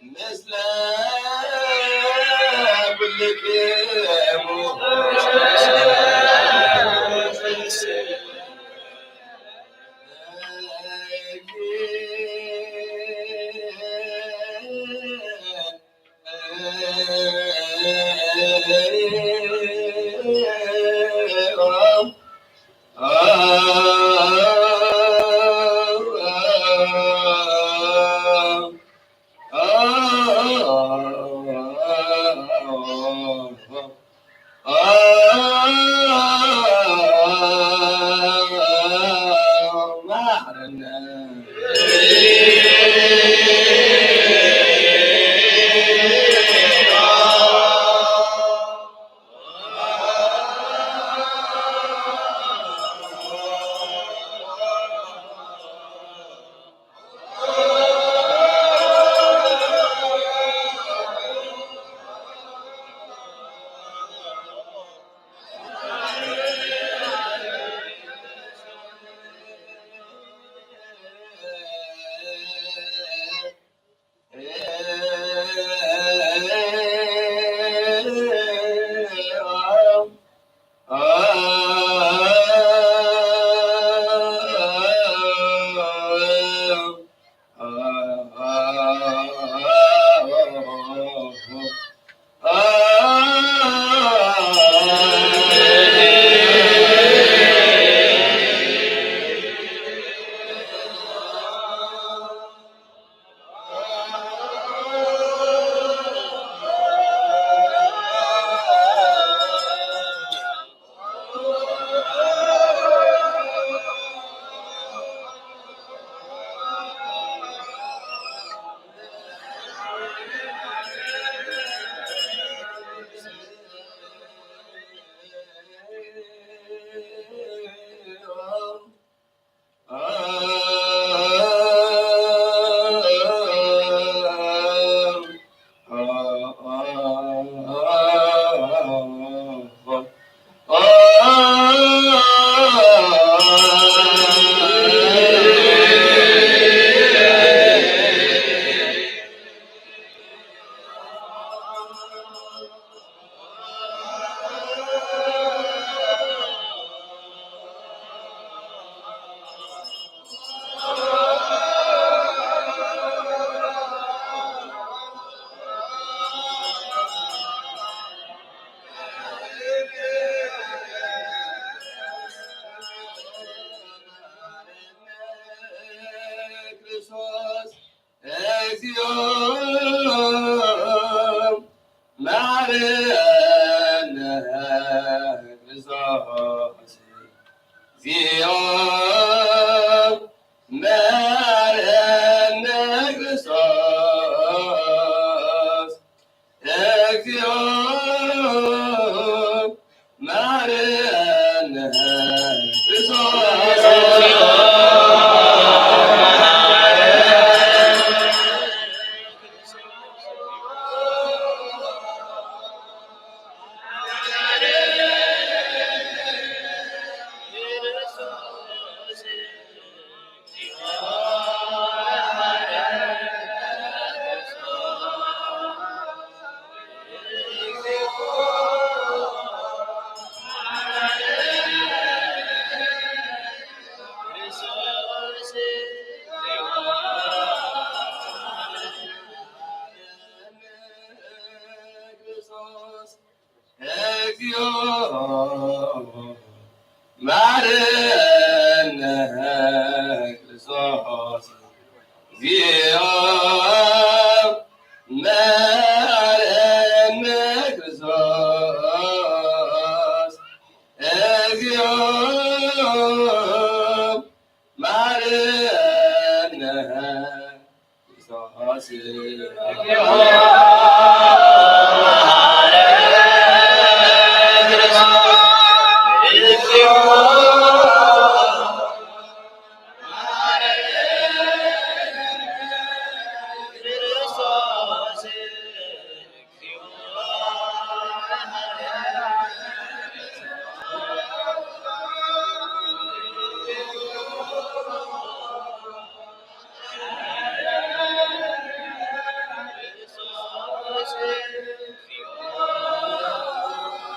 ምስለ ኩልክሙ። ክርስቶስ እግዚኦ መሐረነ ክርስቶስ እግዚኦ መሐረነ ክርስቶስ እግዚኦ መሐረነ ክርስቶስ። እግዚኦ መሐረነ ክርስቶስ። እግዚኦ መሐረነ ክርስቶስ። እግዚኦ መሐረነ ክርስቶስ። እግዚኦ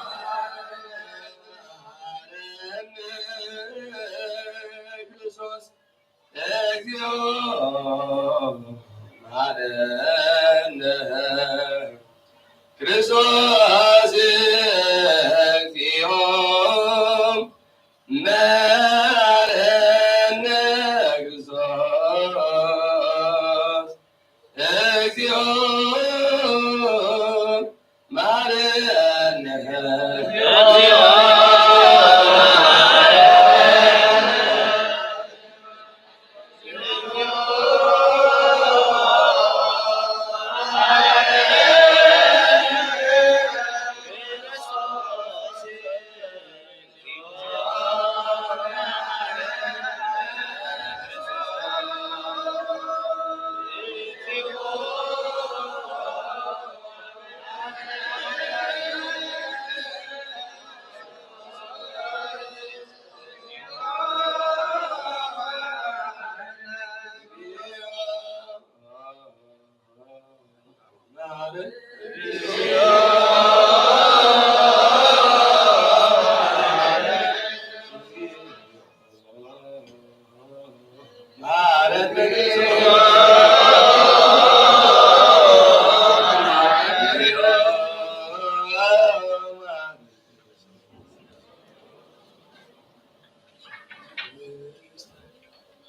መሐረነ ክርስቶስ። እግዚኦ መሐረነ ክርስቶስ። እግዚኦ መሐረነ።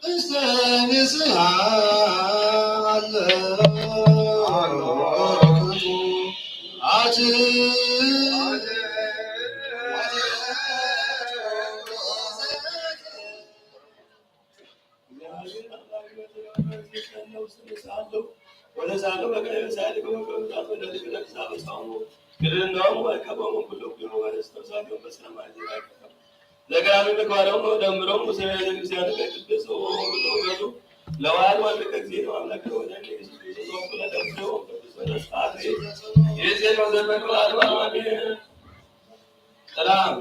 እስተ ንስሓ ኣለኩ ኣቲ ለገራሚ ምግባሮም ደምሮም ውስተ ቤተ ክርስቲያን ቅድስት ወበሉ ለዋህድ ወልድ እግዚእነ ወአምላክነ ወመድኃኒነ ኢየሱስ ክርስቶስ ወኩለ ነፍስነ ወቅዱስ መንፈስ አሐዱ ይእዜን ወዘልፈ ለዓለመ ዓለም አሜን። ሰላም።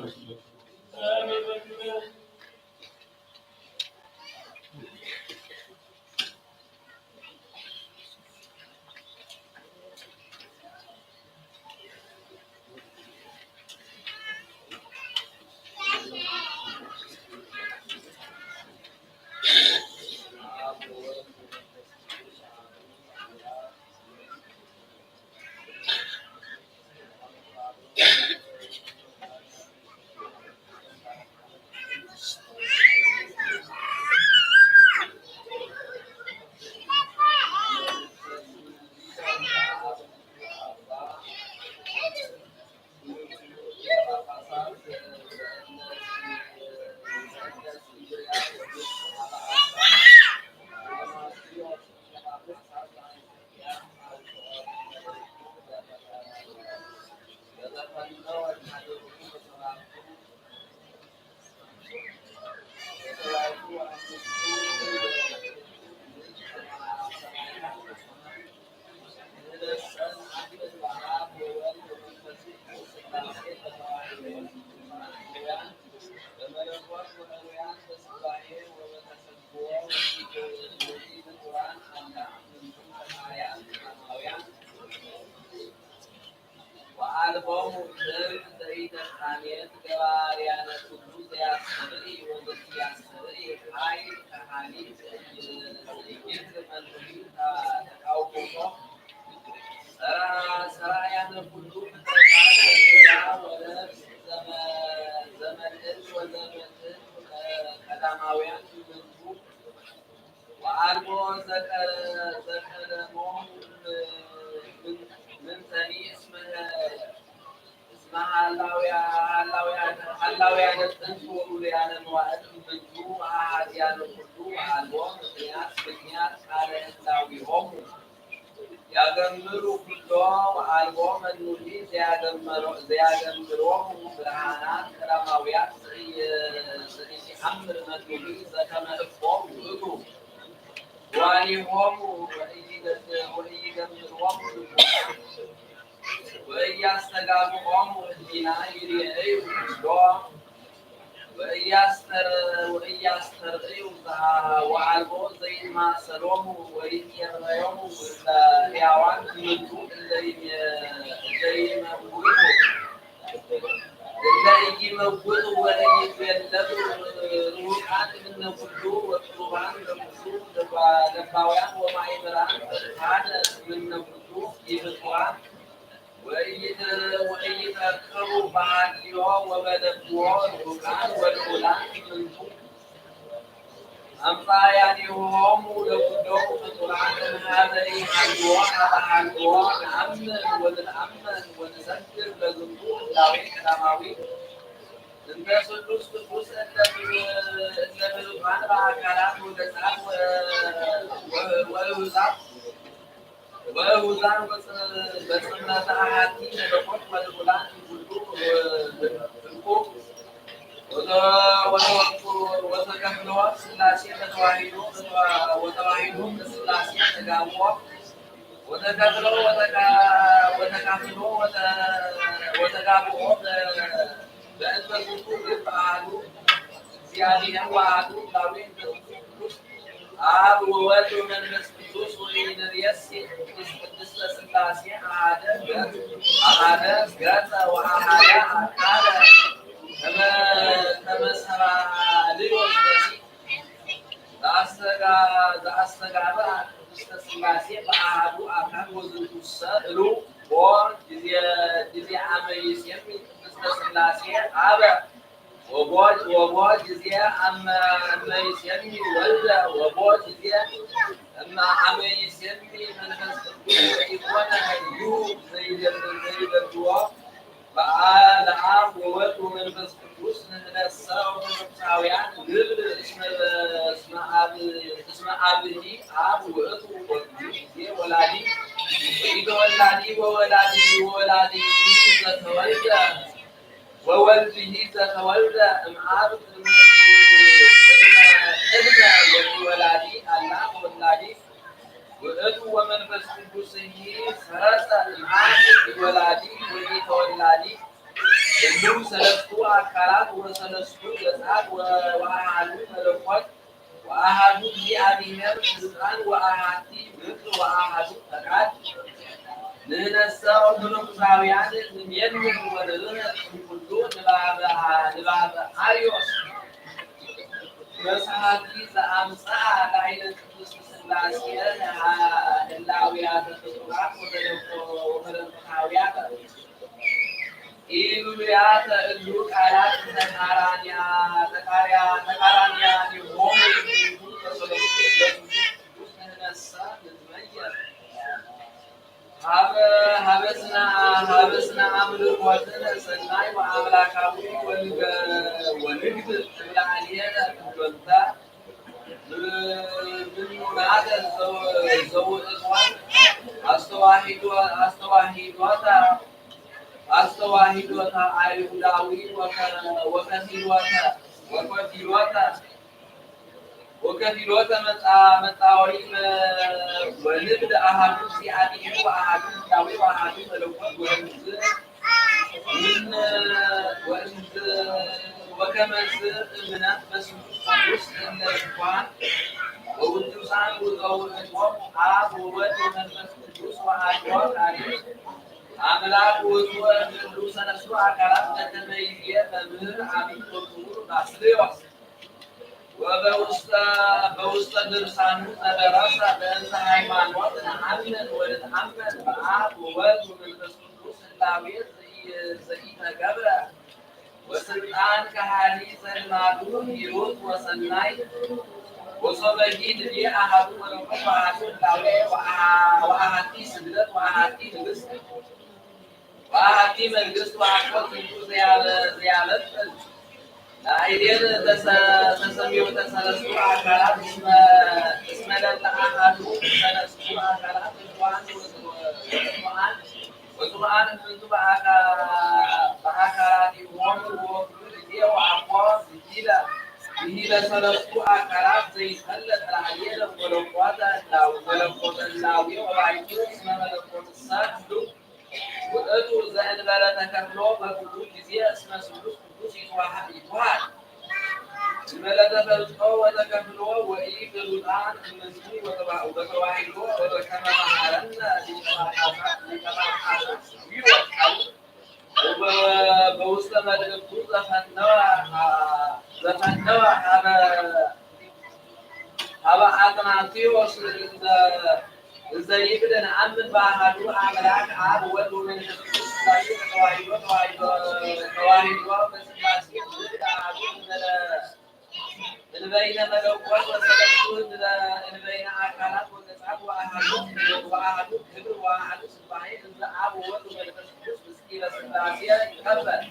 ሰራያነ ኩሉ ፍጥረታት ዘመልእን ወዘመልእን ቀዳማውያን ይመልኩ ወአልቦ ዘቀደሞም ምንተኒ እስመ እስመ ሀላውያ ሀላውያ ሀላውያ ጥንት ወሉልያነ መዋዕል እምንቱ አሃዝያነ ኩሉ ወአልቦ ምክንያት ምክንያት ቃለ ህላዊሆሙ ያገምሩ ኩሎ ወአልቦ መኑሂ ዘያገምሮ ዘያገምሮሙ ብርሃናት ቀዳማውያት ዘኢየአምር መኑሂ ዘከመ እፎሙ ውእቱ ዋኒሆሙ ወኢይገምሮሙ ልቦና ወኢያስተጋብኦሙ ህሊና ይርእዩ ኩሎ ወኢያስተርእዩ ወአልቦ ዘይማሰሎሙ ወይትየረዮሙ እለ ሕያዋን እምንቱ እለ ይመውቱ እለ ኢይመውቱ ወኢይትወለዱ ርሁቃን እምነ ኩሉ ወቅሩባን ለኩሉ ለባውያን ወማእምራን ሓደ እምነ ኩሉ ኢፍጡራን ወኢይትረከቡ በሃልዮ ወበለብዎ ርሁቃን ወልዑላን እምንቱ አምጻእያኒሆሙ ለኩሎም ፍጡራን እምሃበ ኢሃልዎ አበሃልዎ ነአምን ወንትአመን ወንሰግድ ለዝንቱ ህላዌ ቀዳማዊ እንተ ስሉስ ቅዱስ እለ ፍጡራን በአካላት ወገጻት ወእሁዛት ወእሁዛን በጽምረተ አሐቲ መለኮት ወልዑላን እምኩሉ እምኩ ወተወክፉ ወተከፍሎ ሥላሴ በተዋሂዶ ወተዋሂዶ በሥላሴ ተጋብኦ ወተከፍሎ ወተካፍሎ ወተጋብኦ በእንተ ዝንቱ ግብ አሐዱ እግዚአብሔር ወአሐዱ ህላዌ እንተ ዝንቱ ቅዱስ አብ ወወልድ ወመንፈስ ቅዱስ ወኢንርእየሲ ቅድስተ ሥላሴ አሐደ ገጽ አሐደ ገጸ ወአሐደ አካለ ከመ ከመ ሰራልዮስ መሲሕ ዘአስተጋ ዘአስተጋብአ ቅድስተ ሥላሴ በአሐዱ አካል ወዝንቱሰ እሉ ቦ ጊዜ ጊዜ አመ ይሴሚ ቅድስተ ሥላሴ አበ ወቦ ጊዜ አመ ይሴሚ ወልደ ወቦ ጊዜ አመ ይሴሚ መንፈስ ቅዱስ ወኢኮነ ዩ ዘይደልዎ በአብ ወወልድ ወመንፈስ ቅዱስ ንሕነሰ ኦርቶዶክሳውያን ንብል እስመ እስመ አብ እስመ አብሂ አብ ውእቱ ወግዙ ጊዜ ወላዲ ወኢተወላዲ ወወላዲ ወወላዲ ዘተወልደ ወወልድሂ ዘተወልደ እምአብ ቅድመ ቅድመ ወኢወላዲ አላ ተወላዲ ውእቱ ወመንፈስ ቅዱስሂ ሰረጸ እምአብ ኢወላዲ ወኢተወላዲ እሉ ሰለስቱ አካላት ወሰለስቱ ገጻት ወአሃዱ መለኮት ወአሃዱ እግዚአብሔር ስልጣን ወአሃቲ ምክር ወአሃዱ ፈቃድ ንሕነሰ ኦርቶዶክሳውያን ንሜኑ ወንብህት እምኩሉ ንባበ ንባበ አርዮስ መስሐቲ ዘአምጽአ ላዕለ ቅድስት ሥላሴ ህላውያተ ፍጡራን ወመለኮታውያተ ኢሉያተ እሉ ቃላት ተቃራንያ ተቃራንያኒሆሙ ንሕነሰ ንትመየጥ ሀበ ሀበስና ሀበስና አምልኮትን ሰናይ ወአምላካዊ ወንግድ እምላዕልየነ ትብሎንተ ምኑናተ ዘውእቷን አስተዋሂዶታ አስተዋሂዶታ አይሁዳዊ ወከፊሎተ ወከፊሎተ ወከፊሎተ መጻወሪ ወልድ አሃዱ እግዚአብሔር ወአሃዱ ህላዌ ወአሃዱ መለኮት ወእምዝ ወእምዝ ወከመዝ እምነት በስሉስ ቅዱስ እለ እንኳን ወውዱሳን ውእቶሙ አብ ወወልድ ወመንፈስ ቅዱስ ወአሐዱ አካል አምላክ ውእቱ እምእሉ ሰለስቱ አካላት በከመ ይቤ መምህር አብይ ወክቡር ባስልዮስ ወበውስተ በውስተ ድርሳኑ ዘደረሰ በእንተ ሃይማኖት ነአምን ወንትአመን በአብ ወወልድ ወመንፈስ ቅዱስ ህላዌ ዘኢ- ዘኢተገብረ ወስልጣን ከሃሊ ዘልማዱ ይሩት ወሰናይ ወሶበሂ ድቤ አሃዱ መለኮት ወአሃዱ ህላዌ ወአሃ- ወአሃቲ ስግደት ወአሃቲ ንግስት ወአሐቲ መንግስት ወአኮ ዝንቱ ዘያበጥል ለአይዴን ተሰሚው ተሰለስቱ አካላት እስመ ለተአሃዱ ሰለስቱ አካላት እዋን ወዝዋን ወዝዋን እምንቱ በአካላቲሆሙ ወኩሉ ጊዜ ወአኮ ብሂለ ብሂለ ሰለስቱ አካላት ዘይፈለጥ ላዕሌነ ወለኮተ ወለኮተ ላዊ ወባይቱ እስመ መለኮትሰ ህልው ውእቱ ዘእንበለ ተከፍሎ በኩሉ ጊዜ እስመ ስሉስ ቅዱስ ይትዋሃ- ይትዋሃድ። እንበለ ተፈልጦ ወተከፍሎ ወኢ ፍሉጣን እምዝሙ ወተባ- ወተዋሂዶ ወበከመ መሃረነ ሊቀ ጳጳሳት ሊቀ ጳጳሳት ዊሮስ በውስተ መልእክቱ ዘፈነወ ዘፈነወ ሀበ ሀበ አትናቴዎስ እንዘ እንዘ ይብል ነአምን በአሐዱ አምላክ አብ ወወልድ ወመንፈስ ቅዱስ ሥላሴ ተዋሂዶ ተዋሂዶ ተዋሂዶ በሥላሴ ውእቱ አሐዱ እንበለ እንበይነ መለኮት ወሰለስቱ እንበ እንበይነ አካላት ወገጻት ወአሐዱ ወአሐዱ ክብር ወአሐዱ ስባሄ እንዘ አብ ወወልድ ወመንፈስ ቅዱስ ምስጢረ ሥላሴ ይትከፈል።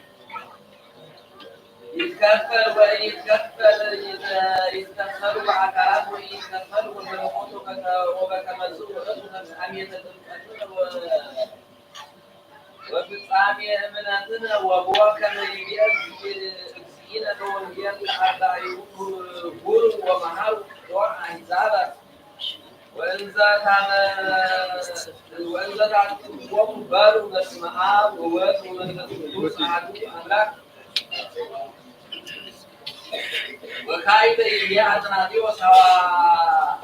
ይትከፈል ወኢይትከፈል ይትከፈሉ በአካላት ወኢይትከፈሉ በመለኮት ወበከመ ዝውእቱ ፍጻሜ ጥምቀትነ ወፍጻሜ እምነትነ ወቦ ከመ ይቤ እግዚእነ በወንጌል ለአርዳኢሁ ሁሩ ወመሃሩ ኦ አሕዛበ ወእንዘ ታመ- ወእንዘ ታትቦሙ በሉ በስመ አብ ወወልድ ወመንፈስ ቅዱስ አሐዱ አምላክ። ወካዕበ ይቤ አትናቴዎስ ሐዋ-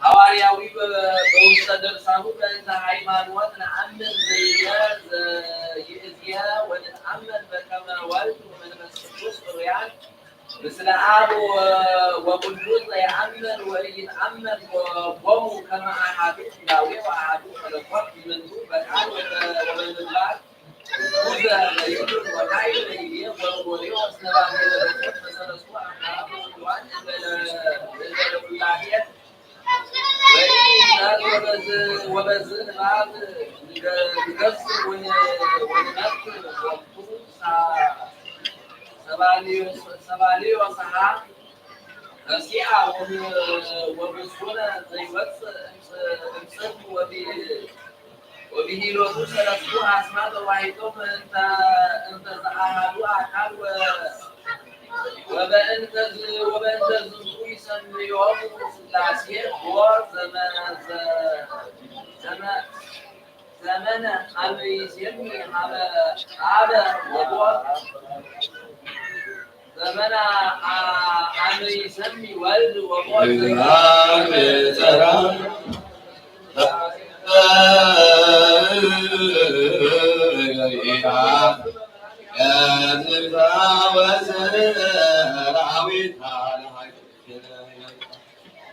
ሐዋርያዊ በውስተ ድርሳኑ በእንተ ሃይማኖት ነአምን ዘይቤ ዘይእዝየ ወንትአመን በከመ ወልድ ወመንፈስ ቅዱስ ፍሩያን ምስለ አብ ወ- ወኩሉ ዘየአምን ወኢይትአመን ወቦሙ ከመ አሐዱ ሥጋዌ ወአሐዱ መለኮት እምንቱ በቃል ወበ- ወበምግባር ኩዘ ለይኩን ወካዕበ ይቤ ጎርጎርዮስ ነባቤ መለኮት በሰለስቱ አካላት ወፍጡራን እንበለ እንበለ ውላዴ ወበዝ ንባብ ንገስር ወንመክር ወቅቱ ሰባልዮ ሰሃ ረሲዓ ወብዙነ ዘይወፅእ እምፅርቱ ወቢ ወብሂሎቱ ሰለስቱ አስማት ተዋሂጦም እንተ እንተ ዘአሐዱ አካል ወ- ወበእንተ ዝ- ወበእንተ ዝንቱ ይሰምዮሙ ሥላሴ ሆ ዘመ- ዘ- ዘመ- ዘመነ አመ ይሴሚ አበ አበ ወቦ ዘመነ አ- አመ ይሰሚ ወልድ ወቦ ዘመ-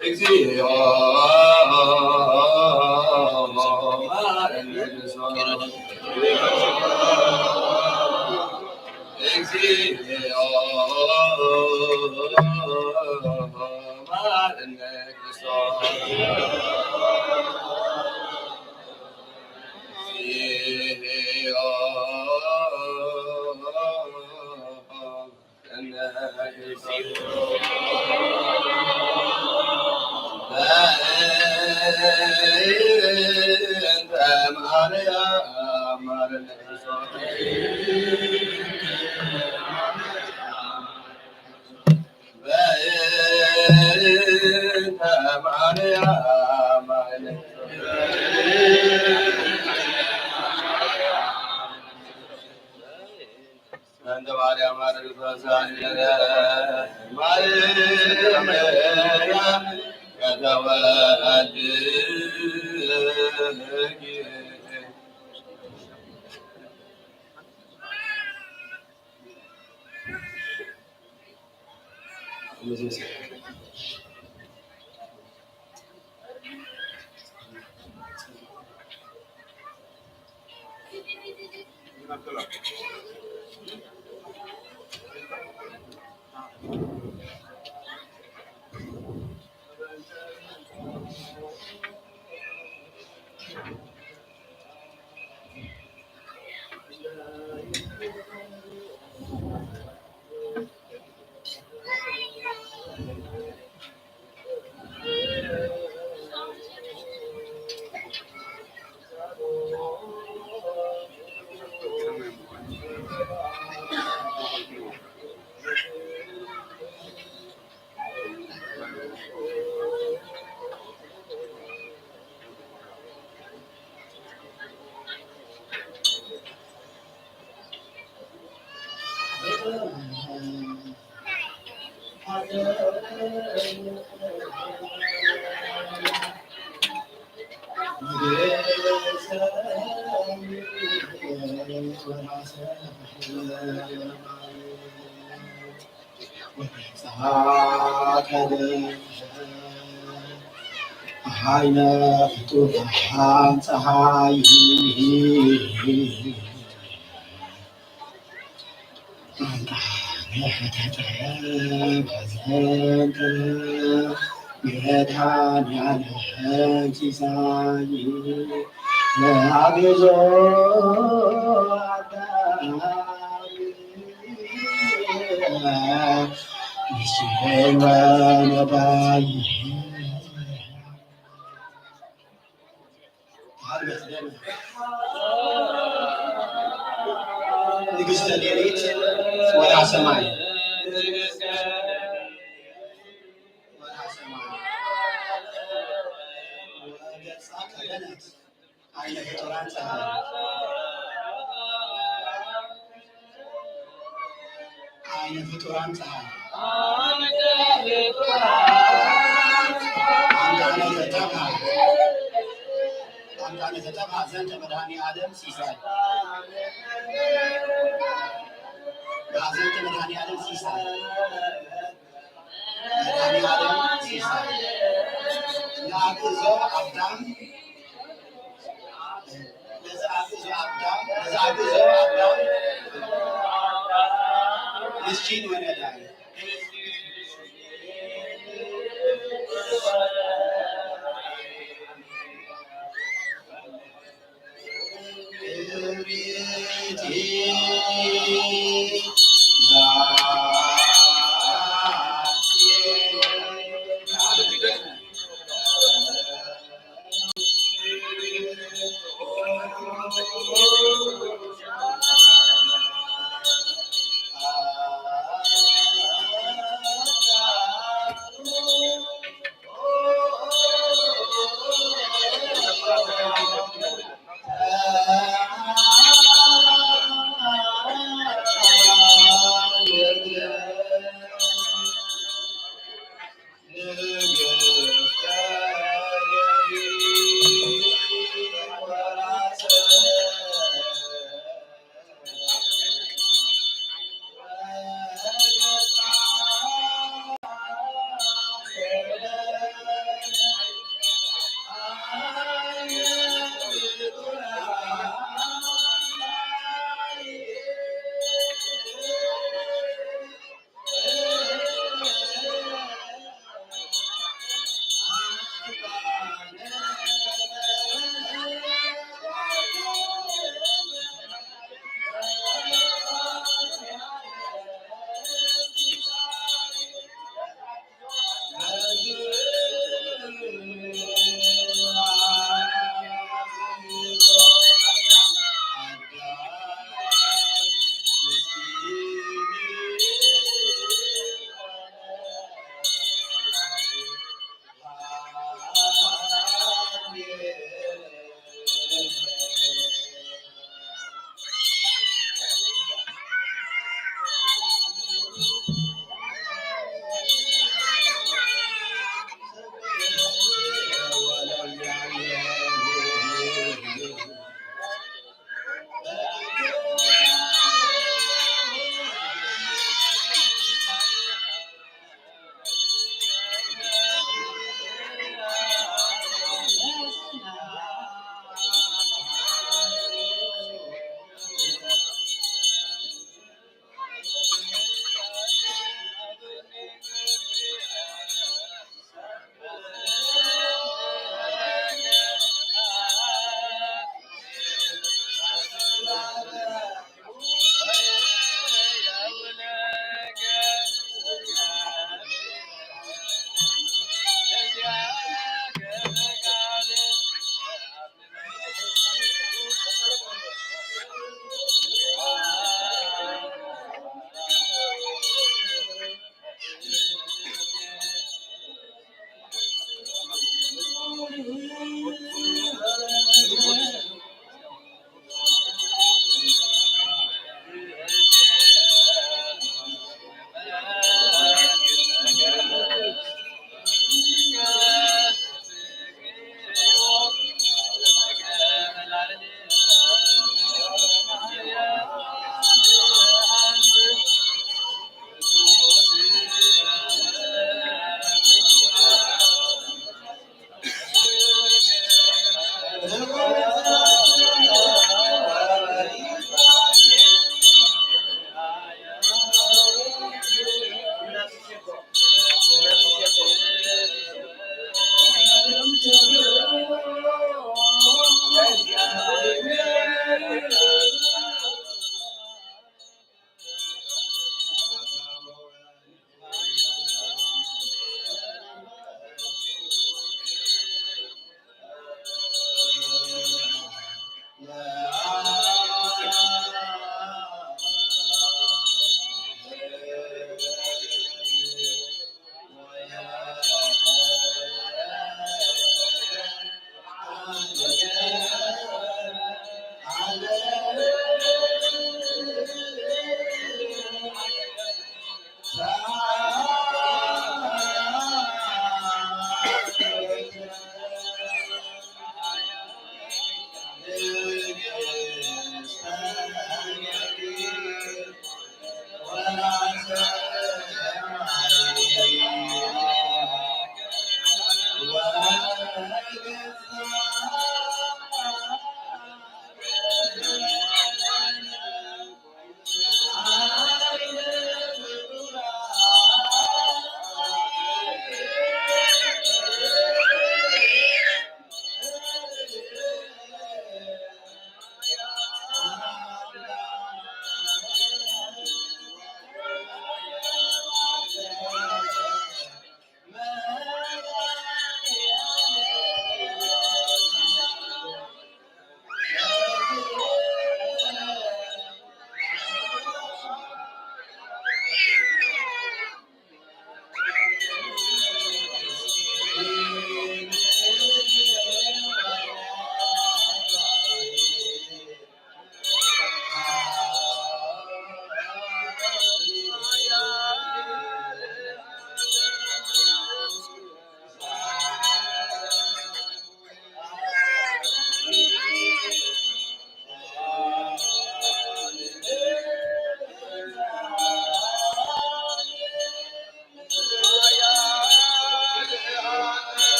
እግዚኦ መሐረነ ክርስቶስ። እግዚኦ መሐረነ ክርስቶስ። በእንተ ማርያም ማረነ ክርስቶስ ማርያም ከተወልድ ፀሃይነ ፍጡራን ፀሃይ ኣንታ መድኃኒዓለም ሲሳይ ተኣግዞ ኣዳም ንስሐ ወነዳይ። ንግስተ ሌሊት ወርሃ ሰማይ፣ ወርሃ ሰማይ ወገጻ ከደነት። ዓይነ ፍጡራን ፀሃይ፣ ዓይነ ፍጡራን ፀሃይ። ኣንታ ነተጠብሃ፣ ኣንታ ነተጠብሃ ዘንተ መድኃኔ ዓለም ሲሳይ፣ ዘንተ መድኃኔ ዓለም ሲሳይ። መድኃኔዓለም ሲሳይ። ንኣግእዞ ኣዳም፣ ነዚ ኣግእዞ ኣዳም፣ ነዚ ኣግእዞ ኣዳም ምስኪን ወነዳይ።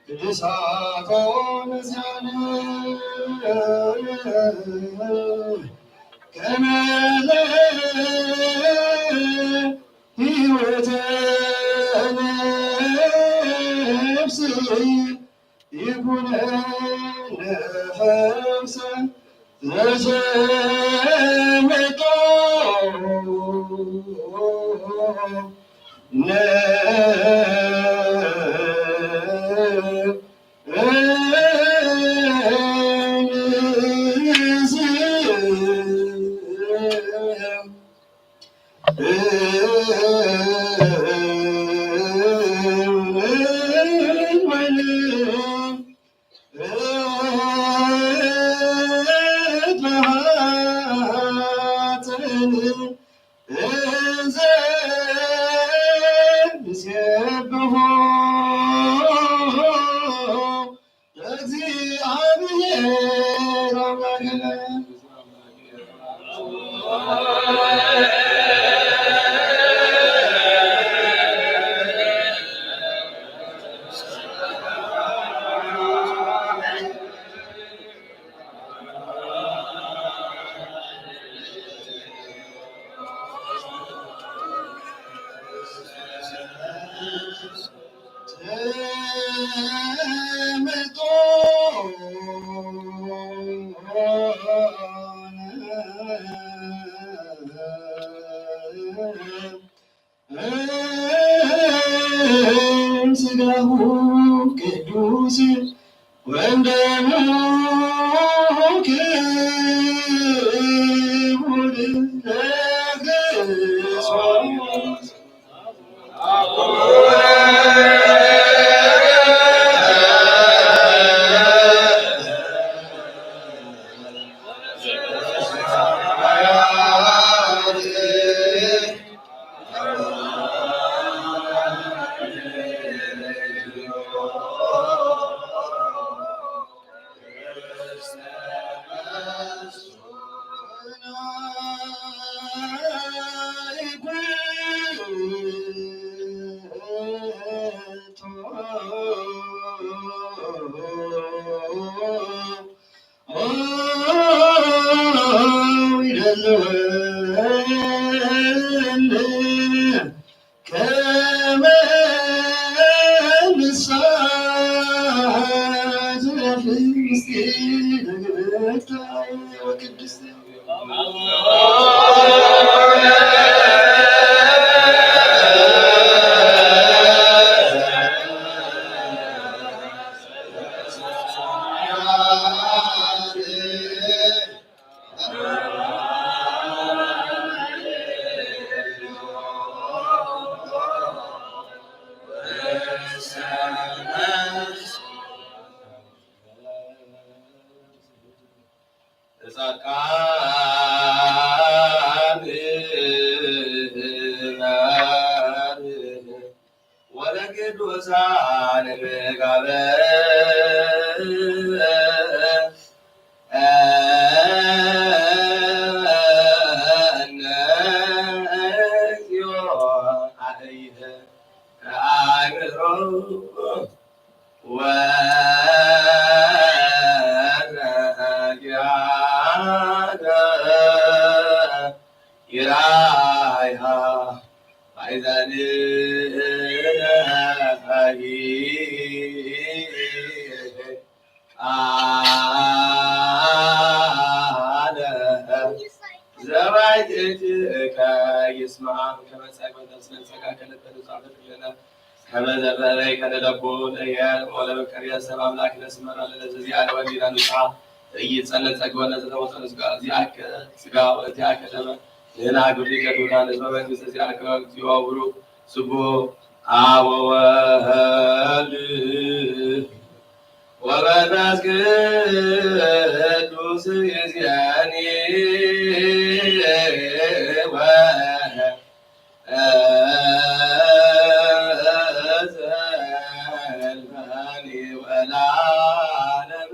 ቅዱሳቶ ነዚኣን ከመ ህይወተ ነፍሲ ይኩነነ ፈውሰ ተሰምጦ ስጋሁ ቅዱስ ወደሙ ክቡር ለክርስቶስ። ከመ ንስሐት ለፍስቲ ለግብርታ ወቅድስት። ጻድቃን ወለቅዱሳን መጋበ እነ እግዚኦ አእይህ አእምሮ ወረጊአነ ይራይሃ ባይዛን ቃለ ዘባይትከ ይስማዕ ከመ ጸግበ ነፍስነ ጸጋ ከለተ ንጻፈት ክለነ ከመ ዘበለይ ከነለቡ ለያል ወለመቀርያ ሰብ አምላክ ነስመራ ለለዘዚያ ለወሊና ንጻ እይጸነ ጸግበነ ዘተወሰነ ስጋ እዚአከ ስጋ ወእዚአከ ደመ ንህና ግብሪ ከቱና ንዝበ መንግስት እዚአከ እግዚኦ ብሩክ ስቡሕ አብ ወወልድ ወመንፈስ ቅዱስ ይእዜኒ ወዘልፈኒ ወለዓለመ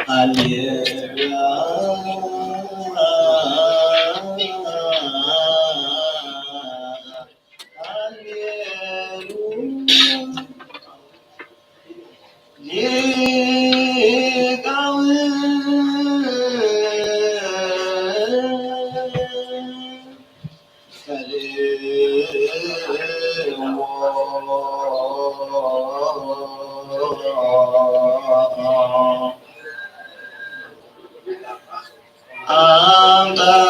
ዓለም። አምጣነ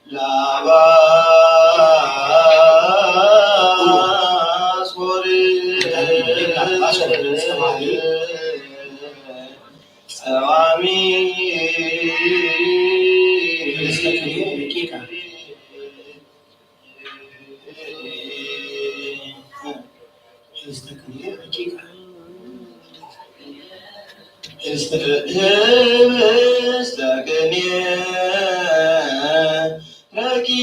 ላባ ሶሪ ጸዋሚ ህብስተ ቅኔ ረቂቀ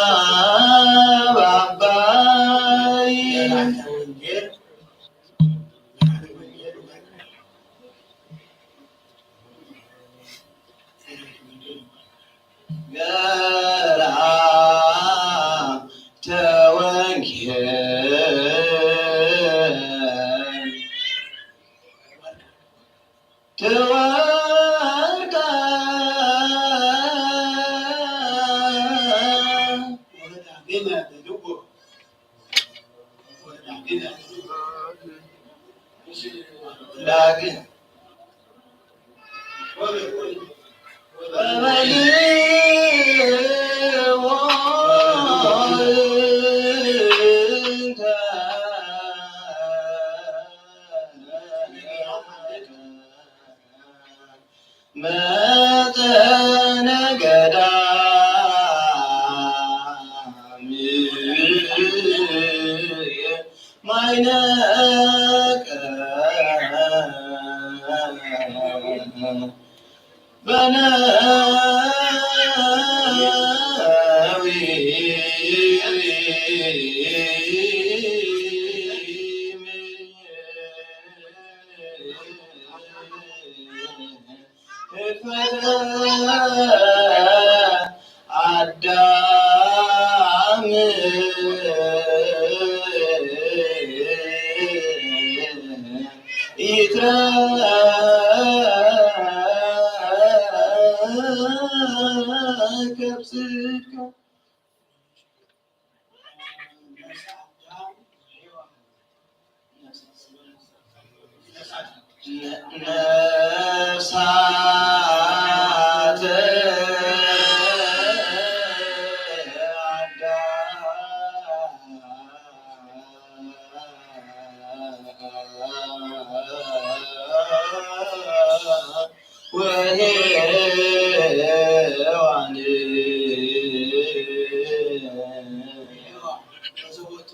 በምኩራብ አባይ ገርአተ ወንጌል ተወልደ ዳግም መጠነ ገዳም ማይነቀ በነዊ ህልፈተ አዳም ይትረከብ ጽድቀ። ነፍሳተ አዳም ወሔዋን ዘወቱ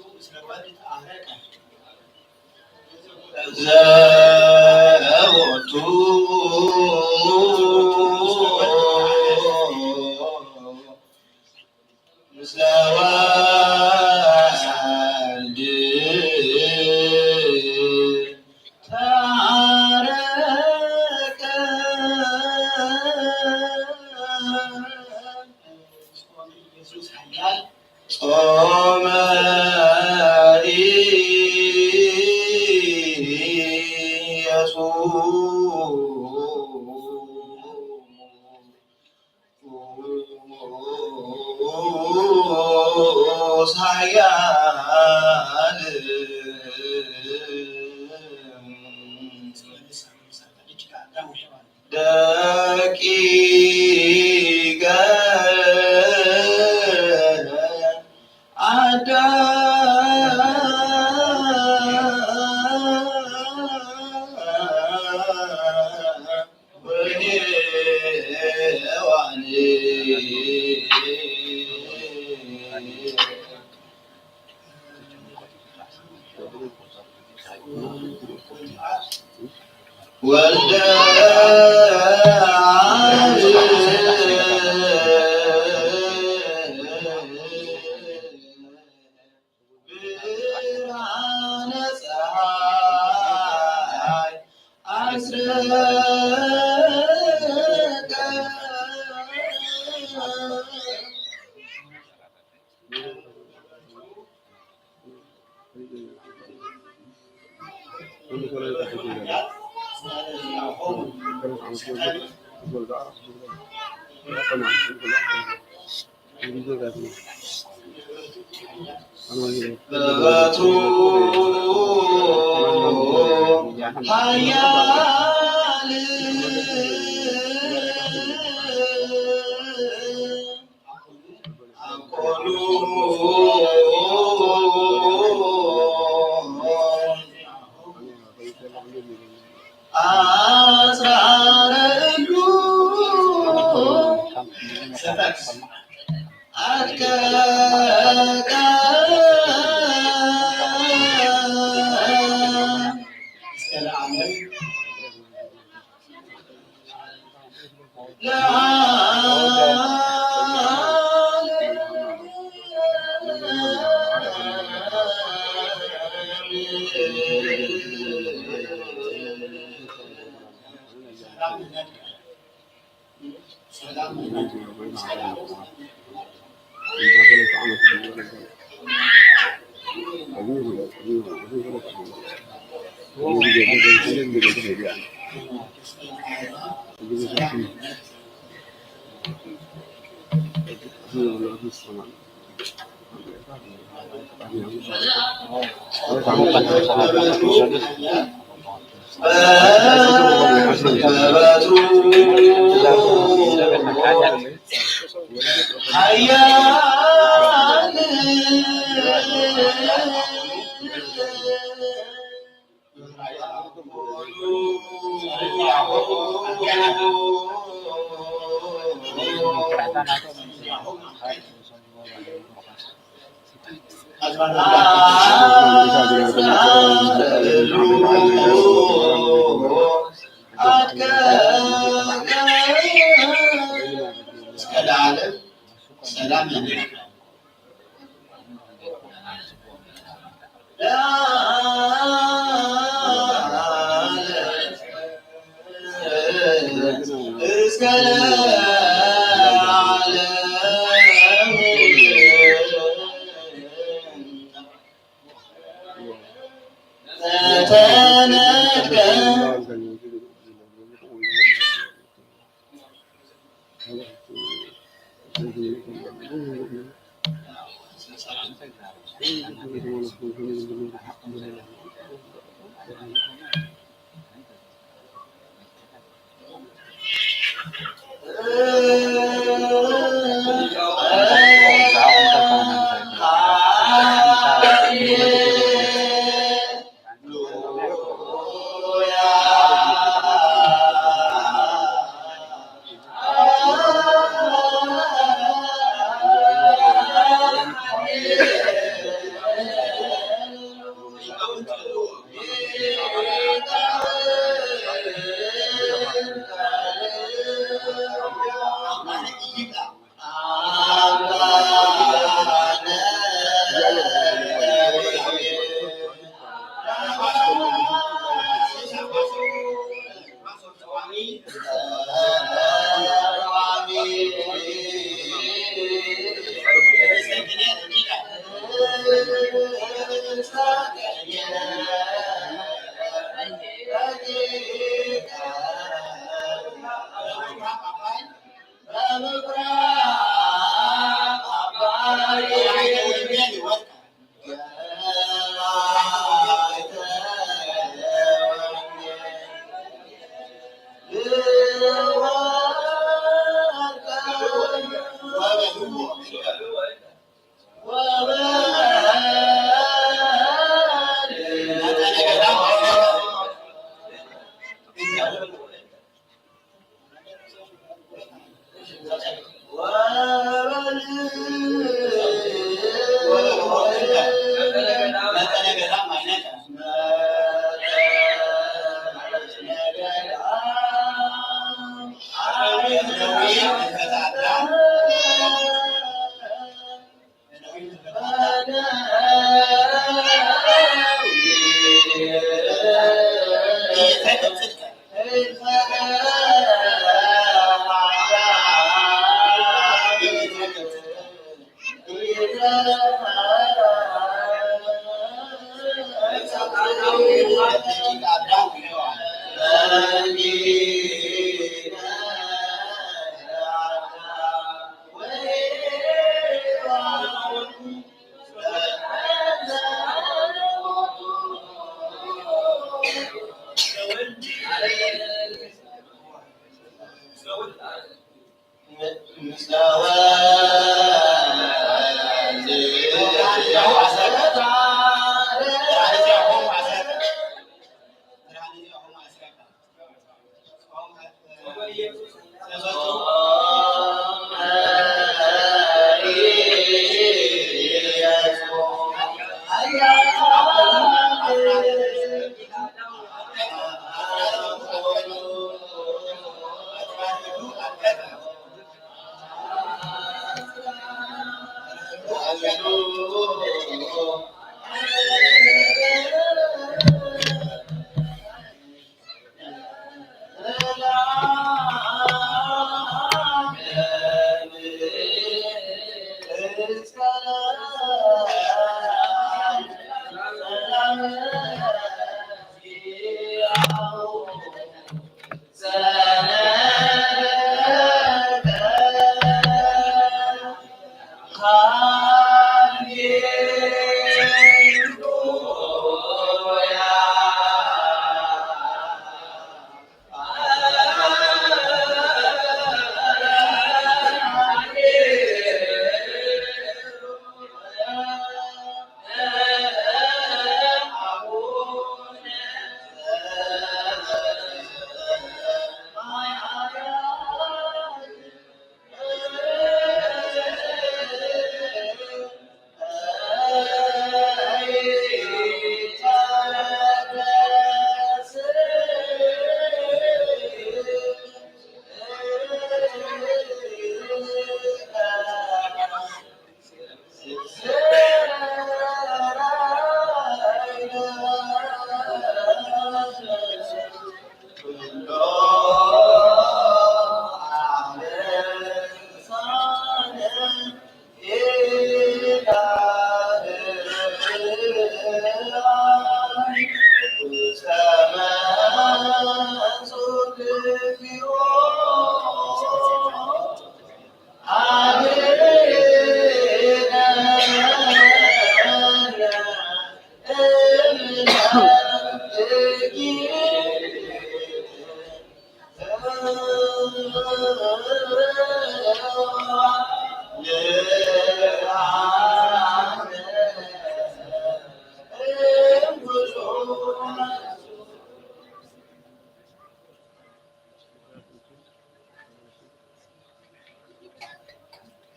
ምስለ ወልድ ተዓረቀ። ጾመ ኢየሱስ ኃያል ደቂቀ አዳም ወሔዋን ወልደ አብ ብርሃነ ፀሐይ አስረቀ። በቱ ኃያል አብ ኩሉ አጽራረ እሉ ሰፈት አትከ እስከ ለዓለም እስከ ለዓለም ሰላም ይሁን። እስከ ለዓለም ተነጥቀ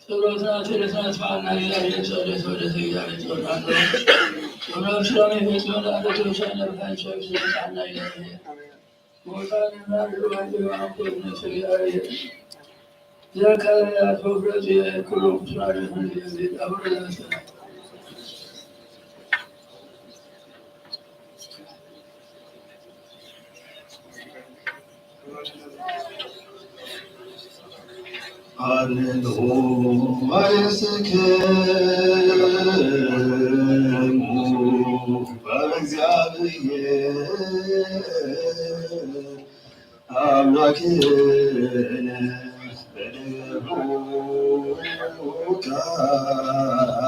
ጸሎትና ተነሳስፋና እግዚአብሔር ጸሎት ወደ እግዚአብሔር ጸሎት ጸሎት ሰላም ይፈጽመን። አቶ ተወሰነ ለብታቸው ስለጣና እግዚአብሔር ሞታን ማርዋን የማቆነ እግዚአብሔር ዘካርያስ ወፍረት የኩሎ ፍራደ እግዚአብሔር አብረን አንሆ አርእስክሙ በእግዚአብሔር አምላክነ በደብሩ ካህን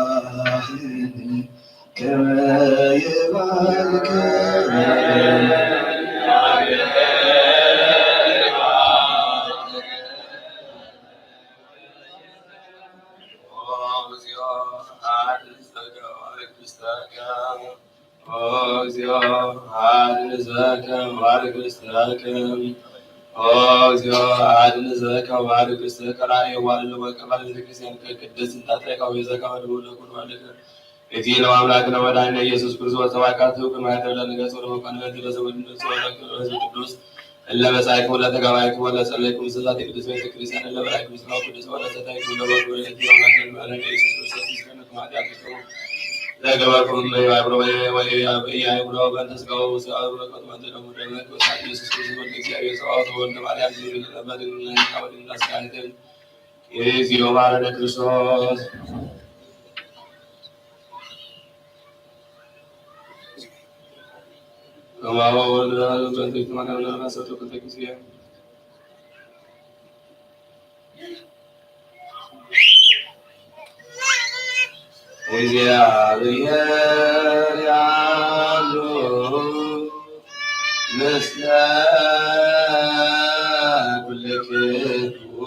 እግዚኦ አድን ዘከ ባርክ ውስተ ቀራንዮ ዋልሎ ወቀባል ቤተክርስቲያን ቅድስት እንታትሪካዊ ዘከ ወድቡ ለኩሉ አለከ። እግዚእነ ወአምላክነ ወመድኃኒነ ኢየሱስ ክርስቶስ ተባረካቱ ቅድመ ተብለ ንገጽ ወደ መኳንበት ለዘወድ ንጹ ወለክሉ ህዝብ ቅዱስ እለ መጻይኩም ለተጋባይኩም ወለ ጸለይኩም ስዛት ቅዱስ ቤተ ክርስቲያን እለ በላይኩም ስራው ቅዱስ ወለ ሰታይኩም ለወድ ወደ እግዚኦ አምላክነ ወመድኃኒነ ኢየሱስ ክርስቶስ ይስከነ ከማት ያጥቅሙ ለገባኩም ለያብሮ ወያብሮ በእንተ ስጋው ስጋው በረከቱ መንተ ደሙ ደመ ክርስቶስ ኢየሱስ ክርስቶስ ወልደ እግዚአብሔር ጸባኦት ወልደ ማርያም ዝብል ነበር። እናስካንትን የዚዮ ማረነ ክርስቶስ ከማሁ ወልድ በእንተ ማርያም ለነፍሰቱ ክልተ ጊዜ። እግዚአብሔር ያሉ ምስለ ኩልክሙ።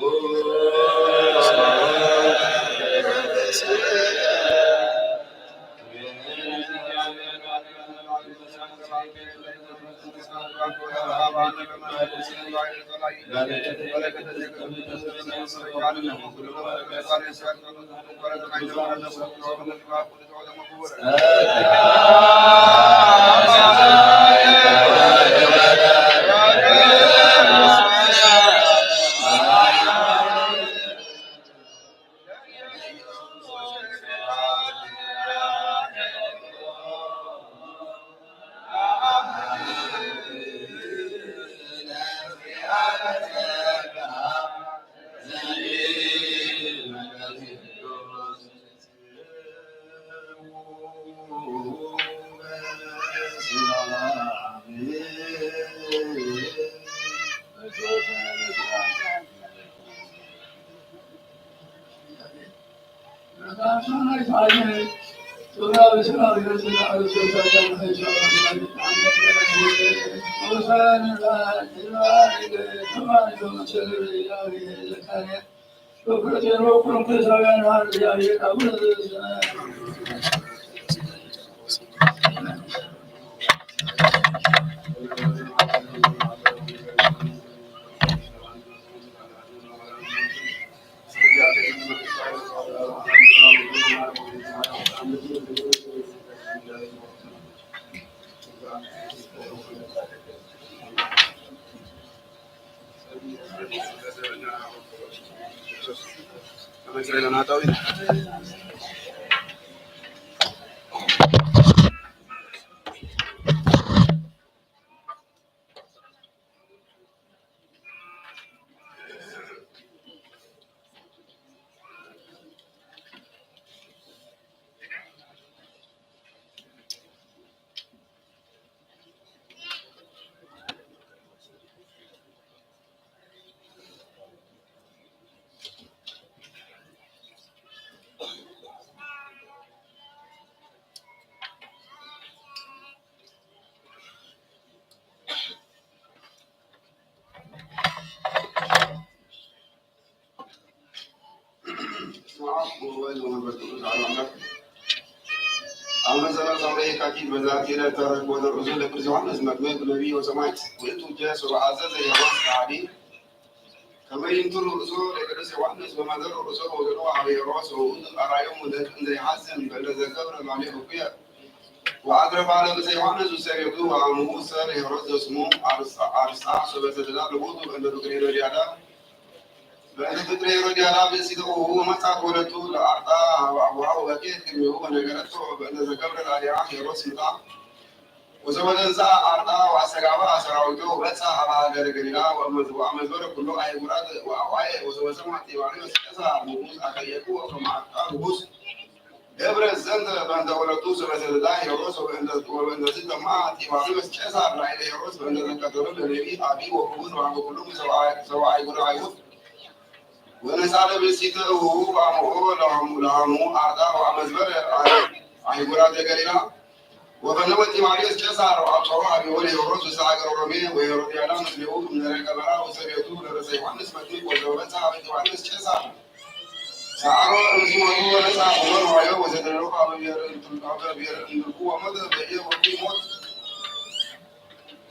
በስመ አብ ወወልድ ወመንፈስ ቅዱስ አሐዱ አምላክ። አመ ሰላሳ ለየካቲት በዛቲ ዕለት ተረክቦ ዘርእሱ ለቅዱስ ዮሐንስ መጥምቅ ነቢይ ወሰማዕት ውእቱ ጀ ሶበ አዘዘ ሄሮድስ ከሃዲ ከመ ይንቱ ርእሶ ለቅዱስ ዮሐንስ ወመዘሩ ርእሶ ወገዶ አበ ሄሮድስ ወውእቱ አራዮም ወደቅ እንዘ ይሐዝን በእንተ ዘገብረ ላዕሌሁ እኩየ። ወአትረፋ ለርእሰ ዮሐንስ ውስተ ቤቱ ወአሙሁ ሰር ሄሮድስ ዘስሙ አርስ-፣ አርስጣ ሶበ ሰደዳ ለቦቱ በእንተ ፍቅር ሄሮድያዳ በእንተ ፍቅር ሄሮድያዳ ብእሲተ ኡሁ ወመጻት ወለቱ ለአርጣ ወአቡሃ ወበኬት ቅድሜሁ ወነገረቶ በእንተ ዘገብረ ላዕሌሃ ሄሮድስ ምጣ። ወሶበ ተንሥአ አርጣ ወአስተጋብአ ሠራዊቶ ወበጽሐ ሀበ ሀገረ ገሊላ ወአመዝወረ ኩሎ አህጉራት ወአዋየ። ወሶበ ሰምዐ ጢባርዮስ ቄሳር ንጉሥ አጠየቅዎ ከመ አርጣ ንጉሥ ገብረ ዘንተ በእንተ ወለቱ ሶበ ሰደዳ ሄሮድስ ወበእንተ፣ ወበእንተዝ ተማ ጢባርዮስ ቄሳር ላዕለ ሄሮድስ በእንተ ዘቀተሎ ለነቢይ አቢይ ወክቡር ወሀበ ኩሎሙ ሰብአ፣ ሰብአ አህጉር አይሁድ። ወነሳ ለብእሲተ እሁ ወአምኦ ለሃሙ፣ ለሃሙ አርጣ ወአመዝበረ አህጉራተ ገሊላ። ወፈነወ ጢባርዮስ ቄሳር ወአብጽሖ ሀቤሁ ለሄሮድስ ውስተ ሀገረ ሮሜ ወሄሮድያዳ ምስሌሁ እምነ ርከበራ ውስተ ቤቱ ለርእሰ ዮሐንስ መጥምቅ ወዘወበጽሐ ሀበ ጢባርዮስ ቄሳር ሰዓሮ እምሲሞቱ ወነሳ ኩሎ ንዋዮ ወዘደለዎ ሀበ ብሔር እንትልኩ ወሞተ በየ ወርቁ ሞት።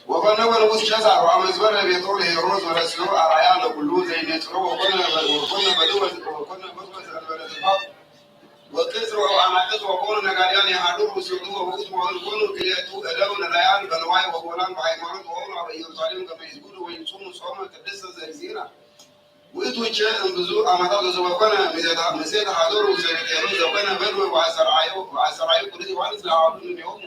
ወፈነወ ንጉሥ ቄሳር ወአመዝበረ ቤቶ ለሄሮድስ ወረስዮ አርአያ ለኩሉ ዘይነጽሮ ወኮነ፣ ወኮነ በድወ፣ ወኮነ በድወ ዘእንበለ ትፋው ወቅጽር ወአናቅጽ ወኮኑ ነጋድያን የሃድሩ ውስቴቱ ወውእቱ ወእንኮኑ ክልኤቱ እደው ነዳያን በንዋይ ወጎላን በሃይማኖት ወሆኑ አበ ኢየሩሳሌም ከመ ይስጉዱ ወይጹሙ ጾመ ቅድስተ ዘእግዚእነ። ውእቱ ቼ እምብዙ አመታት ወዘወኮነ ምሴተ፣ ምሴተ ሃደሩ ውስተ ቤተ ሄሮድስ ዘኮነ በድወ ወአስተርአዮ፣ ወአስተርአዮ ቅዱስ ዮሐንስ ለአሐዱ እምኔሆሙ።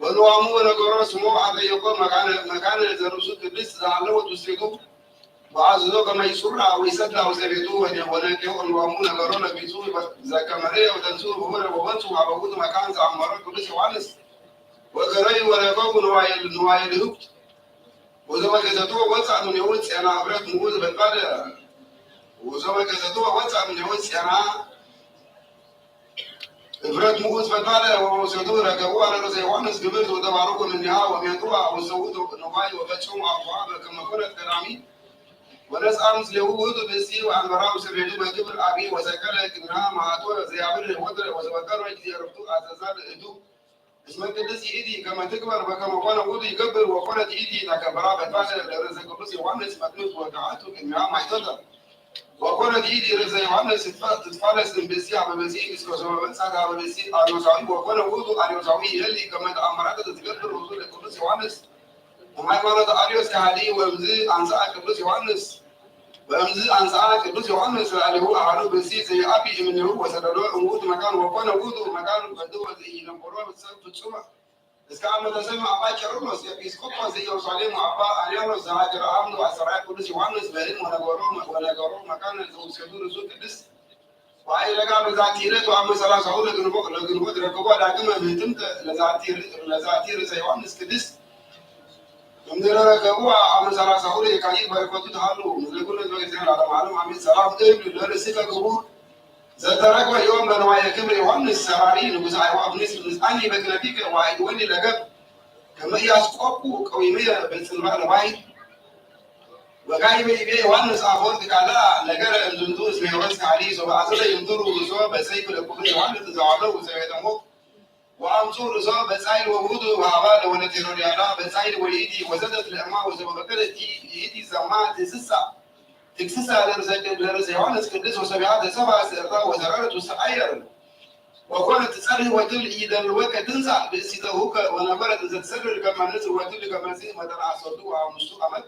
ወንዋሙ ወነገሮ ስሞ አጠየቆ መካነ፣ መካነ ዘርእሱ ቅድስት ዘሃለወት ውስቴቱ ወአዘዞ ከመ ይጹራ ወይሰዳ ውስተ ቤቱ ወነ-፣ ወነቄው እንዋሙ ነገሮ ለቢጹ ዘከመ ርእየ ወተንሱ ወሆረ ወወንሱ ሀበ ውእቱ መካን ዘአመሮ ቅዱስ ዮሐንስ። ወገረዩ ወረከቡ ንዋየ ንዋየ ልህብት ወዘወገዘቱ ወፃእ ምን የውፅ ጼና እብረት ምኡ ዝበልባለ ወዘወገዘቱ ወፃእ ምን የውፅ ጼና እብረት ምኡ ዝበልባለ ወመውሰዱ ረከቡ ኣረረሰ ዮሐንስ ግብር ወተባረኩ ምንሃ ወሜቱ ወሰውቱ ንዋይ ወፈጽሙ ኣቡሃ በከመ ኮነት ቀዳሚ ወነስኣ ምስሌሁ ውእቱ ብእሲ ወአንበራ ውስሬቱ በክብር አቢ ወሰቀለ ቅድሚሃ መዓልቶ ዘያብር ወትረ ወዘወቀረ ጊዜ ዕረፍቱ አዘዛ ለእቱ እስመ ቅድስት ይእቲ ከመ ትግበር በከመ ኮነ ውእቱ ይገብር ወኮነት ይእቲ ተከበራ ፈታተ ለርእሰ ቅዱስ ዮሐንስ መጥምቅ ወተዓቱ ቅድሚሃ ማይቶተ ወኮነት ይእቲ ርእሰ ዮሐንስ ትትፋለስ እምብእሲ አበበሲ እስከ ሶበ መጻት አበበሲ አርዮሳዊ ወኮነ ውእቱ አርዮሳዊ ይእሊ ከመ ተአምራተ ዘትገብር ውእቱ ለቅዱስ ዮሐንስ እምሃይማኖተ አርዮስ ከሃዲ ወእምዝ አንስአ ቅዱስ ዮሐንስ ወእምዝ አንስአ ቅዱስ ዮሐንስ ለአሌሁ አሐዱ ብእሲ ዘይአቢ እምኔሁ ወሰደዶ እምውእቱ መካን ወኮነ ውእቱ መካን ወልድ ወዘኢይነብሮ ሰብ ፍጹመ። እስከ አመ ተሰምዐ አባ ቄርሎስ ኤጲስቆጶስ ዘኢየሩሳሌም ወአባ አርያኖስ ዘሃገረ አምዱ አሰራይ ቅዱስ ዮሐንስ በህልም ወነገሮ ወነገሮ መካን ዘውሰዱ ርእሱ ቅድስት ወአይረጋ በዛቲ ዕለት ወአመ ሠላሳሁ ለግንቦት ለግንቦት ረከቦ ዳግመ ምህትምተ ለዛቲ ለዛቲ ርእሰ ዮሐንስ ቅድስት እምድረ ረከቦ አመ ሠላሳሁ ለየካቲት በረከቱ ተሃሉ ምስለ ኩሉ ህዝበ ክርስቲያን ለዓለመ ዓለም አሜን። ሰላም እብል ለርእስከ ክቡር ዘተረክበ ዮም በንዋየ ክብር ዮሐንስ ሰራሪ ንጉሥ አይዋ አብኒስ ንስአኒ በክነፊከ ወአይድወኒ ለገብ ከመ ኢያስቆቁ ቀዊመየ በጽልማ ለባይ ወጋይበ ይቤ ዮሐንስ አፈወርቅ ካልአ ነገረ እምዝንቱ እስመ ሄሮድስ ከሃዲ ሶበ አዘዘ ይምትሩ ርእሶ በሰይፍ ለኩሉ ዮሐንስ ዘዋለው ውሰቤተሞ ወአምጹ ርእሶ በጻይል ወውእቱ ወሃባ ለወለት ሄሮድያዳ በጻይል ወይእቲ ወሰደት ለእማ ወሶበ ፈቀደት ይእቲ ዘማ ትስሳ ትክስሳ ለርእሰ ዮሐንስ ቅድስ ወሰቢሃ ተሰባ ስእርታ ወሰረረት ውስተ አየር ወኮነት ትጸርህ ወትብል ኢደልወከ ትንሳእ ብእሲተሁከ ወነበረት እንዘ ትሰድር ከመ ንስር ወትብል ከመ ንስር መጠን አሰርቱ ወሐሙሽቱ ዓመት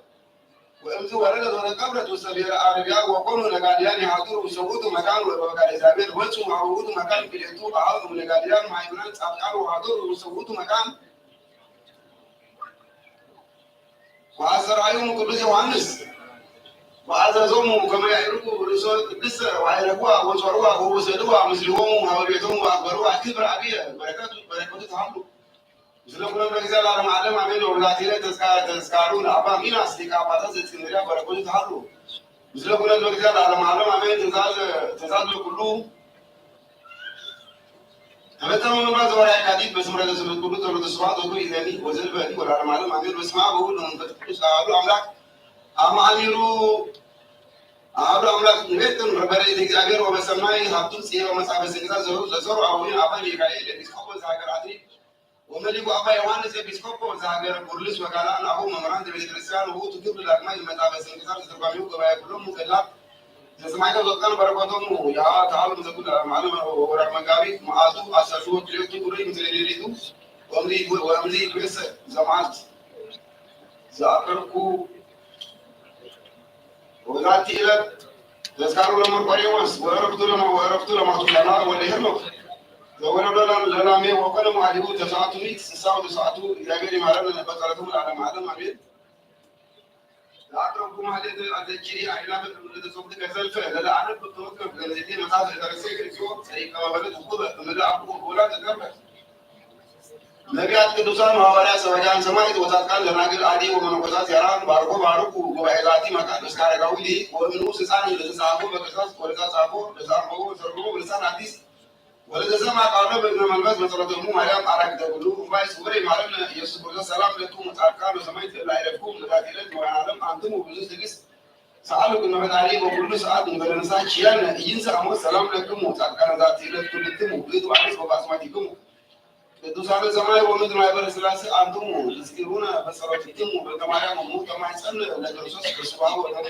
ወእምዝ ወረደት ወተቀብረት ውስተ ብሔረ አረብያ ወኮኑ ነጋድያን የሃድሩ ውስተ ውእቱ መካን ወበፈቃደ እግዚአብሔር ወፁ ሀበ ውእቱ መካን ክልኤቱ አሃው እምነጋድያን ማእምራን ጻድቃን ወሃደሩ ውስተ ውእቱ መካን ወአስተርአዮሙ ቅዱስ ዮሐንስ ወአዘዞሙ ከመ ያዕርጉ ርእሶ ቅድስተ ወአይረግዋ ወጾርዋ ወወሰድዋ ምስሊሆሙ ሀበ ቤቶሙ ወአክበርዋ ክብር አብየ በረከቱ በረከቱ ተሃሉ ምስለ ኩሎም ለእግዚአ ለዓለመ ዓለም አሜን። ወብዛቲ ዕለት ተዝካ- ተዝካሩ ለአባ ሚናስ ሊቀ ጳጳሳት ዘእስክንድርያ በረከቱ ተሃሉ ምስለ ኩሎም ለእግዚአ ለዓለመ ዓለም አሜን። ትእዛዝ ትእዛዝ ለኩሉ ተፈጸመ ምግባር ዘወርሃ የካቲት በስምረተ ስሉስ ቅዱስ ጸሎተ ስብሐት ወክብር ይእዜኒ ወዘልፈኒ ወለዓለመ ዓለም አሜን። በስመ አብ ወወልድ ወመንፈስ ቅዱስ አሐዱ አምላክ አመ አሚሩ አሐዱ አምላክ ንቤትን በረድኤተ እግዚአብሔር ወበሰማይ ሀብቱም ጽሔ ወመጽሐፈ ስንክሳር ዘሩ- ዘሰሩ አቡነ አባ ሚካኤል ኤጲስቆጶስ ዘሀገረ አትሪክ ወመሊኩ አባ ዮሐንስ ኤጲስቆጶስ ዘሀገረ ቡርልስ ወካልአን አበው መምህራን ዘቤተ ክርስቲያን ውእቱ ክብር ዳግማይ መጽሐፈ ስንክሳር ዘትርጓሜሁ ገባኤ ኩሎሙ ገድላት ዘሰማዕከ ወዘትካን በረከቶሙ የሀ ተሃሉ ምስለ ኩሉ ዓለም ወወርሃ መጋቢት መዓልቱ አሰርቱ ወክልኤቱ ውሩይ ምስለ ሌሊቱ ወእምዚ ወእምዚ ይትቤሰ ዘመዓልት ዘአቅረብኩ ወበዛቲ ዕለት ተዝካሩ ለመርቆሬዎስ ወእረፍቱ ለማ ወእረፍቱ ለማቱሳላ ወልደ ሄኖክ ዘወለዶ ለላሜ ወኮነ መዋዕሊሁ ተስዓቱ ሚእት ስሳ ወተስዓቱ። እግዚአብሔር ይማረን በጸሎቱ ለዓለመ ዓለም አሜን። ለአቅረብኩ ማህሌት አዘኪሪ አእላፈ ለተጾምት ከዘልፈ ለለአነብ ተወከፍ ለዘይቴ መጽሐፍ ለተረሴ ክርስኦ ጸይቀ መበለት ውቁበ እምዳ አብቁ ወላ ተገብረ ነቢያት ቅዱሳን ሐዋርያት ሰባክያን ሰማዕት ወጻድቃን ደናግል አዲ ወመነኮሳት ያራን ባርኮ ባርኩ ጉባኤ ዛቲ መካን እስከ አረጋዊ ሊቅ ወእምኑ ስልጣን ለተጻፎ በቅርሳስ ወለተጻፎ ለተጻፎ ለተርጉሞ በልሳን አዲስ ወለተሰማ ቃሎ በእዝነ መንፈስ በጸሎተሙ ማርያም አራግተ ኩሉ እምባይ ስውር ይማረነ ኢየሱስ ክርስቶስ ሰላም ለኩም ጻድቃን ወሰማዕት ለላይለኩም ለዛቲ ዕለት መድኃኔ ዓለም አንትሙ ብዙ ትዕግስት ሰአሉ ቅድመ ፈጣሪ በኩሉ ሰዓት እንበለንሳ ችያነ ኢይንሳ ሞት ሰላም ለክሙ ጻድቃነ ዛቲ ዕለት ኩልክሙ ብእቱ አዲስ ወባስማቲክሙ ቅዱሳነ ሰማይ ወምድር ማይበረ ሥላሴ አንትሙ ትዝክሩነ በጸሎትክሙ በእንተ ማርያም እሙ ተማይጸን ለክርስቶስ በስብሐ ወደሙ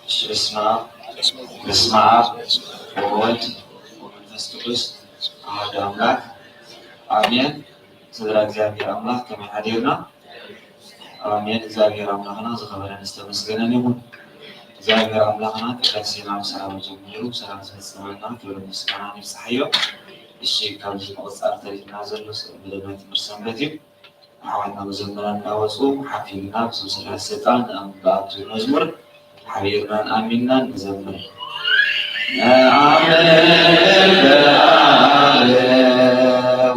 እሺ፣ በስመ አብ፣ በስመ አብ ወወልድ ወመንፈስ ቅዱስ አሐዱ አምላክ አሜን። ስድራ እግዚኣብሔር ኣምላኽ ከመይ ሓዲርና? ኣሜን። እግዚኣብሔር ኣምላኽና ዝኸበረን ዝተመስገነን ይኹን። እግዚኣብሔር ኣምላኽና ቅዳሴና ብሰላም ጀሚሩ ብሰላም ዝፈጸመልና ክብርን ምስጋናን ይብጽሓዮ። እሺ፣ ካብዚ ምቕጻል ተሪፍና ዘሎ መደብ ናይ ትምህርቲ ሰንበት እዩ። ኣሕዋትና መዘምራን እናወፁ ሓፊልና ብስም ስላሴ ስልጣን ንኣምን ብኣብ ዝብል መዝሙር ሓቢርናን ኣሚንናን ንዘምር። ነአምን በአብ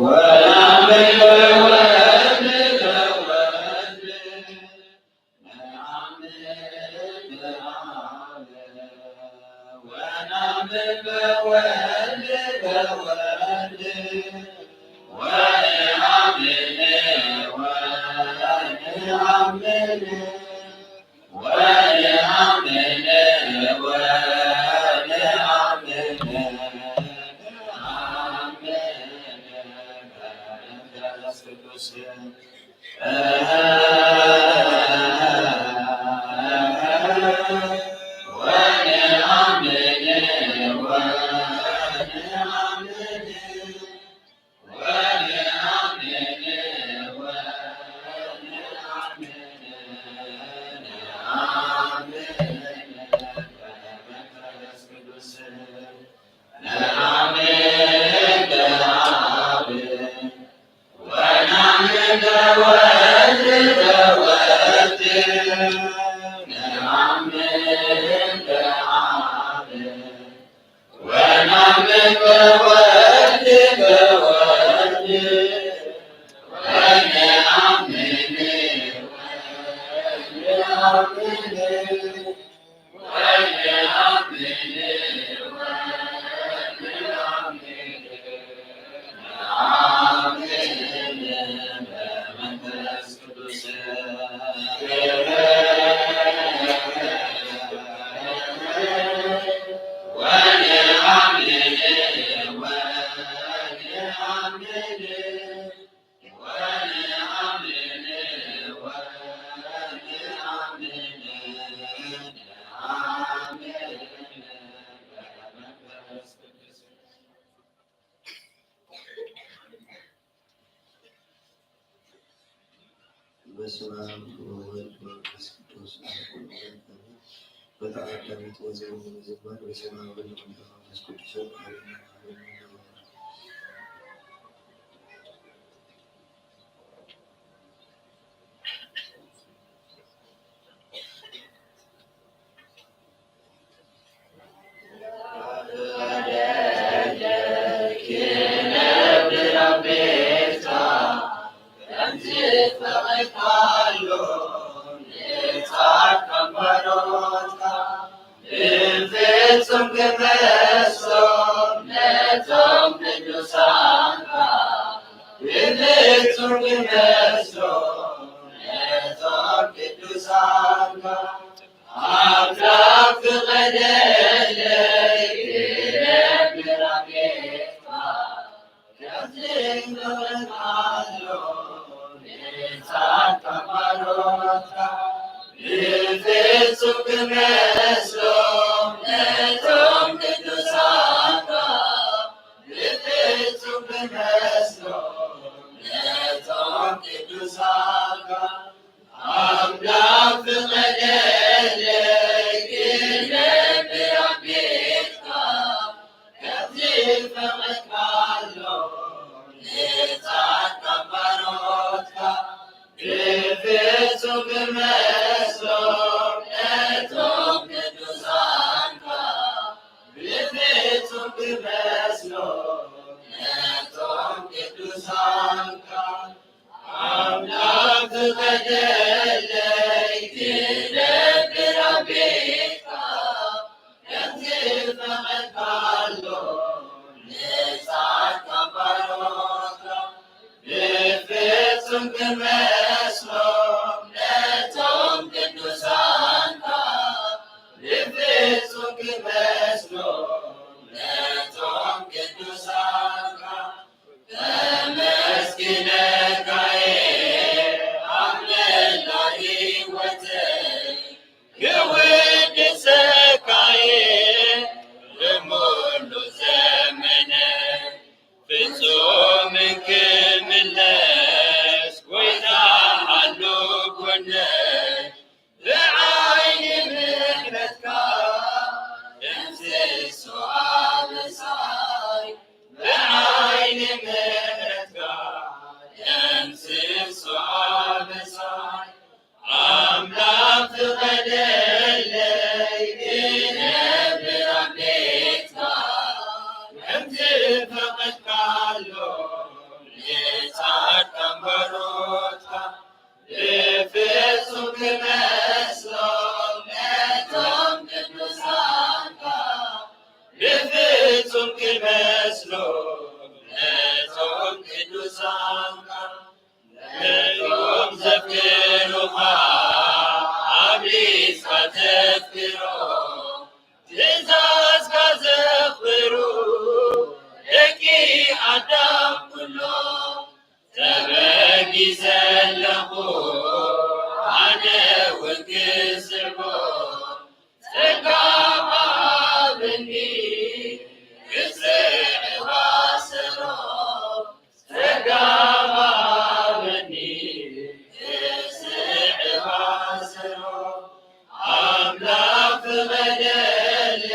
ወነአምን በወልድ በወልድ ነአምን በአብ ወነአምን በወልድ በወልድ ወነአምን ወነአምን ወነአምን ወነአምን በመንፈስ ቅዱስ በስመ አብ ወወልድ ወመንፈስ ቅዱስ አሐዱ አምላክ አሜን። በተአብ ዳዊት ወዘሩ ምዝማር በስመ አብ ወወልድ ወመንፈስ ቅዱስ አሐዱ አምላክ አሜን። ብፍጹም ክመስሎም ነቶም ቅዱሳንካ፣ ብፍጹም ክመስሎም ነቶም ቅዱሳንካ፣ ኣምላኽ ፍቐደለይ ክነብር ኣብ ቤትካ። ብፍጹም ክመስሎም ነቶም ቅዱሳንካ፣ ብፍጹም ክመስሎም ነቶም ቅዱሳንካ፣ ኣምላኽ ፍቐደለይ ክነብር ኣብ ቤትካ። ከምዚ ፈቒድካሎም ንጻድቃን ባሮትካ፣ ብፍጹም ክመስሎም ነቶም ክመስሎ ነቶም ቅዱሳንካ ኣምላኽ ፍቐደለይ ክነብር ኣብ ቤትካ ከም ዝፈቐድካሎም ንጻድቃን ባሮትካ ብፍጹም ክመስሎም ነቶም ቅዱሳንካ ብፍጹም ክመስሎም ነቶም ቅዱሳንካ ከመስግነካ እየ ኣብ መላእ ህይወተይ ክውድሰካ እየ ብሙሉ ዘመነይ ፍጹም እንክምለስ ጎይታ ኣሎ ጎነይ ብዓይኒ ምሕረትካ ደምስሶ ኣበሳይ ብዓይኒ ምሕረትካ ደምስሶ ኣበሳይ ኣምላኽ ፍቐደለይ ክነብር ኣብ ቤትካ ከም ዝፈቐድካሎም ንጻድቃን ባሮትካ ብፍጹም ክመስሎም ነቶም ቅዱሳንካ ብፍጹም ክመስሎም ነቶም ቅዱሳንካ ነቶም ዘፍቅሩኻ ኣብሊጽካ ተፍቅሮ ትእዛዝካ ዘኽብሩ ደቂ ኣዳም ኩሎም ተበጊሰ ኣለኹ ኣነ እውን ክስዕቦ ጸጋ ሃበኒ ክስዕባ ሰሮ ጸጋ ሃበኒ ክስዕባ ሰሮ ኣምላኽ ፍቐደለይ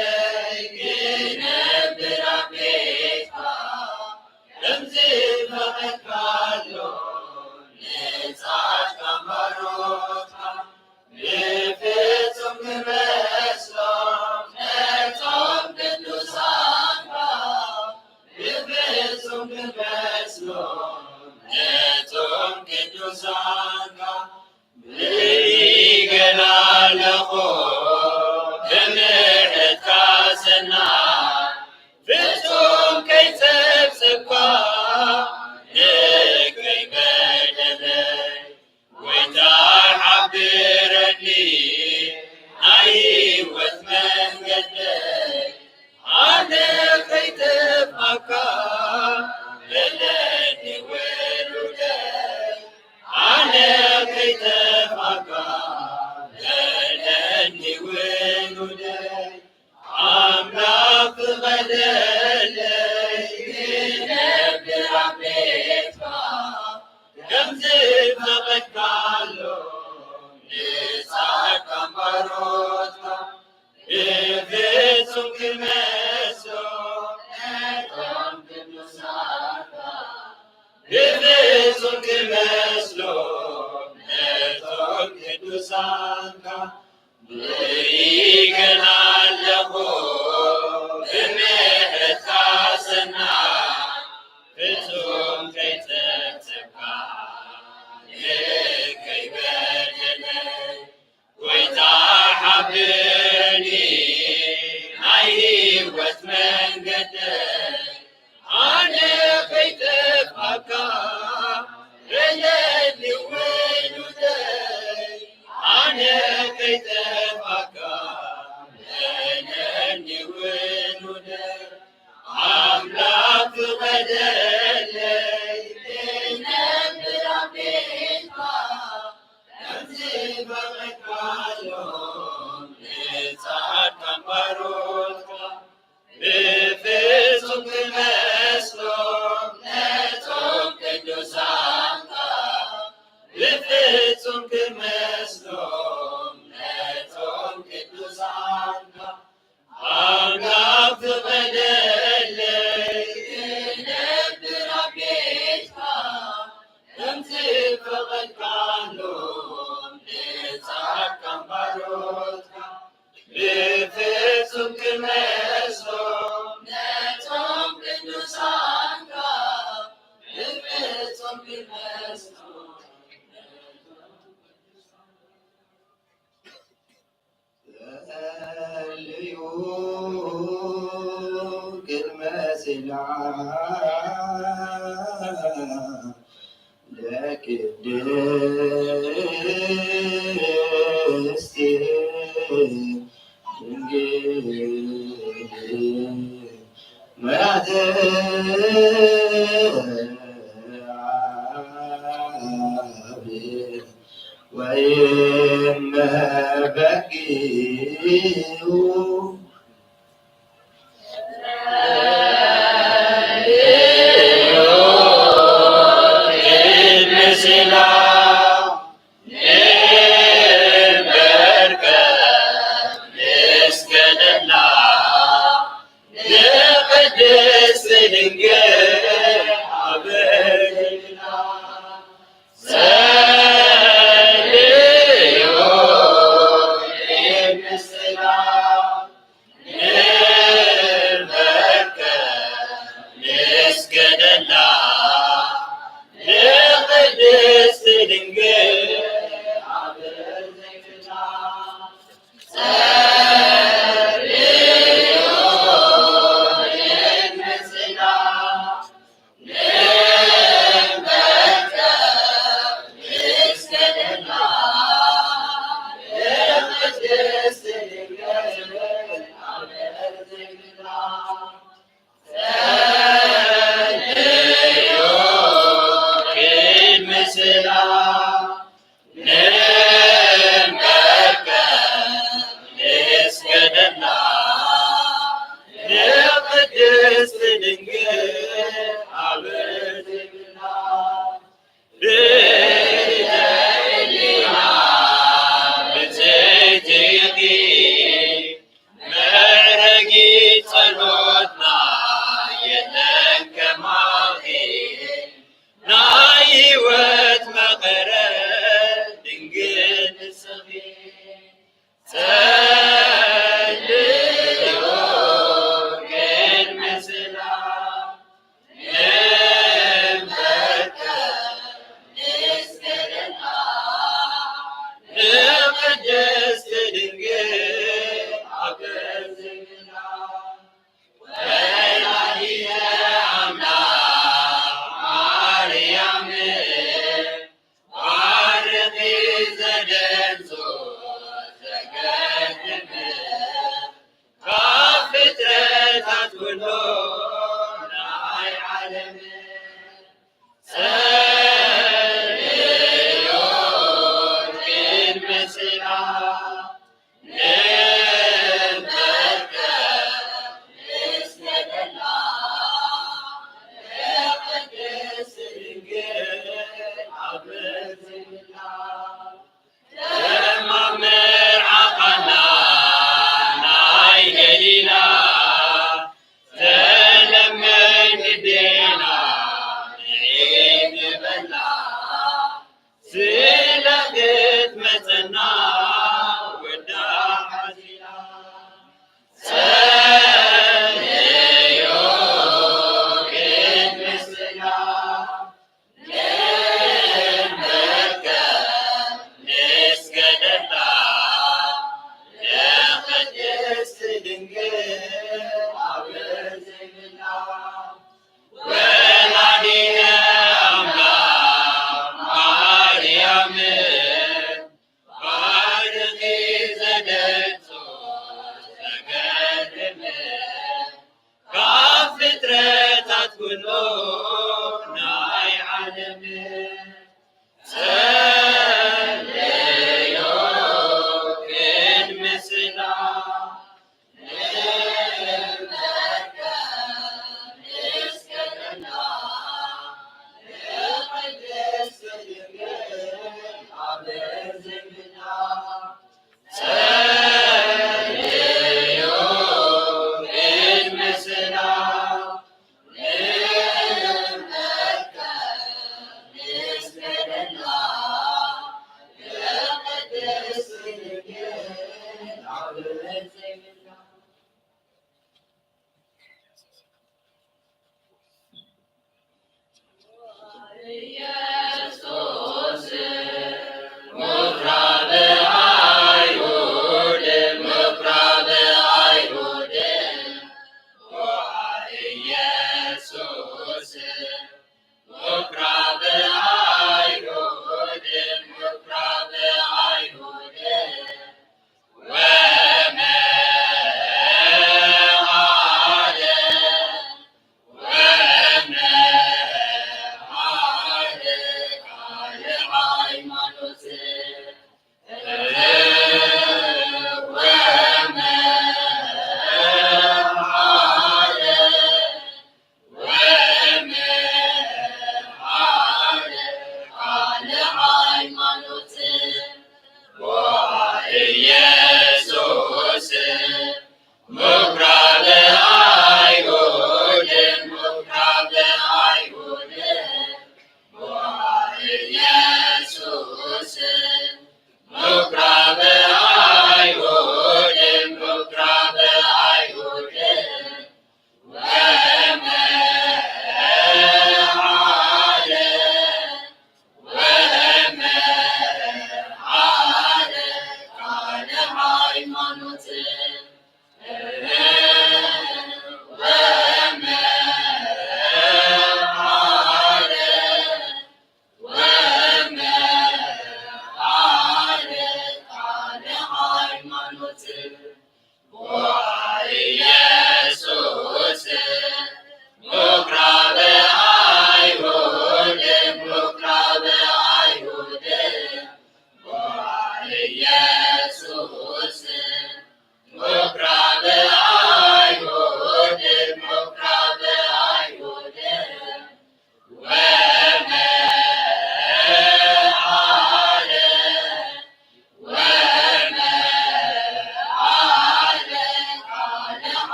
ክነብር ኣብ ቤትካ ከም ዝፈቐድካሎም ንጻድቃን ባሮትካ ብፍጹም ክመስሎም ነቶም ቅዱሳንካ ብፍጹም ክመስሎም ነቶም ቅዱሳንካ ብኢገና ኣለኹ ብምሕረትካ ሰናይ ፍጹም ከይጸብጸብካ ንከይበደለይ ጎይታ ሓብረኒ ናይ ህይወት መንገደይ ኣነ ከይጠፍኣካ በለኒ ውሉደይ ኣነ ከይጠፍኣካ በለኒ ውሉደይ ኣምላኽ ፍቐደለይ ክነብር ኣብ ቤትካ ከም ዝፈቐድካሎም ንጻድቃን ባሮትካ ብፍጹም ክመስሎ ነቶም ቅዱሳንካ ብፍጹም ክመስሎ ነቶም ቅዱሳንካ ብኢገና ኣለኹ ብምሕረትካ ሰናይ ፍጹም ከይጸብጸብካ ንከይበደለይ ጎይታ ሓብረኒ ናይ ህይወት መንገደይ ኣነ ከይጠፍኣካ በለኒ ውሉደይ ኣነ ከይጠፍኣካ በለኒ ውሉደይ ኣምላኽ ፍቐደለይ ክነብር ኣብ ቤትካ ከም ዝፈቐድካሎም ንጻድቃን ባሮትካ ብፍጹም ክመስሎ ለቅድስት ድንግል መርዓተ አብ ወይመ በጊሁ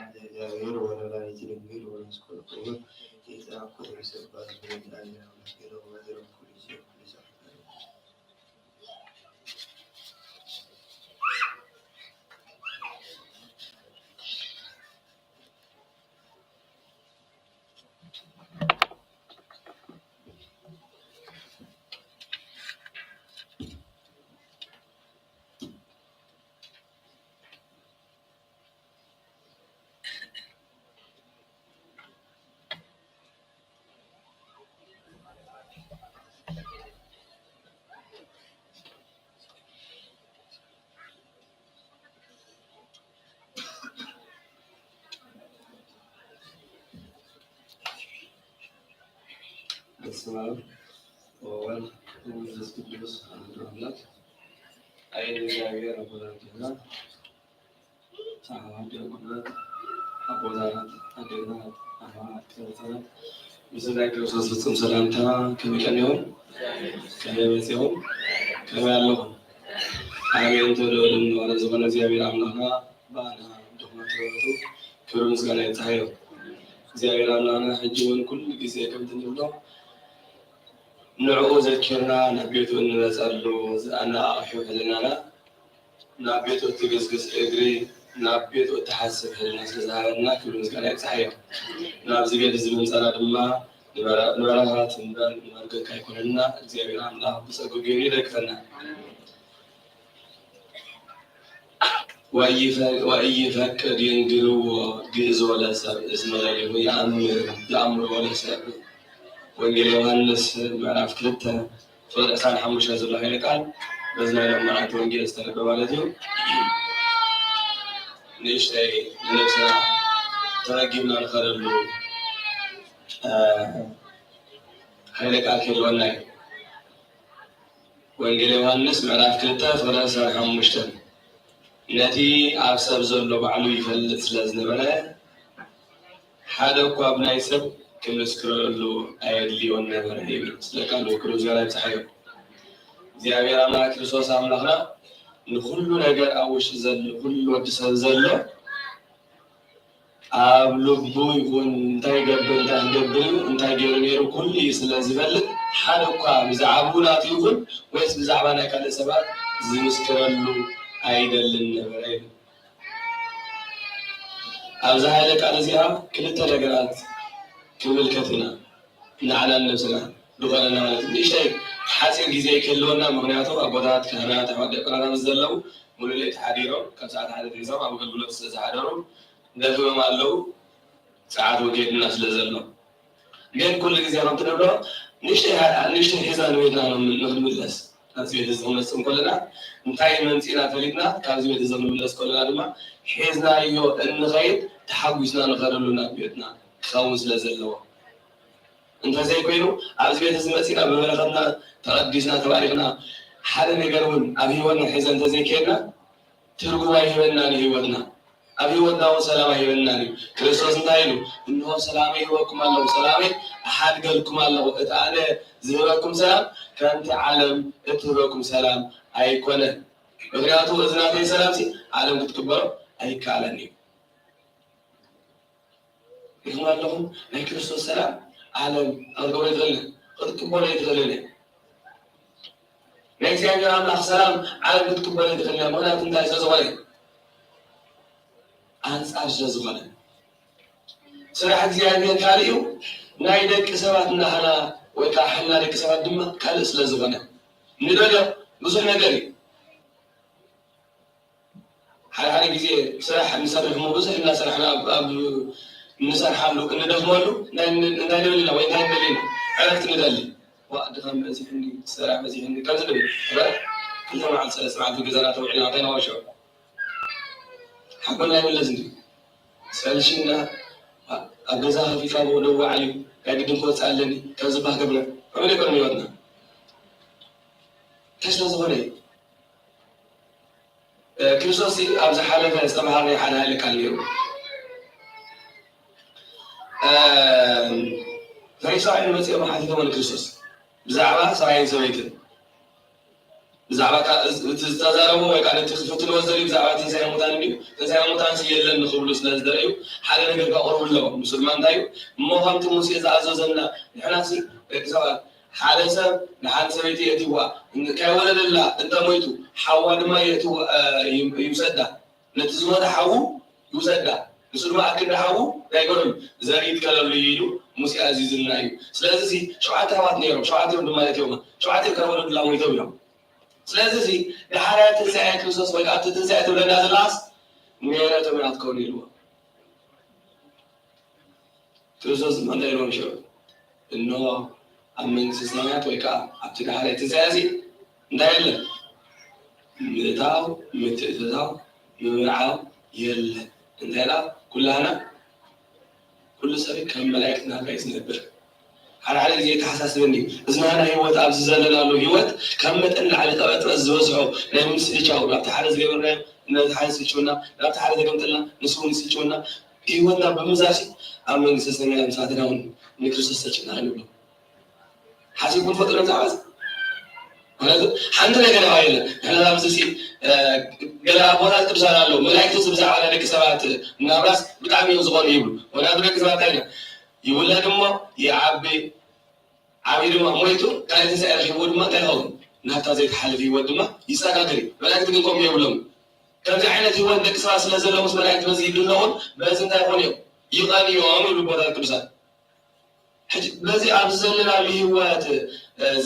እግዚአብሔር ወለወላዲቱ ድንግል ወለመስቀሉ ክቡር ይትረከብ ይሰባል ብለን አምላክ ነው ወዘረብ ኩሉ ይሰብ ኩሉ ይሰብ በስመ አብ ወወልድ ወመንፈስ ቅዱስ አሐዱ አምላክ። አሜን። እግዚአብሔር አቦታችን ዲያቆናት፣ አቦታት፣ አዴታት፣ አሕዋት፣ ቀርጸናት ምስላይ ክርስቶስ ፍጹም ሰላምታ ከመይ ቀኒኹም? ከመይ መጺኹም? ከመይ ኣለኹም? ኣሜን። ተወደደን ዝኾነ ዝኾነ እግዚኣብሔር ኣምላኽና ባና ድኹማት ክብሪ ምስጋና ይብጽሓዮ። እግዚኣብሔር ኣምላኽና ሕጂ እውን ኩሉ ግዜ ከምቲ ንብሎ ንዕኡ ዘኪርና ናብ ቤቱ እንመጸሉ ዝኣናኣቕሑ ሕልናና ናብ ቤቱ እትግስግስ እግሪ፣ ናብ ቤቱ እትሓስብ ሕልና ስለ ዝሃበና ክብሪ ምስጋና ይብጽሓዮ። ናብዚ ቤት እዚ ምምጻና ድማ ንበረ-፣ ንበረኸት እምበር ንመርገም ካይኮነና እግዚኣብሔር ኣምላኽ ብጸግኡ ገይሩ ይደግፈና። ወኢይፈ-፣ ወኢይፈቅድ ይንግርዎ ግእዝ ወለሰብ እስመ ለሊሁ ይኣምር፣ ይኣምር ወለሰብ። ወንጌል ዮሃንስ ምዕራፍ ክልተ ፍቕዲ ዕስራን ሓሙሽተን ዘሎ ኃይለ ቃል በዚ ናይ ሎም መዓልቲ ወንጌል ዝተነበበ ማለት እዩ። ንእሽተይ ንነብስና ተመጊብና ንኸደሉ፣ እ፣ ኃይለ ቃል ክህልወና እዩ። ወንጌል ዮሃንስ ምዕራፍ ክልተ ፍቕዲ ዕስራን ሓሙሽተን ነቲ ኣብ ሰብ ዘሎ ባዕሉ ይፈልጥ ስለ ዝነበረ፣ ሓደ እኳ ብናይ ሰብ ክምስክረሉ ኣየድልዮን ነበረ ይብል። ስለ ቃሉ ክብሪ ምስጋና ይብጽሓዮ። እግዚኣብሔር ኣምላኽ ክርስቶስ ኣምላኽና ንኹሉ ነገር ኣብ ውሽጢ ዘሎ፣ ኩሉ ወዲ ሰብ ዘሎ ኣብ ልቡ ይኹን እንታይ ይገብር፣ እንታይ ክገብር እዩ፣ እንታይ ገይሩ ነይሩ፣ ኩሉ እዩ ስለ ዝፈልጥ፣ ሓደ እኳ ብዛዕባኡ ናቱ ይኹን ወይስ ብዛዕባ ናይ ካልእ ሰባት ዝምስክረሉ ኣይደልን ነበረ ይብል። ኣብዛ ኃይለ ቃል እዚኣ ክልተ ነገራት ክንምልከት ኢና። ንዓናን ነብስና ዝኾነና ማለት እዩ። ንእሽተይ ሓፂር ግዜ ክህልወና፣ ምኽንያቱ ኣቦታት፣ ካህናት፣ ኣሕዋት ዲያቆናት ኣብዚ ዘለዉ ሙሉእ ለይቲ ሓዲሮም፣ ካብ ሰዓት ሓደ ሒዞም ኣብ ኣገልግሎት ስለ ዝሓደሩ፣ ደኺሞም ኣለዉ። ሰዓት እውን ከይድና ስለ ዘሎ። ግን ኩሉ ግዜ ከምቲ ንብሎ፣ ንእሽተይ ሓ-፣ ንእሽተይ ሒዝና ንቤትና ንኽንምለስ፣ ናብዚ ቤት እዚ ክንመጽእ እንከለና፣ እንታይ መምጺእና ፈሊጥና፣ ካብዚ ቤት እዚ ክንምለስ ከለና ድማ፣ ሒዝናዮ እንኸይድ፣ ተሓጒስና ንኸደሉ ናብ ቤትና ክኸውን ስለ ዘለዎ። እንተዘይኮይኑ፣ ኣብዚ ቤት እዚ መጺእና ብበረኸትና ተቐዲስና፣ ተባሪኽና፣ ሓደ ነገር እውን ኣብ ህይወትና ሒዘ እንተዘይከድና፣ ትርጉም ኣይህበናን እዩ ህይወትና። ኣብ ህይወትና እውን ሰላም ኣይህበናን እዩ። ክርስቶስ እንታይ ኢሉ? "እንሆ ሰላመይ ይህበኩም ኣለኹ፣ ሰላመይ እሓድገልኩም ኣለኹ። እቲ ኣነ ዝህበኩም ሰላም ከምቲ ዓለም እትህበኩም ሰላም ኣይኮነን። ምኽንያቱ እዚ ናተይ ሰላምሲ ዓለም ክትቅበሎ ኣይከኣለን እዩ።" ርኢኹም ኣለኹም? ናይ ክርስቶስ ሰላም ዓለም ክትገብሮ ኣይትኽእልን፣ ክትቅበሎ ኣይትኽእልን እያ። ናይ እግዚኣብሔር ኣምላኽ ሰላም ዓለም ክትቅበሎ ኣይትኽእልን እያ። ምኽንያቱ እንታይ ስለ ዝኾነ? ኣንጻር ስለ ዝኾነ። ስራሕ እግዚኣብሔር ካልእ እዩ፣ ናይ ደቂ ሰባት ናህና ወይ ከዓ ሕልና ደቂ ሰባት ድማ ካልእ ስለ ዝኾነ። ንደልዮ ብዙሕ ነገር እዩ። ሓደ ሓደ ግዜ ስራሕ ንሰርሕ እሞ ብዙሕ እናሰራሕና ኣብ፣ ኣብ ንሰርሓሉ፣ እንደኽመሉ እንታይ ን-፣ እንታይ ንብል ኢና ወይ እንታይ ንደሊ ኢና? ዕረፍቲ ንደሊ። ዋእ ድኻም በዚሕኒ፣ ስራሕ በዚሕኒ፣ ከምዚ ንብል። እምበር ክልተ መዓልቲ፣ ሰለስተ መዓልቲ ገዛና ተውዒልና እንታይ ነዋሸኦ? ሓጎልና ይምለስ እንዲ። ሰልሽና፣ ኣ-፣ ኣብ ገዛ ከፊፋ ብወደቡ ባዕሉ እዩ፣ ናይ ግድን ክወፅእ ኣለኒ፣ ካብ ዝበሃል ገብረ፣ ከምኡ ደይኮነ ህይወትና። እንታይ ስለ ዝኾነ እዩ? እ፣ ክርስቶስ ኣብ ዝሓለፈ ዝተባሃረ ሓደ ሓደ ቃል ነይሩ። እ፣ ፈሪሳውያን መጺኦም ሓቲቶሞ ንክርስቶስ ብዛዕባ ሰብኣይን ሰበይትን። ብዛዕባ እቲ ዝተዛረቡ ወይ ከዓ ነቲ ክፍትንዎ ዝደልዩ ብዛዕባ ትንሳኤ ሙታን እንድዩ። ትንሳኤ ሙታን ሲ የለን ንክብሉ ስለ ዝደለዩ ሓደ ነገር ከቕርቡ ኣለዎም። ንሱ ድማ እንታይ እዩ? እሞ ከምቲ ሙሴ ዝኣዘዘና ንሕና ሲ ደቂ ሰባት ሓደ ሰብ ንሓንቲ ሰበይቲ የእትዋ ከይወለደላ እንተሞይቱ ሓዋ ድማ የእትዋ ይውሰዳ። ነቲ ዝሞተ ሓዉ ይውሰዳ። ንሱ ድማ ኣክንዲ ሓዉ እንታይ ይገረሉ? ዘርኢ ይትከለሉ እዩ ኢሉ ሙሴ ኣዚዙልና እዩ። ስለዚ እዚ ሸውዓተ ኣሕዋት ነይሮም፣ ሸውዓተ እዮም ድማ የእትዮም። ሸውዓተ እዮም ካብ ወለዱላ ሞይቶም እዮም። ስለዚ እዚ ዳሕራይ ትንሳኤ ክርስቶስ ወይ ከዓ እቲ ትንሳኤ ትብለና ዘላስ ሜረቶም እያ ትከውን ኢልዎ። ክርስቶስ ድማ እንታይ ኢልዎም ሽዑ? እንሆ ኣብ መንግስቲ ሰማያት ወይ ከዓ ኣብቲ ዳሕራይ ትንሳኤ እዚ እንታይ የለን? ምእታው፣ ምትእትታው፣ ምምርዓው የለን። እንታይ ደኣ ኩላህና ኩሉ ሰብ ከም መላእክት ናብራ እዩ ዝነብር። ሓደ ሓደ ግዜ የተሓሳስበኒ እዚ ናህና ህይወት ኣብዚ ዘለናሉ ህይወት ካብ መጠን ላዕሊ ጠበጥበጥ ዝበዝሖ ናይ ምስልቻው ናብቲ ሓደ ዝገበርናዮ ነቲ ሓደ ስልችውና ናብቲ ሓደ ዘገምጠልና ንሱ እውን ይስልችውና ህይወትና ብምዛሲ ኣብ መንግስተ ሰማያት ምሳትና እውን ንክርስቶስ ሰልችና ንብሎ። ሓሲብኩም ትፈልጡ ነዚ ዓመት? ምክንያቱ ሓንቲ ነገር ባ የለን። ንሕና ኣብዚ ሲ ገለ ኣቦታት ቅዱሳን ኣለዉ መላእክትስ ብዛዕባ ናይ ደቂ ሰባት ናብራስ ብጣዕሚ እዮም ዝኾኑ ይብሉ። ወናቱ ደቂ ሰባት ኣይነ ይውለድ እሞ ይዓቢ ዓብዩ ድማ ሞይቱ ካልእ ትንሳኤ ረኪብዎ ድማ እንታይ ይኸውን? ናብታ ዘይትሓልፍ ህይወት ድማ ይሰጋገር እዩ። መላእክቲ ግን ከምኡ የብሎም። ከምዚ ዓይነት ህይወት ደቂ ሰባት ስለ ዘለዉ ምስ መላእክቲ በዚ ይድነቑን በዚ እንታይ ይኾኑ እዮም? ይቐንዮም ይብሉ ኣቦታት ቅዱሳን። ሕጂ በዚ ኣብዚ ዘለናሉ ህይወት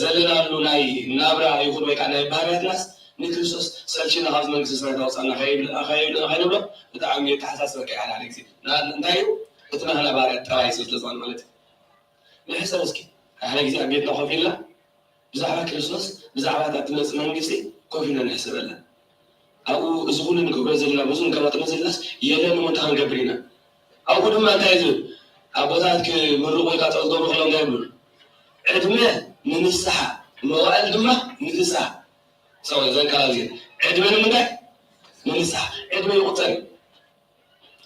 ዘለናሉ ናይ ናብራ ይኹን ወይ ከዓ ናይ ባህርያትናስ ንክርስቶስ ሰልችና ካብዚ መንግስቲ ሰማይ ታውፃና ከይብልና ከይንብሎ ብጣዕሚ የተሓሳስበካ ይሓል ሓደ ግዜ እንታይ እዩ እቲ ናህና ባህርያት ጠባይ ስለ ዝኾነ ማለት እዩ። ንሕሰብ እስኪ ሓደ ግዜ ኣብ ቤትና ኮፍ ኢልና ብዛዕባ ክርስቶስ ብዛዕባ እታ ትመፅእ መንግስቲ ኮፍ ኢልና ንሕሰበላ። ኣብኡ እዚ ኩሉ ንገብሮ ዘለና ብዙ ንከማጥመ ዘለናስ የለን እሞ እንታይ ክንገብር ኢና? ኣብኡ ድማ እንታይ ዝብል ኣቦታት ክምርቑ ወይ ከዓ ፀሎት ክብሉ ከለዉ እንታይ ይብሉ? ዕድመ ንንስሓ መዋእል ድማ ንፍስሓ። ሰው ዘንካላ ዜ ዕድመ ንምንታይ? ንንስሓ። ዕድመ ይቁፀር እዩ።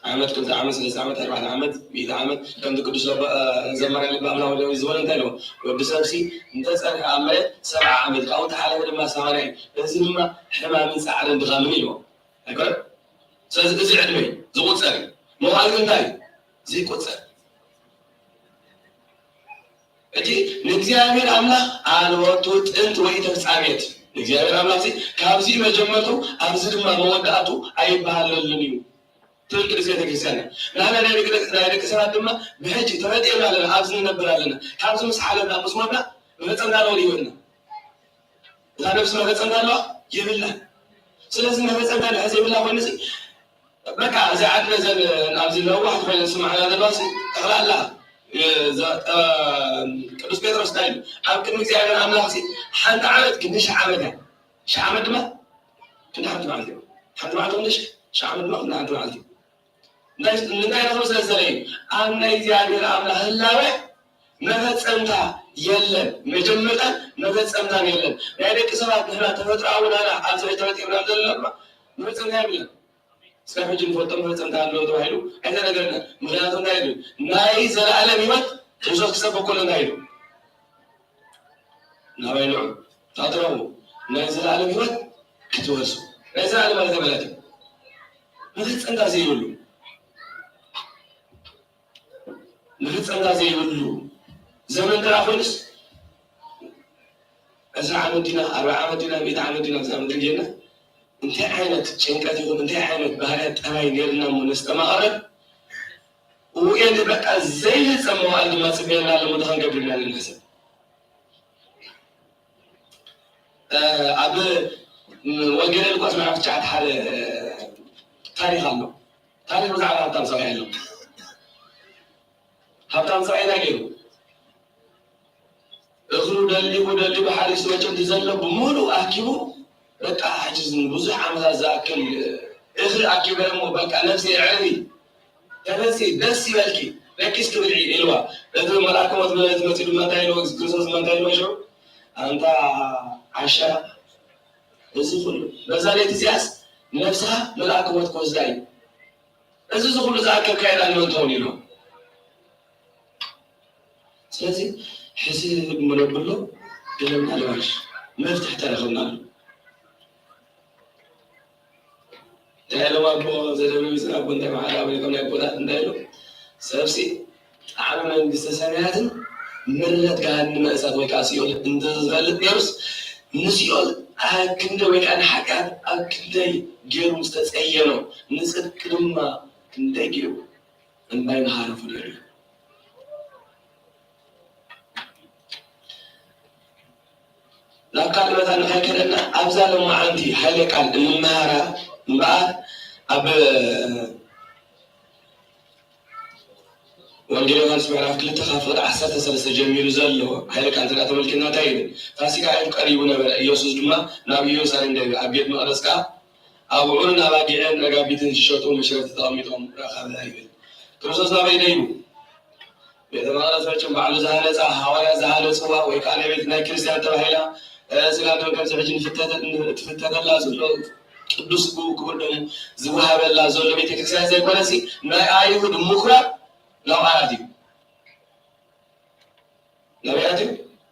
ዓመት ክልተ ዓመት ሰለስተ ዓመት ኣርባዕተ ዓመት ሚእቲ ዓመት ከምቲ ቅዱስ ዘማሪ ልበ ኣምላኽ ወዳዊት ዝበሎ እንታይ ኣለዎ? ወዲ ሰብሲ እንተፀንሐ ኣብ መሬት ሰብዓ ዓመት ካብኡ ተሓለፈ ድማ ሰማንያ እዩ። እዚ ድማ ሕማምን ፃዕርን ድኻምን ኢልዎ ኣይኮነን? ስለዚ እዚ ዕድመ እዩ ዝቁፀር እዩ። መዋእል ግን እንታይ እዩ? ዘይቁፀር። እቲ ንእግዚኣብሔር ኣምላኽ ኣልወቱ ጥንት ወይ ተፍጻሜት ንእግዚኣብሔር ኣምላኽ ካብዚ መጀመርቱ ኣብዚ ድማ መወዳእቱ ኣይበሃለሉን እዩ። ትብል ቅድስት ቤተክርስትያን እያ። ንሕና ናይ ደቂ ናይ ደቂ ሰባት ድማ ብሕጂ ተፈጢርና ኣለና፣ ኣብዚ ንነብር ኣለና። ካብዚ ምስ ሓለፍና ምስ ሞትና መፈጸምታ ኣለዎ ህይወትና። እዛ ነብሲ መፈጸምታ ኣለዋ የብላን። ስለዚ መፈጸምታ እንድሕር ዘይብላ ኮይኑሲ በቃ እዚ ዓድና ዘን ኣብዚ ነዋሕቲ ኮይነን ዝስምዓና ዘለዋ ጠቕላላ ቅዱስ ጴጥሮስ እንታይ ኢሉ ኣብ ቅድሚ እግዚኣብሔር ኣምላኽ ሓንቲ ዓመት ክንዲ ሽሕ ዓመት እያ። ሽሕ ዓመት ድማ ክንዲ ሓንቲ መዓልቲ እያ። ሓንቲ መዓልቲ ክንዲ ሽሕ ዓመት ድማ ክንዲ ሓንቲ መዓልቲ እንታይ ንኽብል ስለ ዝደለየ ኣብ ናይ እግዚኣብሔር ኣምላኽ ህላወ መፈጸምታ የለን። መጀመርታን መፈጸምታን የለን። ናይ ደቂ ሰባት ንሕና ተፈጥሮኣዊ ናና ኣብዚ ተፈጢርና ዘለና ድማ መፈጸምታ የብለን። እስካብ ሕጂ ንፈልጦ መፈጸምታ ኣለዎ ተባሂሉ ኣይተነገረና። ምኽንያቱ እንታይ ይብል? ናይ ዘለኣለም ህይወት ክርስቶስ ክሰብክ ከሎ እንታይ ኢሉ? ናባይ ንዑ ታትረቡ ናይ ዘለኣለም ህይወት ክትወርሱ። ናይ ዘለኣለም ማለት ማለት እዩ። መፈጸምታ ዘይብሉ መፈጸምታ ዘይብሉ ዘመን ተራ ኮይኑስ ዕስራ ዓመት ዲና ኣርባዓ ዓመት ዲና ሚእቲ ዓመት ዲና ዘመን ጌርና እንታይ ዓይነት ጭንቀት ይኹን እንታይ ዓይነት ባህርያት ጠባይ ኔርና እሞ ነስተማቐረን ውኤል በቃ ዘይህፀ መዋእል ድማ ፅበየና ኣሎ ሞ ክንገብር ኢና ንሕሰብ ኣብ ወንጌል ሉቃስ ምዕራፍ ትሽዓተ ሓደ ታሪክ ኣሎ። ታሪክ ብዛዕባ ሃብታም ሰብኣይ ኣሎ። ሃብታም ሰብኣይ እንታይ ገይሩ? እኽሉ ደሊቡ ደሊቡ ሓሪሱ መቸም ዘሎ ብምሉእ ኣኪቡ በቃ ሕጂ ብዙሕ ዓመታት ዝኣክል እኽሊ ኣኪበ እሞ በቃ ነብሰይ ኣዕርፊ ተፈሲ ደስ ይበልኪ ደቂስኪ ብልዒ ኢልዋ። እቲ መልኣክ ሞት መለሊት መፂኡ ድማ እንታይ ኢልዎ? ክርስቶስ ድማ እንታይ ኢልዎ ሽዑ? ኣንታ ዓሻ እዚ ኩሉ በዛ ለይቲ እዚኣስ ነብስኻ መልኣክ ሞት ክወስዳ እዩ። እዚ እዚ ኩሉ ዝኣከብካዮ ዳኣ ንመን ትኸውን ኢልዎ። ስለዚ ሕስብ ምበለሉ ገለና ልባሽ መፍትሒ ተረኽብናሉ። እንታይ ኢሎም ኣቦ ዘደብረ ቢጽን ኣቦ እንታይ መዓዳ ኣበይ ከም ናይ ኣቦታት እንታይ ኢሎም? ሰብሲ ጣዕሚ መንግስተ ሰማያትን ምረት ገሃነመ እሳት ወይ ከዓ ሲኦል እንተዝፈልጥ ነይሩስ፣ ንሲኦል ኣብ ክንደይ ወይ ከዓ ንሓጢኣት ኣብ ክንደይ ገይሩ ምስ ተጸየኖ፣ ንጽድቂ ድማ ክንደይ ገይሩ እምባይ ምሃረፉ ነይሩ። ናብ ካልእ መታን ንኸይከደና ኣብዛ ሎማዓንቲ ሓይለ ቃል እንመሃራ እምበኣር ኣብ ወንጌል ዮሃንስ ምዕራፍ ክልተ ካብ ፍቕዲ ዓሰርተ ሰለስተ ጀሚሩ ዘሎ ሓይለ ቃል እንተ ተመልኪትና እንታይ ይብል? ፋሲካ ዕለት ቀሪቡ ነበረ። ኢየሱስ ድማ ናብ ኢየሩሳሌም ደይበ። ኣብ ቤት መቕደስ ከኣ ኣብዑርን ኣባጊዕን ረጋቢትን ዝሸጡ መሽረፍቲ ተቐሚጦም ረኸበ ይብል። ክርስቶስ ናበይ ደይቡ? ቤተ መቕደስ መቸም ባዕሉ ዝሃነፃ፣ ሃዋርያ ዝሃነፅዋ ወይ ከዓ ናይ ቤት ናይ ክርስቲያን ተባሂላ ስጋ ደም ከምዚ ሕጂ ንፍተተ- ንትፍተተላ ዘሎ ቅዱስ ክቡር ደሙ ዝወሃበላ ዘሎ ቤተክርስትያን ዘይኮነሲ ናይ ኣይሁድ ምኩራብ ናብኣት እዩ። ናብኣት እዩ።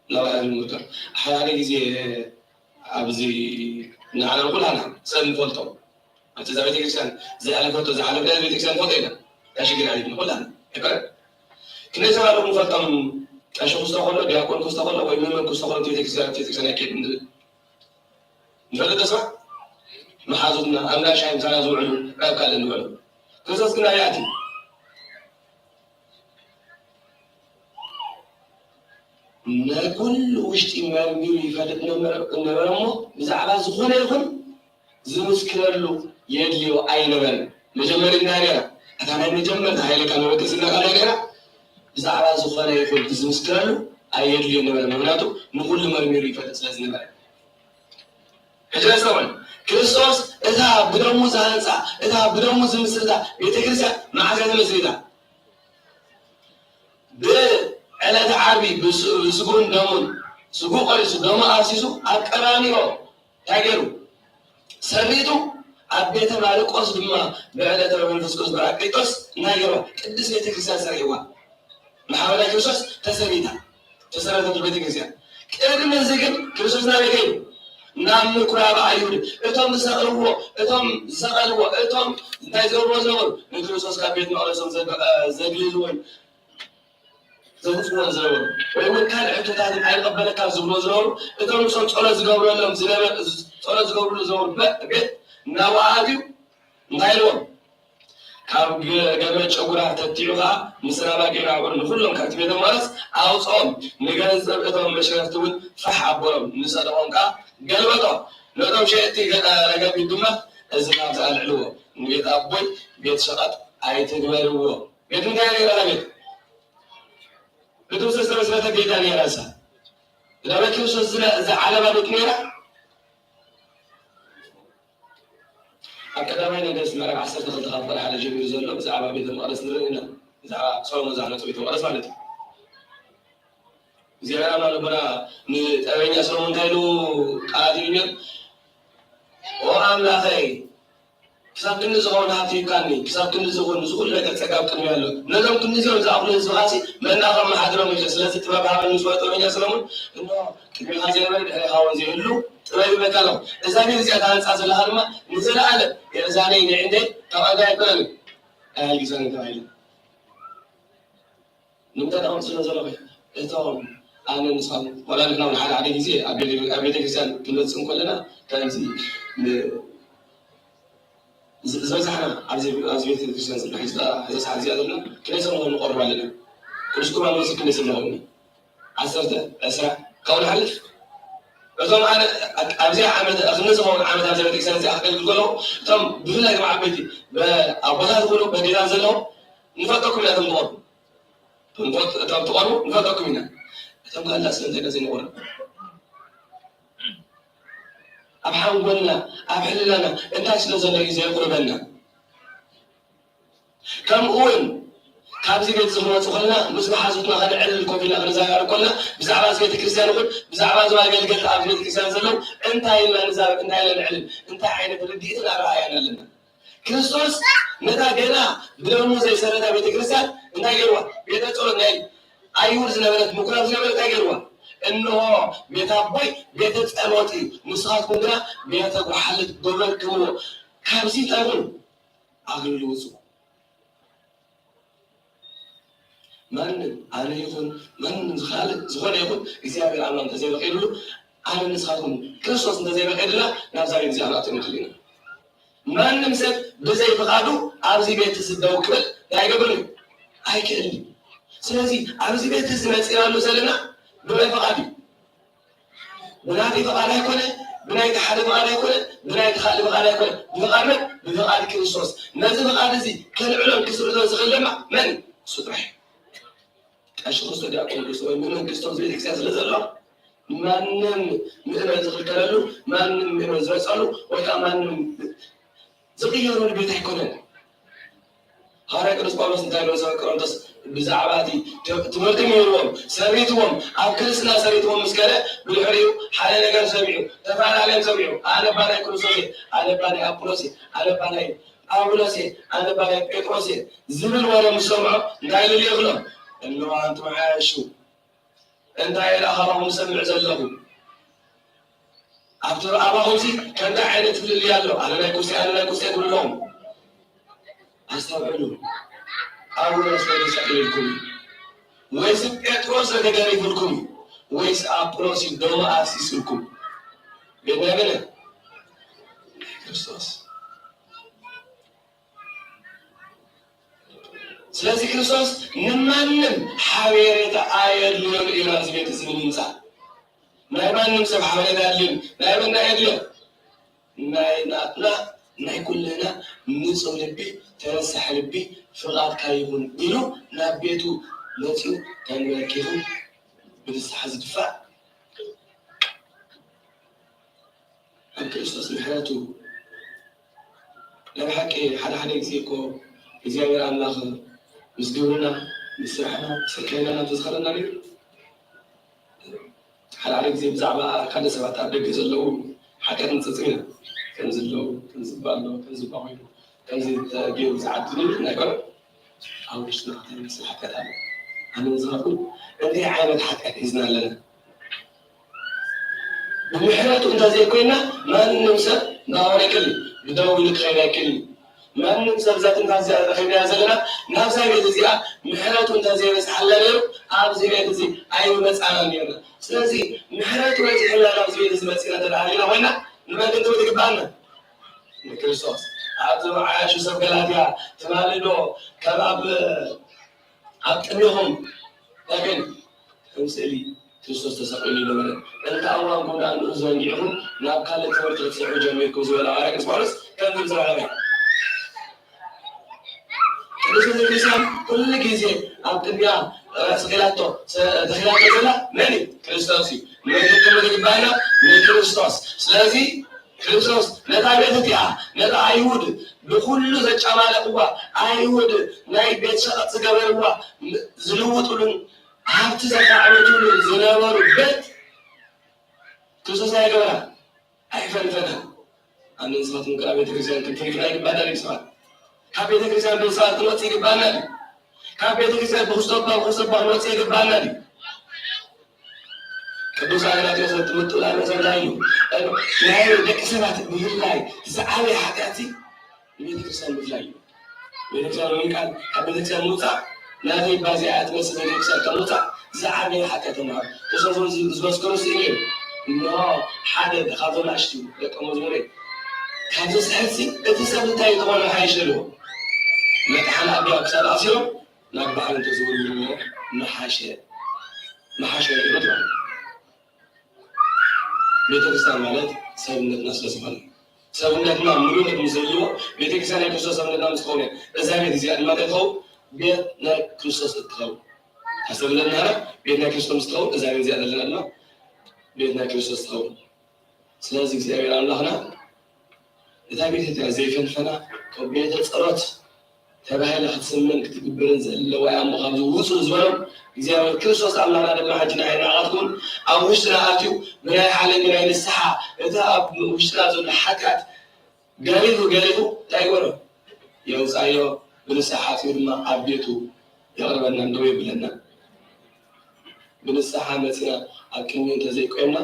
ናብኣት ምርካብ ሓደ ሓደ ግዜ ኣብዚ ንዓና ንኩላና ሰብ ንፈልጦም ኣብቲ እዛ ቤተክርስትያን ዝሓለፈቶ ዝሓለፍና ቤተክርስትያን ንፈልጦ ኢና። እንታይ ሽግር ኣለና ኩላና ኣይኮነ ክንደይ ሰባት ንፈልጦም ቀሺ ክስቶ ከሎ ዲያቆን ክስቶ ከሎ ወይ መምህር ክስቶ ከሎ ቤተክርስትያን ቤተክርስትያን ኣይከይድ ንፈልጥ ተስፋ መሓዙትና ኣብ ናይ ሻሂ ምሳና ዝውዕሉ ናብ ካልእ ንውዕሉ። ክርስቶስ ግን ኣይኣትን። ናይ ኩሉ ውሽጢ መርሚሩ ይፈልጥ ነበረ እሞ ብዛዕባ ዝኾነ ይኹን ዝምስክረሉ የድልዮ ኣይነበረን። መጀመሪ እንታይ ነይራ? እታ ናይ መጀመርታ ሃይለ ካብ መበገሲና ካልኣይ ነይራ። ብዛዕባ ዝኾነ ይኹን ዝምስክረሉ ኣየድልዮ ነበረ። ምክንያቱ ንኩሉ መርሚሩ ይፈልጥ ስለ ዝነበረ። ሕጂ ኣስተውዕል፣ ክርስቶስ እታ ብደሙ ዝሃንፃ እታ ብደሙ ዝምስርታ ቤተክርስትያን መዓዝ እያ ተመስሪታ? ብዕለተ ዓርቢ ብስጉን ደሙን ስጉ ቆሪሱ ደሙ ኣፍሲሱ ኣብ ቀራንዮ እንታይ ገይሩ ሰሪቱ ኣብ ቤተ ማርቆስ ድማ ብዕለተ መንፈስ ቅዱስ በራቅሊጦስ እንታይ ገይርዋ ቅድስት ቤተክርስትያን ሰሪሕዋ ማሕበረ ክርስቶስ ተሰሪታ ተሰረተት ቤተክርስትያን ቅድሚ እዚ ግን ክርስቶስ ናበይ ከይዱ ናብ ምኩራብ ኣይሁድ እቶም ዝሰቕልዎ እቶም ዝሰቐልዎ እቶም እንታይ ዝገብርዎ ዝነበሩ ንክርስቶስ ካብ ቤት መቕደሶም ዘግልልዎን ዘውፅዎ ዝነበሩ ወይ እውን ካልእ ሕቶታት ኣይቀበለካ ዝብሎ ዝነበሩ እቶም ንሶም ፀሎት ዝገብረሎም ዝነበ- ፀሎት ዝገብርሉ ዝነበሩ በ- ቤት እናወኣት እዩ እንታይ ኢልዎም ካብ ገመድ ጨጉራ ተቲዑ ከዓ ምስ ናባጊዕ ናብዑር ንኩሎም ካብቲ ቤተ መቅደስ ኣውፅኦም ንገንዘብ እቶም መሽረፍቲ እውን ፋሕ ኣበሎም ንሰደቆም ከዓ ገልበጦ ነቶም ሸየጥቲ ረገቢት ድማ እዚ ካብዚ ኣልዕልዎ ንቤት ኣቦይ ቤት ሸቐጥ ኣይትግበርዎ ቤት እንታይ ነይራ ቤት ብክርስቶስ ዝተመስረተ ቤታ ነይራ እሳ። እዛ ቤት ክርስቶስ ዝዓለማ ቤት ነይራ። ኣብ ቀዳማይ ነገስት ምዕራፍ ዓሰርተ ክልተ ካብ ቁጥሪ ሓደ ጀሚሩ ዘሎ ብዛዕባ ቤተ መቕደስ ንርኢ ኢና። ብዛዕባ ሰሎሞን ዝሃነፆ ቤተ መቕደስ ማለት እዩ። እግዚኣብሔር ኣምላኽ ልቦና ንጠበኛ ሰሎሞን እንታይ ኢሉ ቃላት ኢሉ ነይሩ? ኦ ኣምላኸይ ክሳብ ክንዲ ዝኸውን ሃብቲ ሂብካኒ፣ ክሳብ ክንዲ ዝኹን እዚ ኩሉ ነገር ጸጋ ኣብ ቅድሚ ኣሎ። ነዞም ክንዲ እዚኦም ዝኣኽሉ ህዝብኻሲ መን ደኣ ከመሓድሮም ኢለ፣ ስለዚ ጥበብ ሃበኒ ዝብሎ ጥበበኛ ሰሎሞን፣ እንሆ ቅድሚኻ ዘይነበረ ድሕሬኻ እውን ዘይህሉ ጥበብ ሂበካ ኣለኹ። እዛ ቤት እዚኣ ትሃንጻ ዘለኻ ድማ ንዘለኣለም የእዛነይ ንዕንደይ ካብ ኣጋ ኣይኮነን ኣያልጊሳኒ ተባሂሉ። ንምንታይ ደኣ ከምኡ ስለ ዘለኹ እቶም ኣነ ንስኻትኩም ዋላ ንሕና እውን ሓደ ሓደ ግዜ ኣብ ቤተ- ኣብ ቤተክርስትያን ክንመፅእ እንከለና ከምዚ ን- ዝ- ዝበዛሕና ኣብዚ ኣብዚ ቤተክርስትያን ዘለና ሕዚ ኸዓ- ሕዚ ሰዓት እዚኣ ዘለና ክንደይ ሰብ ንኸውን ንቐርብ ኣለና ቅዱስ ቁርባን ንወስድ ክንደይ ሰብ ንኸውን ዓሰርተ ዕስራ ካብኡ ንሓልፍ እቶም ኣነ ኣብዚኣ ዓመት ክንዲ ዝኸውን ዓመት ኣብዛ ቤተክርስትያን እዚኣ ከገልግል ከለኹ እቶም ብፍላይ ድማ ዓበይቲ ኣቦታት ይኹኑ በዴናት ዘለዉ ንፈልጠኩም ኢና እቶም ዝቐርቡ እቶም ትቐርቡ ንፈልጠኩም ኢና። እቶም ካልእ ስለምንታይ ኢና ዘይንቐርብ? ኣብ ሓንጎልና ኣብ ሕልናና እንታይ ስለ ዘሎ እዩ ዘየቕርበና? ከምኡ እውን ካብዚ ቤት እዚ ክንወፅእ ከለና ምስ መሓዙትና ከነዕልል ኮፍ ኢልና ክንዘራረብ ከለና ብዛዕባ እዚ ቤተ ክርስቲያን ይኹን ብዛዕባ እዞም ኣገልገልቲ ኣብዚ ቤተ ክርስቲያን ዘለዉ እንታይ ኢልና ንዛረብ እንታይ ኢልና ነዕልል እንታይ ዓይነት ርድኢትን ኣረኣእያን ኣለና? ክርስቶስ ነታ ገና ብደሙ ዘይሰረታ ቤተ ክርስቲያን እንታይ ገይርዋ? ቤተ ጸሎት ናይ ኣይሁድ ዝነበረት ምኩራብ ዝነበረት እንታይ ገይርዋ? እንሆ ቤት ኣቦይ ቤተ ጸሎት እዩ፣ ንስኻትኩም ግና ቤተ ጓሓልት ገበርክምዎ። ካብዚ ጠርኑ ኣግልሉ ውፁ። ማንም ኣነ ይኹን ማንም ዝኻልእ ዝኾነ ይኹን እግዚኣብሔር ኣምላኽ እንተዘይፈቒድሉ ኣነ ንስኻትኩም ክርስቶስ እንተዘይፈቒድልና ናብዛ ቤት እዚኣ ክንኣቱ ንኽእል ኢና። ማንም ሰብ ብዘይ ፍቓዱ ኣብዚ ቤት እዚ ደው ክብል ኣይገብርን እዩ፣ ኣይክእልን እዩ። ስለዚ ኣብዚ ቤት እዚ መፂናሉ ዘለና ብመን ፍቓድ እዩ? ብናተይ ፍቓድ ኣይኮነ፣ ብናይቲ ሓደ ፍቓድ ኣይኮነ፣ ብናይቲ ካልእ ፍቓድ ኣይኮነ፣ ብፍቓድ መን? ብፍቓድ ክርስቶስ። ነዚ ፍቓድ እዚ ከልዕሎን ክስርዞን ዝኽእል ድማ መን እዩ? እሱ ጥራሕ እዩ። ቀሺ ክርስቶስ ዲያቆን ክርስቶስ ወይ ምእመን ክርስቶስ ቤተክርስትያን ስለ ዘሎ ማንም ምእመን ዝኽልከለሉ፣ ማንም ምእመን ዝረፀሉ ወይ ከዓ ማንም ዝቕየረሉ ቤት ኣይኮነን። ሃዋርያ ቅዱስ ጳውሎስ እንታይ ኢሉ ንሰብኣይ ቆሮንቶስ ብዛዕባ እቲ ት- ትምህርቲ ምሂርዎም ሰሪትዎም ኣብ ክርስትና ሰሪትዎም ምስ ከደ ብድሕሪኡ ሓደ ነገር ሰሚዑ ተፈላለዮም ሰሚዑ ኣነ እባ ናይ ክርስቶስ እየ ኣነ እባ ናይ ኣጵሎስ እየ ኣነ እባ ናይ ጳውሎስ እየ ኣነ እባ ናይ ጴጥሮስ እየ ዝብል ወረ ምስ ሰምዖ እንታይ ኢሉ ይኽሎም እነዋ ኣንቱም ዓያሹ እንታይ ኢላ ካባኹም ዝሰምዕ ዘለኹ ኣብቲ ኣባኹምሲ ከምዚ ዓይነት ፍልልይ ኣሎ ኣነ ናይ ኩስቲ ኣነ ናይ ኩስቲ ትብሉ ኣለኹም ኣስተውዕሉ ጳውሎስ ተተሰቒልልኩም እዩ ወይስ ጴጥሮስ ተገሪፍልኩም እዩ ወይስ ኣጵሎስ እዩ ደሙ ኣፍሲስልኩም ቤት ናይ መነ ናይ ክርስቶስ ስለዚ ክርስቶስ ንማንም ሓቤሬታ ኣየድልዮን እዩ ናብዚ ቤት እዚ ንምምፃእ ናይ ማንም ሰብ ሓበሬታ የድልዮን ናይ መን ኣየድልዮን ናይ ናትና ናይ ኩልና ንፁህ ልቢ ተነሳሒ ልቢ ፍቓድካ ይኹን ኢሉ ናብ ቤቱ መፂኡ ተንበርኪኹ ብንስሓ ዝድፋእ ኣብ ክርስቶስ ምሕረቱ ናይ ብሓቂ ሓደ ሓደ ግዜ እኮ እግዚኣብሔር ኣምላኽ ምስ ግብርና ምስ ስራሕና ምስ ኣካይዳና እንተዝኸለና ነይሩ ሓደ ሓደ ግዜ ብዛዕባ ካልእ ሰባት ኣብ ደገ ዘለዉ ሓጢኣት ንፅፅር ኢና ከምዚ ኣለዉ ከምዚ እባ ኣሎ ከምዚ እባ ኮይኑ ከምዚ ተገይሩ ዝዓድል ናይ ቆልዑ ኣብ ውሽጥና እንታይ ይመስል ሓጢኣት ኣሎ ኣነ ንስኻትኩም እንታይ ዓይነት ሓጢኣት ሒዝና ኣለና ብምሕረቱ እንተዘይኮይና ማንም ሰብ ናባና ኣይክእል እዩ ብደው ኢሉ ክኸይድ ኣይክእል እዩ ማንም ሰብ እዛ ትንፋስ እዚኣ ረኺብናያ ዘለና ናብዛ ቤት እዚኣ ምሕረቱ እንተዘይበዝሓልና ነይሩ ኣብዚ ቤት እዚ ኣይምመፃናን ነይርና ስለዚ ምሕረቱ በዚሕልና ናብዚ ቤት እዚ መፂና ተደሃሊና ኮይና ንመን ክንትብል ይግባኣና ንክርስቶስ ኣብቲ መዓያሹ ሰብ ገላትያ ትማሊ ዶ ከም ኣብ ኣብ ቅድሚኹም ተክን ከም ስእሊ ክርስቶስ ተሰቒሉ ይነበረ እንተ ኣዋንኩም ደኣ ንኡ ዘንጊዕኹም ናብ ካልእ ትምህርቲ ክትስሕቡ ጀሚርኩም ዝበለ ሃዋርያ ቅዱስ ጳውሎስ ከምዚ ብዛዕባ ቅዱስ ቤተክርስትያን ኩሉ ግዜ ኣብ ቅድሚያ ስኺላቶ ተኺላቶ ዘላ መን እዩ ክርስቶስ እዩ ንመን ክንምልክ ይግባና ንክርስቶስ ስለዚ ክርስቶስ ነታ ቤት እቲኣ ነታ ኣይሁድ ብኹሉ ዘጨማለቕዋ ኣይሁድ ናይ ቤት ሸቐጥ ዝገበርዋ ዝልውጡሉን ሃብቲ ዘካዕበቱሉ ዝነበሩ ቤት ክርስቶስ ኣይገበራ ኣይፈንፈና ኣነ ንስኻትኩም ከዓ ቤተክርስትያን ክንፈንፍና ይግባና ድዩ ሰባት ካብ ቤተክርስትያን ብንስኻት ክንወፅእ ይግባና ድዩ ካብ ቤተክርስትያን ብክስቶባ ብክስቶባ ክንወፅእ ይግባና ድዩ ቅዱስ ኣግናጢዎስ ትምህርቱ ላመሰ እንታይ እዩ ናይ ደቂ ሰባት ብፍላይ ዝዓበየ ሓጢኣት ንቤተክርስትያን ምፍላይ እዩ ቤተክርስትያን ምንቃል ካብ ቤተክርስትያን ምውፃእ ናተይ ባዚኣ ትመስል ቤተክርስትያን ካብ ምውፃእ ዝዓበየ ሓጢኣት ተምሃር እዞም ዝበስከሩ ስእሊ እዮም እንሆ ሓደ ካብዞም ኣሽቱ ደቀ መዝሙረ ካብ ዘስሕትሲ እቲ ሰብ እንታይ ዝኾነ ሓይሸ ኣለዎ መጥሓን ኣቢያ ክሳብ ኣሲሮም ናብ ባሕሪ እንተዝወርውርዎ ምሓሸ ምሓሸ ይብሉ ቤተክርስትያን ማለት ሰብነትና ስለዝኾነ ሰብነትና ሙሉነት ምስ ዘለዎ ቤተክርስትያን ናይ ክርስቶስ ሰብነትና ምስ ከሆነ እዛ ቤት እዚኣ ድማ እንታይ ትኸውን ቤት ናይ ክርስቶስ እትኸውን ሰብነትና ቤት ናይ ክርስቶስ ምስ ትኸውን እዛ ቤት እዚኣ ዘለና ድማ ቤት ናይ ክርስቶስ ትኸውን ስለዚ እግዚኣብሔር ኣምላኽና እታ ቤት እቲኣ ዘይፈንፈና ካብ ቤተ ጸሎት ተባሂላ ክትስመን ክትግበርን ዘለዋ እያ እሞ ካብዚ ውፁ ዝበሎም እግዚኣብሔር ክርስቶስ ኣምላኽና ድማ ሕጂ ንዓይ ንዓኻትኩም ኣብ ውሽጥና ኣትዩ ብናይ ሓለንጊ ናይ ንስሓ እቲ ኣብ ውሽጥና ዘሎ ሓጢኣት ገሪፉ ገሪፉ እንታይ ይበሎ የውፃዮ ብንስሓ ኣትዩ ድማ ኣብ ቤቱ የቕርበና እንደው የብለና ብንስሓ መፂና ኣብ ቅድሚኡ እንተዘይቆምና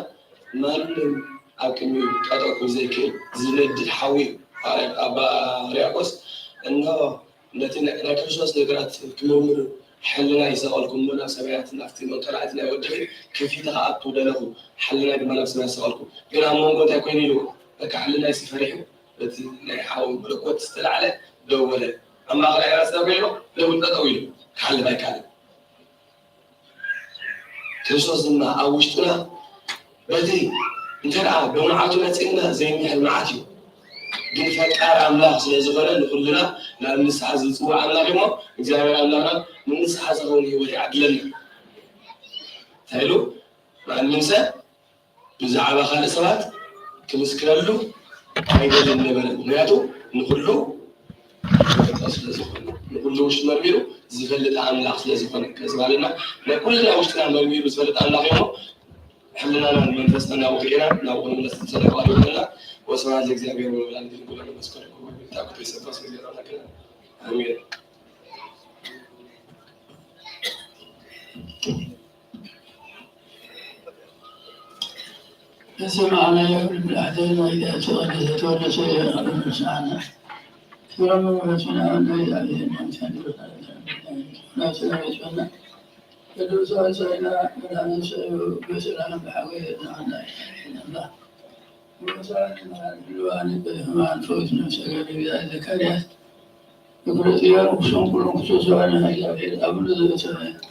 ማንም ኣብ ቅድሚኡ ጠጠው ክብል ዘይክእል ዝነድድ ሓዊ እዩ። ኣባ ሕርያቆስ፣ እንሆ ነቲ ናይ ክርስቶስ ነገራት ክምርምር ሕልና ይሰቐልኩ እሞ ናብ ሰማያት ናብቲ መንቀላዕቲ ናይ ወድኺ ከፊተ ክኣቱ ደለኹ፣ ሕልናይ ድማ ናብ ሰማያት ሰቐልኩ። ግን ኣብ መንጎ እንታይ ኮይኑ ኢሉ? በቃ ሕልናይሲ ፈሪሑ፣ በቲ ናይ ሓው መለኮት ዝተላዕለ ደወለ። ኣብ ማእኸል ኣየር ኣስዳ ኮይኖ ደብል ጠጠው ኢሉ ክሓልፍ ኣይከኣለን። ክርስቶስ ድማ ኣብ ውሽጥና በቲ እንተ ደኣ ብምዓቱ ነጺግና ዘይምሕል መዓት እዩ። ግን ፈቃር ኣምላኽ ስለ ዝኾነ ንኹልና ናብ ንስሓ ዝጽውዕ ኣምላኽ እሞ እግዚኣብሔር ኣምላኽና ንንስሓ ዝኸውን ህይወት ይዓድለና። እንታይ ኢሉ? ማንም ሰብ ብዛዕባ ካልእ ሰባት ክምስክረሉ ኣይደልን ነበረ። ምክንያቱ ንኹሉ ዝፈልጦ ስለ ዝኾነ፣ ንኹሉ ውሽጢ መርሚሩ ዝፈልጥ ኣምላኽ ስለ ዝኾነ፣ ከዚ ማለትና ናይ ኩልና ውሽጥና መርሚሩ ዝፈልጥ ኣምላኽ እሞ ሕልናናን መንፈስና ናብኡ ርኢና ናብኡ ክንምለስ ንጸልእ። ይበለና። ወስብሐት ለእግዚኣብሔር ወለወላዲቱ ድንግል ወለመስቀሉ ክቡር። ብታኩቶ ይሰባ ስለ ገዛና። ኣሜን። የሰማዕናዮ ሁሉ ብልኣተ ናይ ተቐደሰ ተወደሰ የቐርብ ንስሓና። ክብረ መጎስና ናይ እግዚኣብሔር መንፈስ ቅዱስ ናብ ሰላም ይስፈና። ቅዱስ ሆሳዕና መድኃኒት ሰዩ በሰላም ብሓጎ የጽንሐና። ይስፈና። ሆሳዕና ልዋን በየማን ፈውስ ነፍሰ ገበያ ዘካርያስ። እኩለ ጽዮን ውሱን ኩሉ ክሱስ ዮሐንስ እግዚአብሔር አቡነ ዘበሰማያት።